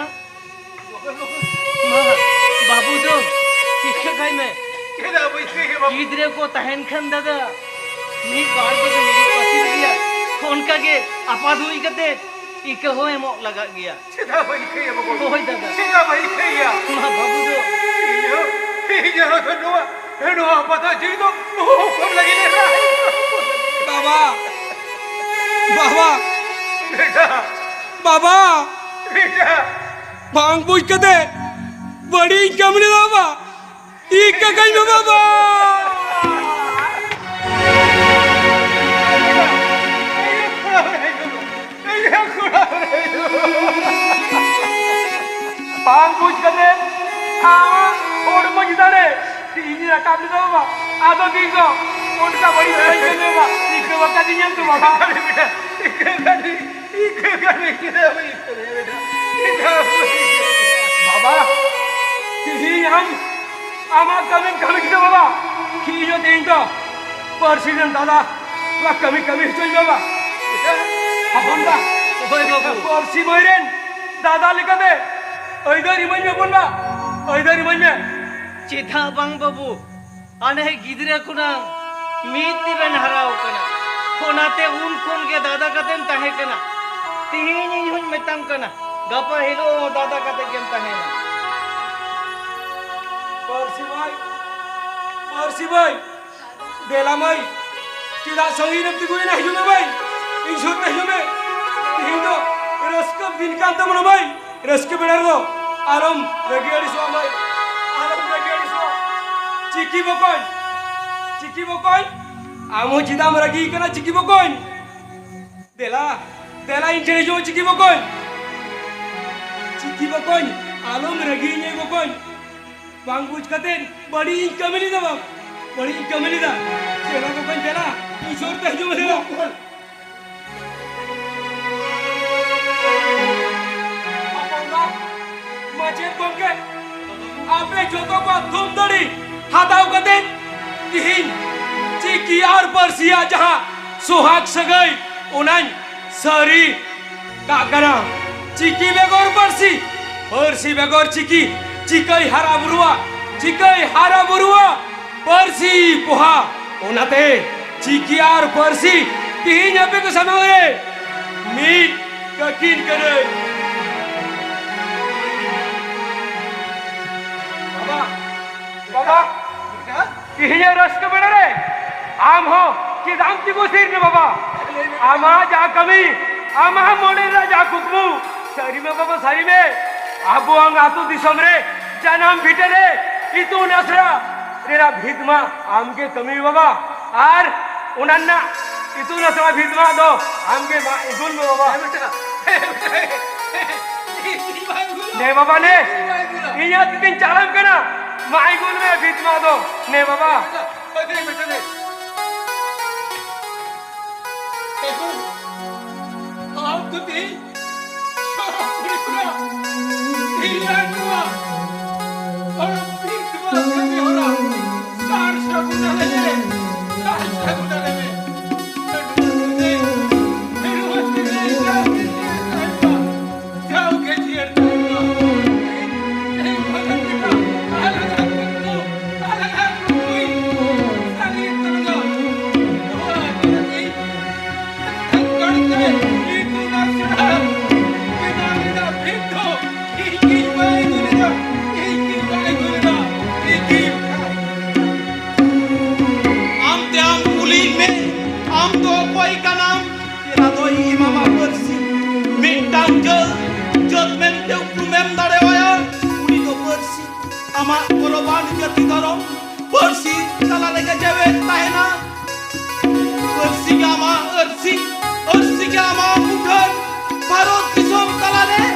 ᱢᱟ, ᱵᱟᱹᱵᱩ ᱫᱚ ᱤᱠᱟᱹ ᱠᱟᱭ ᱢᱮ᱾ ᱪᱮᱫᱟᱜ ᱵᱟᱹᱧ ᱤᱠᱟᱹᱭᱟ ᱵᱟᱹᱵᱩ? ᱜᱤᱫᱽᱨᱟᱹ ᱠᱚ ᱛᱟᱦᱮᱱ ᱠᱷᱟᱱ ᱫᱟᱫᱟ, ᱢᱤᱫ ᱵᱟᱨ ᱫᱚ ᱢᱤᱫ ᱯᱟᱹᱛᱤ ᱜᱮᱭᱟ᱾ ᱚᱱᱠᱟ ᱜᱮ ᱟᱯᱟᱛ ᱦᱩᱭ ᱠᱟᱛᱮ ᱤᱠᱟᱹ ᱦᱚᱸ ᱮᱢᱚᱜ ᱞᱟᱜᱟᱜ ᱜᱮᱭᱟ᱾ ᱪᱮᱫᱟᱜ ᱵᱟᱹᱧ ᱤᱠᱟᱹᱭᱟ ᱵᱟᱹᱵᱩ? ᱦᱳᱭ ᱫᱟᱫᱟ᱾ ᱪᱮᱫᱟᱜ ᱵᱟᱹᱧ ᱤᱠᱟᱹᱭᱟ? ᱢᱟ ᱵᱟᱹᱵᱩ ᱫᱚ᱾ ᱤᱧ ᱦᱚᱸ, ᱤᱧ ᱦᱚᱸ ᱱᱚᱣᱟ, ᱱᱚᱣᱟ ᱟᱯᱟᱛᱟᱜ ᱡᱤᱣᱤ ᱫᱚ ᱚᱦᱚᱢ ᱞᱟᱹᱜᱤᱫ ᱮ ᱨᱟᱲ᱾ ᱵᱟᱵᱟ, ᱵᱟᱵᱟ, ᱵᱮᱴᱟ, ᱵᱟᱵᱟ, ᱵᱮᱴᱟ᱾ ᱵᱟᱝ ᱵᱩᱡᱽ ᱠᱟᱛᱮ ᱵᱟᱹᱲᱤᱡ ᱤᱧ ᱠᱟᱹᱢᱤ ᱞᱮᱫᱟ ᱵᱟᱵᱟ᱾ ᱤᱠᱟᱹ ᱠᱟᱹᱧ ᱢᱮ ᱵᱟᱵᱟ᱾ ᱵᱟᱝ ᱵᱩᱡᱽ ᱠᱟᱛᱮ ᱟᱢᱟᱜ ᱦᱚᱲᱢᱚ ᱪᱮᱛᱟᱱ ᱨᱮ ᱤᱧ ᱨᱟᱠᱟᱵ ᱞᱮᱫᱟ ᱵᱟᱵᱟ᱾ ᱟᱫᱚ ᱛᱤᱥ ᱦᱚᱸ ᱚᱱᱠᱟ ᱵᱟᱹᱲᱤᱡ ᱵᱟᱹᱧ ᱠᱟᱹᱢᱤᱭᱟ ᱵᱟᱵᱟ᱾ ᱤᱠᱟᱹ ᱵᱟᱠᱟᱫᱤᱧᱟᱢ ᱛᱚ ᱵᱟᱵᱟ᱾ ᱤᱠᱟᱹ ᱠᱟᱹᱧ, ᱤᱠᱟᱹ ᱠᱟᱹᱧ, ᱤᱠᱟᱹ ᱠᱟᱹᱧ, ᱤᱠᱟᱹ ᱠᱟᱹᱧ᱾ ᱵᱟᱵᱟ, ᱛᱤᱦᱤᱧ ᱟᱢ ᱟᱢᱟᱜ ᱠᱟᱹᱢᱤᱢ ᱠᱟᱹᱢᱤ ᱠᱮᱫᱟ ᱵᱟᱵᱟ᱾ ᱤᱧ ᱦᱚᱸ ᱛᱤᱦᱤᱧ ᱫᱚ ᱯᱟᱹᱨᱥᱤ ᱨᱮᱱ ᱫᱟᱫᱟ ᱞᱟ ᱠᱟᱹᱢᱤ ᱠᱟᱹᱢᱤ ᱦᱚᱪᱚᱧ ᱵᱟᱵᱟ᱾ ᱦᱚᱯᱚᱱ ᱵᱟ, ᱦᱳᱭ ᱵᱟᱹᱵᱩ᱾ ᱯᱟᱹᱨᱥᱤ ᱢᱟᱹᱭ ᱨᱮᱱ ᱫᱟᱫᱟ ᱞᱮᱠᱟᱛᱮ ᱟᱹᱭᱫᱟᱹᱨ ᱤᱢᱟᱹᱧ ᱢᱮ ᱦᱚᱯᱚᱱ ᱵᱟ, ᱟᱹᱭᱫᱟᱹᱨ ᱤᱢᱟᱹᱧ ᱢᱮ᱾ ᱪᱮᱫᱟᱜ ᱵᱟᱝ ᱵᱟᱹᱵᱩ? ᱟᱞᱮ ᱜᱤᱫᱽᱨᱟᱹ ᱠᱷᱚᱱᱟᱜ ᱢᱤᱫ ᱛᱮᱵᱮᱱ ᱦᱟᱨᱟᱣ ᱠᱟᱱᱟ, ᱚᱱᱟᱛᱮ ᱩᱱ ᱠᱷᱚᱱ ᱜᱮ ᱫᱟᱫᱟ ᱠᱟᱛᱮᱢ ᱛᱟᱦᱮᱸ ᱠᱟᱱᱟ᱾ ᱛᱤᱦᱤᱧ ᱤᱧ ᱦᱚᱸᱧ ᱢᱮᱛᱟᱢ ᱠᱟᱱᱟ, ᱜᱟᱯᱟ ᱦᱤᱞᱳᱜ ᱦᱚᱸ ᱫᱟᱫᱟ ᱠᱟᱛᱮ ᱜᱮᱢ ᱛᱟᱦᱮᱱᱟ᱾ ᱯᱟᱹᱨᱥᱤ ᱵᱷᱟᱭ, ᱯᱟᱹᱨᱥᱤ ᱵᱷᱟᱭ, ᱫᱮᱞᱟ ᱢᱟᱹᱭ, ᱪᱮᱫᱟᱜ ᱥᱟᱺᱜᱤᱧ ᱨᱮᱢ ᱛᱤᱸᱜᱩᱭᱮᱱᱟ? ᱦᱤᱡᱩᱜ ᱢᱮ ᱢᱟᱹᱭ, ᱤᱧ ᱥᱩᱨ ᱛᱮ ᱦᱤᱡᱩᱜ ᱢᱮ᱾ ᱛᱤᱦᱤᱧ ᱫᱚ ᱨᱟᱹᱥᱠᱟᱹ ᱫᱤᱱ ᱠᱟᱱ ᱛᱟᱵᱚᱱᱟ ᱢᱟᱹᱭ, ᱨᱟᱹᱥᱠᱟᱹ ᱵᱮᱲᱟ ᱨᱮᱫᱚ ᱟᱞᱚᱢ ᱨᱟᱹᱜᱤ ᱟᱹᱲᱤᱥᱚᱜᱼᱟ ᱢᱟᱹᱭ, ᱟᱞᱚᱢ ᱨᱟᱹᱜᱤ ᱟᱹᱲᱤᱥᱚᱜᱼᱟ᱾ ᱪᱤᱠᱤ ᱵᱚᱠᱚᱧ, ᱪᱤᱠᱤ ᱵᱚᱠᱚᱧ, ᱟᱢ ᱦᱚᱸ ᱪᱮᱫᱟᱜ ᱮᱢ ᱨᱟᱹᱜᱤ ᱠᱟᱱᱟ ᱪᱤᱠᱤ ᱵᱚᱠᱚᱧ? ᱫᱮᱞᱟ, ᱫᱮᱞᱟ ᱤᱧ ᱴᱷᱮᱱ ᱦᱤᱡᱩᱜ ᱢᱮ ᱪᱤᱠᱤ ᱵᱚᱠᱚᱧ᱾ ᱪᱤᱠᱤ ᱵᱚᱠᱚᱧ, ᱟᱞᱚᱢ ᱨᱟᱹᱜᱤᱭᱟᱹᱧᱟᱹ ᱵᱚᱠᱚᱧ᱾ ᱵᱟᱝ ᱵᱩᱡᱽ ᱠᱟᱛᱮ ᱵᱟᱹᱲᱤᱡ ᱤᱧ ᱠᱟᱹᱢᱤ ᱞᱮᱫᱟ ᱵᱟᱝ? ᱵᱟᱹᱲᱤᱡ ᱤᱧ ᱠᱟᱹᱢᱤ ᱞᱮᱫᱟ᱾ ᱫᱮᱞᱟ ᱵᱚᱠᱚᱧ ᱫᱮᱞᱟ, ᱤᱧ ᱥᱩᱨ ᱛᱮ ᱦᱤᱡᱩᱜ ᱢᱮ ᱫᱮᱞᱟ᱾ ᱦᱚᱯᱚᱱ ᱵᱟ, ᱢᱟᱪᱮᱫ ᱜᱚᱢᱠᱮ, ᱟᱯᱮ ᱡᱚᱛᱚ ᱠᱚᱣᱟᱜ ᱛᱷᱩᱢ ᱫᱟᱲᱮ ᱦᱟᱛᱟᱣ ᱠᱟᱛᱮ ᱛᱤᱦᱤᱧ ᱪᱤᱠᱤ ᱟᱨ ᱯᱟᱹᱨᱥᱤᱭᱟᱜ ᱡᱟᱦᱟᱸ ᱥᱚᱦᱟᱜᱽ ᱥᱟᱹᱜᱟᱹᱭ, ᱚᱱᱟᱧ ᱥᱟᱹᱨᱤ ᱠᱟᱜ ᱠᱟᱱᱟ᱾ ᱪᱤᱠᱤ ᱵᱮᱜᱚᱨ ᱯᱟᱹᱨᱥᱤ, ᱯᱟᱹᱨᱥᱤ ᱵᱮᱜᱚᱨ ᱪᱤᱠᱤ, ᱪᱤᱠᱟᱹᱭ ᱦᱟᱨᱟ ᱵᱩᱨᱩᱜᱼᱟ, ᱪᱤᱠᱟᱹᱭ ᱦᱟᱨᱟ ᱵᱩᱨᱩᱜᱼᱟ ᱯᱟᱹᱨᱥᱤ ᱯᱚᱦᱟ᱾ ᱚᱱᱟᱛᱮ ᱪᱤᱠᱤ ᱟᱨ ᱯᱟᱹᱨᱥᱤ ᱛᱤᱦᱤᱧ ᱟᱯᱮ ᱠᱚ ᱥᱟᱢᱟᱝ ᱨᱮ ᱢᱤᱫ ᱠᱟᱹᱠᱤᱱ ᱠᱟᱹᱱᱟᱹᱧ᱾ ᱵᱟᱵᱟ, ᱵᱟᱵᱟ, ᱛᱤᱦᱤᱧᱟᱜ ᱨᱟᱹᱥᱠᱟᱹ ᱵᱮᱲᱟ ᱨᱮ ᱟᱢ ᱦᱚᱸ ᱪᱮᱫᱟᱜ ᱮᱢ ᱛᱤᱸᱜᱩ ᱛᱷᱤᱨ ᱮᱱᱟ ᱵᱟᱵᱟ? ᱟᱢᱟᱜ ᱡᱟ ᱠᱟᱹᱢᱤ, ᱟᱢᱟᱜ ᱢᱚᱱᱮ ᱨᱮᱱᱟᱜ ᱡᱟ ᱠᱩᱠᱢᱩ, ᱥᱟᱹᱨᱤ ᱢᱮ ᱵᱟᱵᱟ, ᱥᱟᱹᱨᱤ ᱢᱮ᱾ ᱟᱵᱚᱣᱟᱜ ᱟᱹᱛᱩ ᱫᱤᱥᱚᱢ ᱨᱮ ᱡᱟᱱᱟᱢ ᱵᱷᱤᱴᱟᱹ ᱨᱮ ᱤᱛᱩᱱ ᱟᱥᱲᱟ ᱨᱮᱱᱟᱜ ᱵᱷᱤᱛ ᱢᱟ ᱟᱢ ᱜᱮ ᱠᱟᱹᱢᱤ ᱵᱟᱵᱟ, ᱟᱨ ᱚᱱᱟ ᱨᱮᱱᱟᱜ ᱤᱛᱩᱱ ᱟᱥᱲᱟ ᱵᱷᱤᱛ ᱢᱟ ᱫᱚ ᱟᱢ ᱜᱮ ᱢᱟ ᱤᱜᱩᱞ ᱢᱮ ᱵᱟᱵᱟ᱾ ᱦᱮᱸ ᱵᱮᱴᱟ, ᱦᱮᱸ ᱵᱮᱴᱟ, ᱤᱧ ᱵᱟᱭ ᱤᱜᱩᱞᱟ᱾ ᱱᱮ ᱵᱟᱵᱟ ᱱᱮ, ᱤᱧ ᱵᱟᱭ ᱤᱜᱩᱞᱟ᱾ ᱤᱧ ᱟᱡ ᱛᱮᱜᱮᱧ ᱪᱟᱞᱟᱜ ᱠᱟᱱᱟ, ᱢᱟ ᱤᱜᱩᱞ ᱢᱮ ᱵᱷᱤᱛ ᱢᱟ ᱫᱚ, ᱱᱮ ᱵᱟᱵᱟ᱾ ᱦᱮᱸ ᱵᱮᱴᱟ, ᱦᱮᱸ ᱵᱮᱴᱟ, ᱱᱮ᱾ ᱮᱜᱳ, ᱟᱢ ᱫᱚ ᱛᱮᱦᱮᱧ ᱥᱚᱨᱚᱜ ᱯᱩᱨᱤ ᱤᱧ ᱨᱮᱱ ᱱᱚᱣᱟ ᱯᱚᱨᱚᱵᱽ ᱯᱤᱲ ᱱᱚᱣᱟ ᱠᱟᱹᱢᱤ ᱦᱚᱨᱟ ᱥᱟᱨ ᱥᱟᱹᱜᱩᱱ ᱟᱞᱮ ᱢᱮ, ᱥᱟᱨ ᱥᱟᱹᱜᱩᱱ ᱟᱞᱮ ᱢᱮ᱾ ᱡᱟᱣᱜᱮ ᱡᱤᱭᱟᱹᱲ ᱛᱟᱦᱮᱱ ᱢᱟ᱾ ᱤᱧ ᱵᱷᱟᱜᱟᱱ ᱵᱮᱴᱟ, ᱟᱞᱟᱫᱟ ᱠᱩᱠᱢᱩ, ᱟᱞᱟᱫᱟ ᱠᱩᱠᱢᱩ, ᱥᱟᱹᱨᱤ ᱛᱟᱞᱟ᱾ ᱱᱚᱣᱟ ᱫᱷᱟᱹᱨᱛᱤ ᱟᱢᱛᱮ ᱟᱢ ᱠᱩᱞᱤᱭ ᱢᱮ, ᱟᱢ ᱫᱚ ᱚᱠᱚᱭ ᱠᱟᱱᱟᱢ? ᱛᱮᱞᱟ ᱫᱚᱭ ᱮᱢᱟᱢᱟ ᱯᱟᱹᱨᱥᱤ᱾ ᱢᱤᱫᱴᱟᱝ ᱡᱟᱹᱛ, ᱡᱟᱹᱛ ᱢᱮᱱᱛᱮ ᱩᱯᱨᱩᱢᱮᱢ ᱫᱟᱲᱮᱣᱟᱭᱟ, ᱩᱱᱤ ᱫᱚ ᱯᱟᱹᱨᱥᱤ᱾ ᱟᱢᱟᱜ ᱜᱚᱨᱚᱵᱟᱱ ᱡᱟᱹᱛᱤ ᱫᱷᱚᱨᱚᱢ, ᱯᱟᱹᱨᱥᱤ ᱛᱟᱞᱟ ᱨᱮᱜᱮ ᱡᱮᱣᱮᱫ ᱛᱟᱦᱮᱱᱟ᱾ ᱯᱟᱹᱨᱥᱤ ᱜᱮ ᱟᱢᱟᱜ ᱟᱹᱨᱥᱤ, ᱟᱹᱨᱥᱤ ᱜᱮ ᱟᱢᱟᱜ ᱢᱩᱴᱷᱟᱹᱱ᱾ ᱵᱷᱟᱨᱚᱛ ᱫᱤᱥᱚᱢ ᱛᱟᱞᱟᱨᱮ